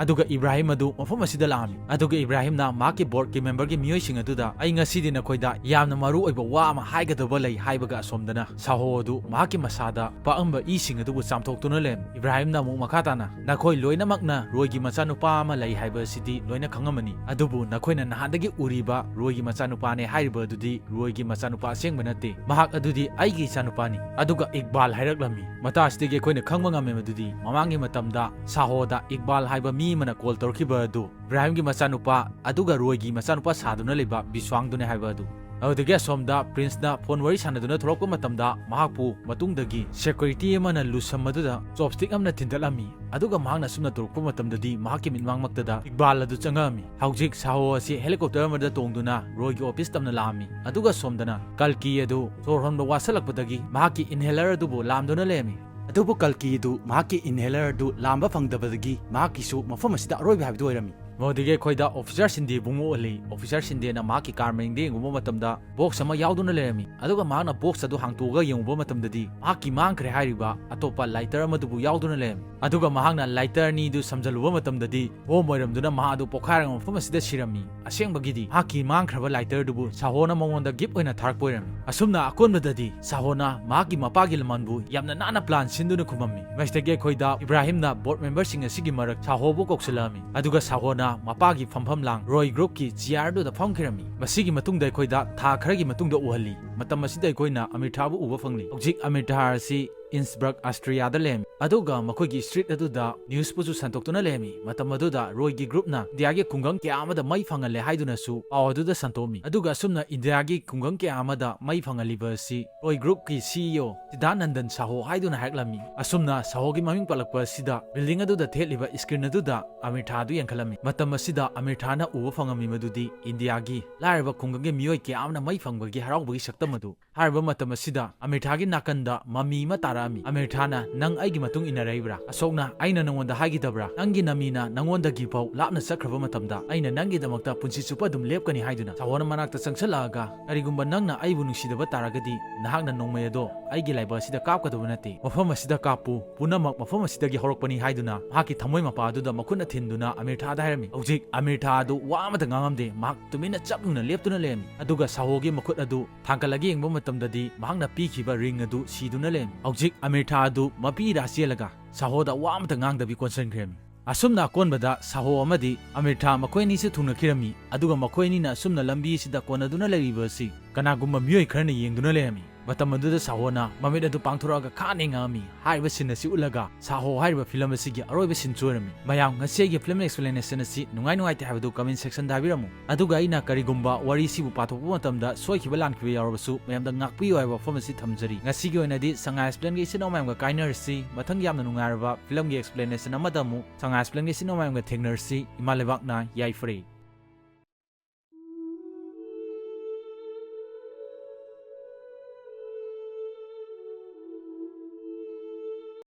ꯑꯗꯨꯒ ꯏꯕ꯭ꯔꯥꯍꯤꯝ ꯑꯗꯨ ꯃꯐꯝ ꯑꯁꯤꯗ ꯂꯥꯛꯑꯝꯃꯤ꯫ ꯑꯗꯨꯒ ꯏꯕ꯭ꯔꯥꯍꯤꯝꯅ ꯃꯍꯥꯛꯀꯤ ꯕꯣꯔꯗꯀꯤ ꯃꯦꯝꯕꯔꯒꯤ ꯃꯤꯑꯣꯏꯁꯤꯡ ꯑꯗꯨꯗ, "ꯑꯩ ꯉꯁꯤꯗꯤ ꯅꯈꯣꯏꯗ ꯌꯥꯝꯅ ꯃꯔꯨ ꯑꯣꯏꯕ ꯋꯥ ꯑꯃ ꯍꯥꯏꯒꯗꯕ ꯂꯩ" ꯍꯥꯏꯕꯒ ꯑꯁꯣꯝꯗꯅ ꯁꯥꯍꯣ ꯑꯗꯨ ꯃꯍꯥꯛꯀꯤ ꯃꯁꯥꯗ ꯄꯥꯛꯑꯝꯕ ꯏꯁꯤꯡ ꯑꯗꯨꯕꯨ ꯆꯥꯝꯊꯣꯛꯇꯨꯅ ꯂꯩꯔꯝꯃꯤ꯫ ꯏꯕ꯭ꯔꯥꯍꯤꯝꯅ ꯑꯃꯨꯛ ꯃꯈꯥ ꯇꯥꯅ, "ꯅꯈꯣꯏ ꯂꯣꯏꯅꯃꯛꯅ ꯔꯣꯏꯒꯤ ꯃꯆꯥꯅꯨꯄꯥ ꯑꯃ ꯂꯩ ꯍꯥꯏꯕ ꯑꯁꯤꯗꯤ ꯂꯣꯏꯅ ꯈꯪꯉꯝꯃꯅꯤ, ꯑꯗꯨꯕꯨ ꯅꯈꯣꯏꯅ ꯅꯍꯥꯟꯗꯒꯤ ꯎꯔꯤꯕ ꯔꯣꯏꯒꯤ ꯃꯆꯥꯅꯨꯄꯥꯅꯦ ꯍꯥꯏꯔꯤꯕ ꯑꯗꯨꯗꯤ ꯔꯣꯏꯒꯤ ꯃꯆꯥꯅꯨꯄꯥ ꯑꯁꯦꯡꯕ ꯅꯠꯇꯦ꯫ ꯃꯍꯥꯛ ꯑꯗꯨꯗꯤ ꯑꯩꯒꯤ ꯏꯆꯥꯅꯨꯄꯥꯅꯤ"꯫ ꯑꯗꯨꯒ ꯏꯛꯕꯥꯜ ꯍꯥꯏꯔꯛꯂꯝꯃꯤ꯫ ꯃꯇꯥꯡ ꯑꯁꯤꯗꯒꯤ ꯑꯩꯈꯣꯏꯅ ꯈꯪꯕ ꯉꯝꯃꯦ ꯃꯗꯨꯗꯤ ꯃꯃꯥꯡꯒꯤ ꯃꯇꯝꯗ ꯁꯥꯍꯣꯗ ꯏꯛꯕꯥꯜ ꯍꯥꯏꯕ ꯃꯤ ꯑꯃꯅ ꯀꯣꯜ ꯇꯧꯔꯛꯈꯤꯕ ꯑꯗꯨ ꯏꯕ꯭ꯔꯥꯍꯤꯝꯒꯤ ꯃꯆꯥꯅꯨꯄꯥ ꯑꯗꯨꯒ ꯔꯣꯏꯒꯤ ꯃꯆꯥꯅꯨꯄꯥ ꯁꯥꯗꯨꯅ ꯂꯩꯕ ꯕꯤꯁ꯭ꯋꯥꯡꯗꯨꯅꯦ ꯍꯥꯏꯕ ꯑꯗꯨ꯫ ꯑꯗꯨꯗꯒꯤ ꯑꯁꯣꯝꯗ ꯄ꯭ꯔꯤꯟꯁꯅ ꯐꯣꯟ ꯋꯥꯔꯤ ꯁꯥꯟꯅꯗꯨꯅ ꯊꯣꯛꯂꯛꯄ ꯃꯇꯝꯗ ꯃꯍꯥꯛꯄꯨ ꯃꯇꯨꯡꯗꯒꯤ ꯁꯦꯀ꯭ꯌꯨꯔꯤꯇꯤ ꯑꯃꯅ ꯂꯨꯁꯝ ꯑꯗꯨꯗ ꯆꯣꯞꯁ꯭ꯇꯤꯛ ꯑꯃꯅ ꯊꯤꯟꯗꯠꯂꯝꯃꯤ꯫ ꯑꯗꯨꯒ ꯃꯍꯥꯛꯅ ꯑꯁꯨꯝꯅ ꯇꯧꯔꯛꯄ ꯃꯇꯝꯗꯗꯤ ꯃꯍꯥꯛꯀꯤ ꯃꯤꯠꯃꯥꯡꯃꯛꯇꯗ ꯏꯛꯕꯥꯜ ꯑꯗꯨ ꯆꯪꯉꯛꯑꯝꯃꯤ꯫ ꯍꯧꯖꯤꯛ ꯁꯥꯍꯣ ꯑꯁꯤ ꯍꯦꯂꯤꯀꯣꯞꯇꯔ ꯑꯃꯗ ꯇꯣꯡꯗꯨꯅ ꯔꯣꯏꯒꯤ ꯑꯣꯐꯤꯁ ꯇꯝꯅ ꯂꯥꯛꯑꯝꯃꯤ꯫ ꯑꯗꯨꯒ ꯁꯣꯝꯗꯅ ꯀꯜꯀꯤ ꯑꯗꯨ ꯁꯣꯔ ꯍꯣꯟꯕ ꯋꯥꯁꯜꯂꯛꯄꯗꯒꯤ ꯃꯍꯥꯛꯀꯤ ꯏꯟꯍꯦꯂꯔ ꯑꯗꯨꯕꯨ ꯂꯥꯝꯗꯨꯅ ꯂꯩꯔꯝꯃꯤ꯫ ꯑꯗꯨꯕꯨ ꯀꯜꯀꯤ ꯑꯗꯨ ꯃꯍꯥꯛꯀꯤ ꯏꯟꯍꯦꯂꯔ ꯑꯗꯨ ꯂꯥꯝꯕ ꯐꯪꯗꯕꯗꯒꯤ ꯃꯍꯥꯛꯀꯤꯁꯨ ꯃꯐꯝ ꯑꯁꯤꯗ ꯑꯔꯣꯏꯕ ꯍꯥꯏꯕꯗꯨ ꯑꯣꯏꯔꯝꯃꯤ꯫ ꯃꯗꯨꯗꯒꯤ ꯑꯩꯈꯣꯏꯗ ꯑꯣꯐꯤꯁꯥꯔ ꯁꯤꯟꯗꯦꯕꯨ ꯑꯃꯨꯛ ꯎꯍꯜꯂꯤ꯫ ꯑꯣꯐꯤꯁꯥꯔ ꯁꯤꯟꯗꯦꯅ ꯃꯍꯥꯛꯀꯤ ꯀꯥꯔ ꯃꯅꯤꯡꯗ ꯌꯦꯡꯉꯨꯕ ꯃꯇꯝꯗ ꯕꯣꯛꯁ ꯑꯃ ꯌꯥꯎꯗꯨꯅ ꯂꯩꯔꯝꯃꯤ꯫ ꯑꯗꯨꯒ ꯃꯍꯥꯛꯅ ꯕꯣꯛꯁ ꯑꯗꯨ ꯍꯥꯡꯇꯣꯛꯑꯒ ꯌꯦꯡꯉꯨꯕ ꯃꯇꯝꯗꯗꯤ ꯃꯍꯥꯛꯀꯤ ꯃꯥꯡꯈ꯭ꯔꯦ ꯍꯥꯏꯔꯤꯕ ꯑꯇꯣꯞꯄ ꯂꯥꯏꯇꯔ ꯑꯃꯗꯨꯕꯨ ꯌꯥꯎꯗꯨꯅ ꯂꯩꯔꯝꯃꯤ꯫ ꯑꯗꯨꯒ ꯃꯍꯥꯛꯅ ꯂꯥꯏꯇꯔ ꯑꯅꯤꯗꯨ ꯁꯝꯖꯜꯂꯨꯕ ꯃꯇꯝꯗꯗꯤ ꯕꯣꯝ ꯑꯣꯏꯔꯝꯗꯨꯅ ꯃꯍꯥꯛ ꯑꯗꯨ ꯄꯣꯈꯥꯏꯔꯒ ꯃꯐꯝ ꯑꯁꯤꯗ ꯁꯤꯔꯝꯃꯤ꯫ ꯑꯁꯦꯡꯕꯒꯤꯗꯤ ꯃꯍꯥꯛꯀꯤ ꯃꯥꯡꯈ꯭ꯔꯕ ꯂꯥꯏꯇꯔꯗꯨꯕꯨ ꯁꯥꯍꯣꯅ ꯃꯉꯣꯟꯗ ꯒꯤꯐ ꯑꯣꯏꯅ ꯊꯥꯔꯛꯄ ꯑꯣꯏꯔꯝꯃꯤ꯫ ꯑꯁꯨꯝꯅ ꯑꯀꯣꯟꯕꯗꯗꯤ ꯁꯥꯍꯣꯅ ꯃꯍꯥꯛꯀꯤ ꯃꯄꯥꯒꯤ ꯂꯃꯟꯕꯨ ꯌꯥꯝꯅ ꯅꯥꯟꯅ ꯄ꯭ꯂꯥꯟ ꯁꯤꯟꯗꯨꯅ ꯈꯨꯝꯃꯝꯃꯤ꯫ ꯃꯁꯤꯗꯒꯤ ꯑꯩꯈꯣꯏꯗ ꯏꯕ꯭ꯔꯥꯍꯤꯝꯅ ꯕꯣꯔꯗ ꯃꯦꯝꯕꯔꯁꯤꯡ ꯑꯁꯤꯒꯤ ꯃꯔꯛ ꯁꯥꯍꯣꯕꯨ ꯀꯧꯁꯤꯜꯂꯛꯑꯝꯃꯤ꯫ ꯑꯗꯨꯒ ꯁꯥꯍꯣꯅ ꯃꯄꯥꯒꯤ ꯐꯝꯐꯝ ꯂꯥꯡ ꯔꯣꯏ ꯒ꯭ꯔꯨꯞꯀꯤ ꯆꯤꯌꯥꯔꯗꯨꯗ ꯐꯝꯈꯤꯔꯝꯃꯤ꯫ ꯃꯁꯤꯒꯤ ꯃꯇꯨꯡꯗ ꯑꯩꯈꯣꯏꯗ ꯊꯥ ꯈꯔꯒꯤ ꯃꯇꯨꯡꯗ ꯎꯍꯜꯂꯤ꯫ ꯃꯇꯝ ꯑꯁꯤꯗ ꯑꯩꯈꯣꯏꯅ ꯑꯃꯤꯔꯊꯥꯕꯨ ꯎꯕ ꯐꯪꯂꯤ꯫ ꯍꯧꯖꯤꯛ ꯑꯃꯤꯔꯊꯥ ꯑꯁꯤ ꯏꯟꯁꯕ꯭ꯔꯛ, ꯑꯁꯇ꯭ꯔꯤꯌꯥꯗ ꯂꯩꯔꯝꯃꯤ꯫ ꯑꯗꯨꯒ ꯃꯈꯣꯏꯒꯤ ꯁ꯭ꯇ꯭ꯔꯤꯠ ꯑꯗꯨꯗ ꯅ꯭ꯌꯨꯁꯄꯨꯁꯨ ꯁꯟꯗꯣꯛꯇꯨꯅ ꯂꯩꯔꯝꯃꯤ꯫ ꯃꯇꯝ ꯑꯗꯨꯗ ꯔꯣꯏꯒꯤ ꯒ꯭ꯔꯨꯞꯅ ꯏꯟꯗꯤꯌꯥꯒꯤ ꯈꯨꯡꯒꯪ ꯀꯌꯥ ꯑꯃꯗ ꯃꯩ ꯐꯪꯍꯜꯂꯦ ꯍꯥꯏꯗꯨꯅꯁꯨ ꯄꯥꯎ ꯑꯗꯨꯗ ꯁꯟꯗꯣꯛꯑꯝꯃꯤ꯫ ꯑꯗꯨꯒ ꯑꯁꯨꯝꯅ ꯏꯟꯗꯤꯌꯥꯒꯤ ꯈꯨꯡꯒꯪ ꯀꯌꯥ ꯑꯃꯗ ꯃꯩ ꯐꯪꯍꯜꯂꯤꯕ ꯑꯁꯤ ꯔꯣꯏ ꯒ꯭ꯔꯨꯞꯀꯤ ꯁꯤ ꯏ ꯑꯣ ꯁꯤꯗꯥꯅꯟꯗꯟ ꯁꯥꯍꯣ ꯍꯥꯏꯗꯨꯅ ꯍꯥꯏꯔꯛꯂꯝꯃꯤ꯫ ꯑꯁꯨꯝꯅ ꯁꯥꯍꯣꯒꯤ ꯃꯃꯤꯡ ꯄꯜꯂꯛꯄ ꯑꯁꯤꯗ ꯕꯤꯜꯗꯤꯡ ꯑꯗꯨꯗ ꯊꯦꯠꯂꯤꯕ ꯁ꯭ꯀ꯭ꯔꯤꯟ ꯑꯗꯨꯗ ꯑꯃꯤꯔꯊꯥ ꯑꯗꯨ ꯌꯦꯡꯈꯠꯂꯝꯃꯤ꯫ ꯃꯇꯝ ꯑꯁꯤꯗ ꯑꯃꯤꯔꯊꯥꯅ ꯎꯕ ꯐꯪꯉꯝꯃꯤ ꯃꯗꯨꯗꯤ ꯏꯟꯗꯤꯌꯥꯒꯤ ꯂꯥꯏꯔꯕ ꯈꯨꯡꯒꯪꯒꯤ ꯃꯤꯑꯣꯏ ꯀꯌꯥ ꯑꯃꯅ ꯃꯩ ꯐꯪꯕꯒꯤ ꯍꯔꯥꯎꯕꯒꯤ ꯁꯛꯇꯝ ꯑꯗꯨ꯫ ꯍꯥꯏꯔꯤꯕ ꯃꯇꯝ ꯑꯁꯤꯗ ꯑꯃꯤꯔꯊꯥꯒꯤ ꯅꯥꯀꯟꯗ ꯃꯃꯤ ꯑꯃ ꯇꯥꯔꯝꯃꯤ꯫ ꯂꯥꯛꯑꯝꯃꯤ꯫ ꯑꯃꯤꯔꯊꯥꯅ, "ꯅꯪ ꯑꯩꯒꯤ ꯃꯇꯨꯡ ꯏꯟꯅꯔꯛꯏꯕ꯭ꯔꯥ? ꯑꯁꯣꯛꯅ ꯑꯩꯅ ꯅꯪꯉꯣꯟꯗ ꯍꯥꯏꯈꯤꯗꯕ꯭ꯔꯥ? ꯅꯪꯒꯤ ꯅꯃꯤꯅ ꯅꯪꯉꯣꯟꯗꯒꯤ ꯐꯥꯎ ꯂꯥꯞꯅ ꯆꯠꯈ꯭ꯔꯕ ꯃꯇꯝꯗ ꯑꯩꯅ ꯅꯪꯒꯤꯗꯃꯛꯇ ꯄꯨꯟꯁꯤ ꯆꯨꯞꯄ ꯑꯗꯨꯝ ꯂꯦꯞꯀꯅꯤ" ꯍꯥꯏꯗꯨꯅ ꯁꯥꯍꯣꯅ ꯃꯅꯥꯛꯇ ꯆꯪꯁꯜꯂꯛꯑꯒ, "ꯀꯔꯤꯒꯨꯝꯕ ꯅꯪꯅ ꯑꯩꯕꯨ ꯅꯨꯡꯁꯤꯗꯕ ꯇꯥꯔꯒꯗꯤ ꯅꯍꯥꯛꯅ ꯅꯣꯡꯃꯩ ꯑꯗꯣ ꯑꯩꯒꯤ ꯂꯥꯏꯕꯛ ꯑꯁꯤꯗ ꯀꯥꯞꯀꯗꯕ ꯅꯠꯇꯦ꯫ ꯃꯐꯝ ꯑꯁꯤꯗ ꯀꯥꯞꯄꯨ꯫ ꯄꯨꯝꯅꯃꯛ ꯃꯐꯝ ꯑꯁꯤꯗꯒꯤ ꯍꯧꯔꯛꯄꯅꯤ" ꯍꯥꯏꯗꯨꯅ ꯃꯍꯥꯛꯀꯤ ꯊꯃꯣꯏ ꯃꯄꯥ ꯑꯗꯨꯗ ꯃꯈꯨꯠꯅ ꯊꯤꯟꯗꯨꯅ ꯑꯃꯤꯔꯊꯥꯗ ꯍꯥꯏꯔꯝꯃꯤ꯫ ꯍꯧꯖꯤꯛ ꯑꯃꯤꯔꯊꯥ ꯑꯗꯨ ꯋꯥ ꯑꯃꯇ ꯉꯥꯡꯉꯝꯗꯦ꯫ ꯃꯍꯥꯛ ꯇꯨꯃꯤꯟꯅ ꯆꯞ ꯌꯨꯡꯅ ꯂꯦꯞꯇꯨꯅ ꯂꯩꯔꯝꯃꯤ꯫ ꯑꯗꯨꯒ ꯁꯥꯍꯣꯒꯤ ꯃꯈꯨꯠ ꯑꯗꯨ ꯊꯥꯡꯒꯠꯂꯒ ꯌꯦꯡꯕ ꯃꯇꯝꯗꯗꯤ ꯃꯍꯥꯛꯅ ꯄꯤꯈꯤꯕ ring ꯑꯗꯨ ꯁꯤꯗꯨꯅ ꯂꯩꯔꯝꯃꯤ꯫ ꯍꯧꯖꯤꯛ ꯑꯃꯤꯔꯊꯥ ꯑꯗꯨ ꯃꯄꯤ ꯏꯔꯥ ꯆꯦꯜꯂꯒ ꯁꯥꯍꯣꯗ ꯋꯥ ꯑꯃꯇ ꯉꯥꯡꯗꯕꯤ ꯀꯣꯟꯁꯤꯟꯈ꯭ꯔꯦꯃꯤ꯫ ꯑꯁꯨꯝꯅ ꯑꯀꯣꯟꯕꯗ ꯁꯥꯍꯣ ꯑꯃꯗꯤ ꯑꯃꯤꯔꯊꯥ ꯃꯈꯣꯏ ꯑꯅꯤꯁꯨ ꯊꯨꯡꯅꯈꯤꯔꯝꯃꯤ, ꯑꯗꯨꯒ ꯃꯈꯣꯏ ꯑꯅꯤꯅ ꯑꯁꯨꯝꯅ ꯂꯝꯕꯤ ꯑꯁꯤꯗ ꯀꯣꯟꯅꯗꯨꯅ ꯂꯩꯔꯤꯕ ꯑꯁꯤ ꯀꯅꯥꯒꯨꯝꯕ ꯃꯤꯑꯣꯏ ꯈꯔꯅ ꯌꯦꯡꯗꯨꯅ ꯂꯩꯔꯝꯃꯤ꯫ ꯃꯇꯝ ꯑꯗꯨꯗ ꯁꯥꯍꯣꯅ ꯃꯃꯤꯠ ꯑꯗꯨ ꯄꯥꯡꯊꯣꯔꯛꯑꯒ ꯈꯥꯅ ꯌꯦꯡꯉꯛꯑꯝꯃꯤ꯫ ꯍꯥꯏꯔꯤꯕ scene ꯑꯁꯤ ꯎꯠꯂꯒ ꯁꯥꯍꯣ ꯍꯥꯏꯔꯤꯕ film ꯑꯁꯤꯒꯤ ꯑꯔꯣꯏꯕ scene ꯁꯣꯏꯔꯝꯃꯤ꯫ ꯃꯌꯥꯝ, ꯉꯁꯤ ꯑꯩꯒꯤ film explanation ꯑꯁꯤ ꯅꯨꯡꯉꯥꯏ ꯅꯨꯡꯉꯥꯏꯇꯦ ꯍꯥꯏꯕꯗꯨ comment section ꯗ ꯍꯥꯏꯕꯤꯔꯝꯃꯨ꯫ ꯑꯗꯨꯒ ꯑꯩꯅ ꯀꯔꯤꯒꯨꯝꯕ ꯋꯥꯔꯤ ꯑꯁꯤꯕꯨ ꯄꯥꯊꯣꯛꯄ ꯃꯇꯝꯗ ꯁꯣꯏꯈꯤꯕ ꯂꯥꯟꯈꯤꯕ ꯌꯥꯎꯔꯕꯁꯨ ꯃꯌꯥꯝꯗ ꯉꯥꯛꯄꯤꯌꯨ ꯍꯥꯏꯕ ꯋꯥꯐꯝ ꯑꯁꯤ ꯊꯝꯖꯔꯤ꯫ ꯉꯁꯤꯒꯤ ꯑꯣꯏꯅꯗꯤ ꯁꯉꯥꯏ Explain ꯒꯤ ꯏꯆꯤꯟ ꯏꯅꯥꯎ ꯃꯌꯥꯝꯒ ꯀꯥꯏꯅꯔꯁꯤ꯫ ꯃꯊꯪ ꯌꯥꯝꯅ ꯅꯨꯡꯉꯥꯏꯔꯕ film ꯒꯤ explanation ꯑꯃꯗ ꯑꯃꯨꯛ ꯁꯉꯥꯏ Explain ꯒꯤ ꯏꯆꯤꯟ ꯏꯅꯥꯎ ꯃꯌꯥꯝꯒ ꯊꯦꯡꯅꯔꯁꯤ꯫ ꯏꯃꯥ ꯂꯩꯕꯥꯛꯅ ꯌꯥꯏꯐꯔꯦ꯫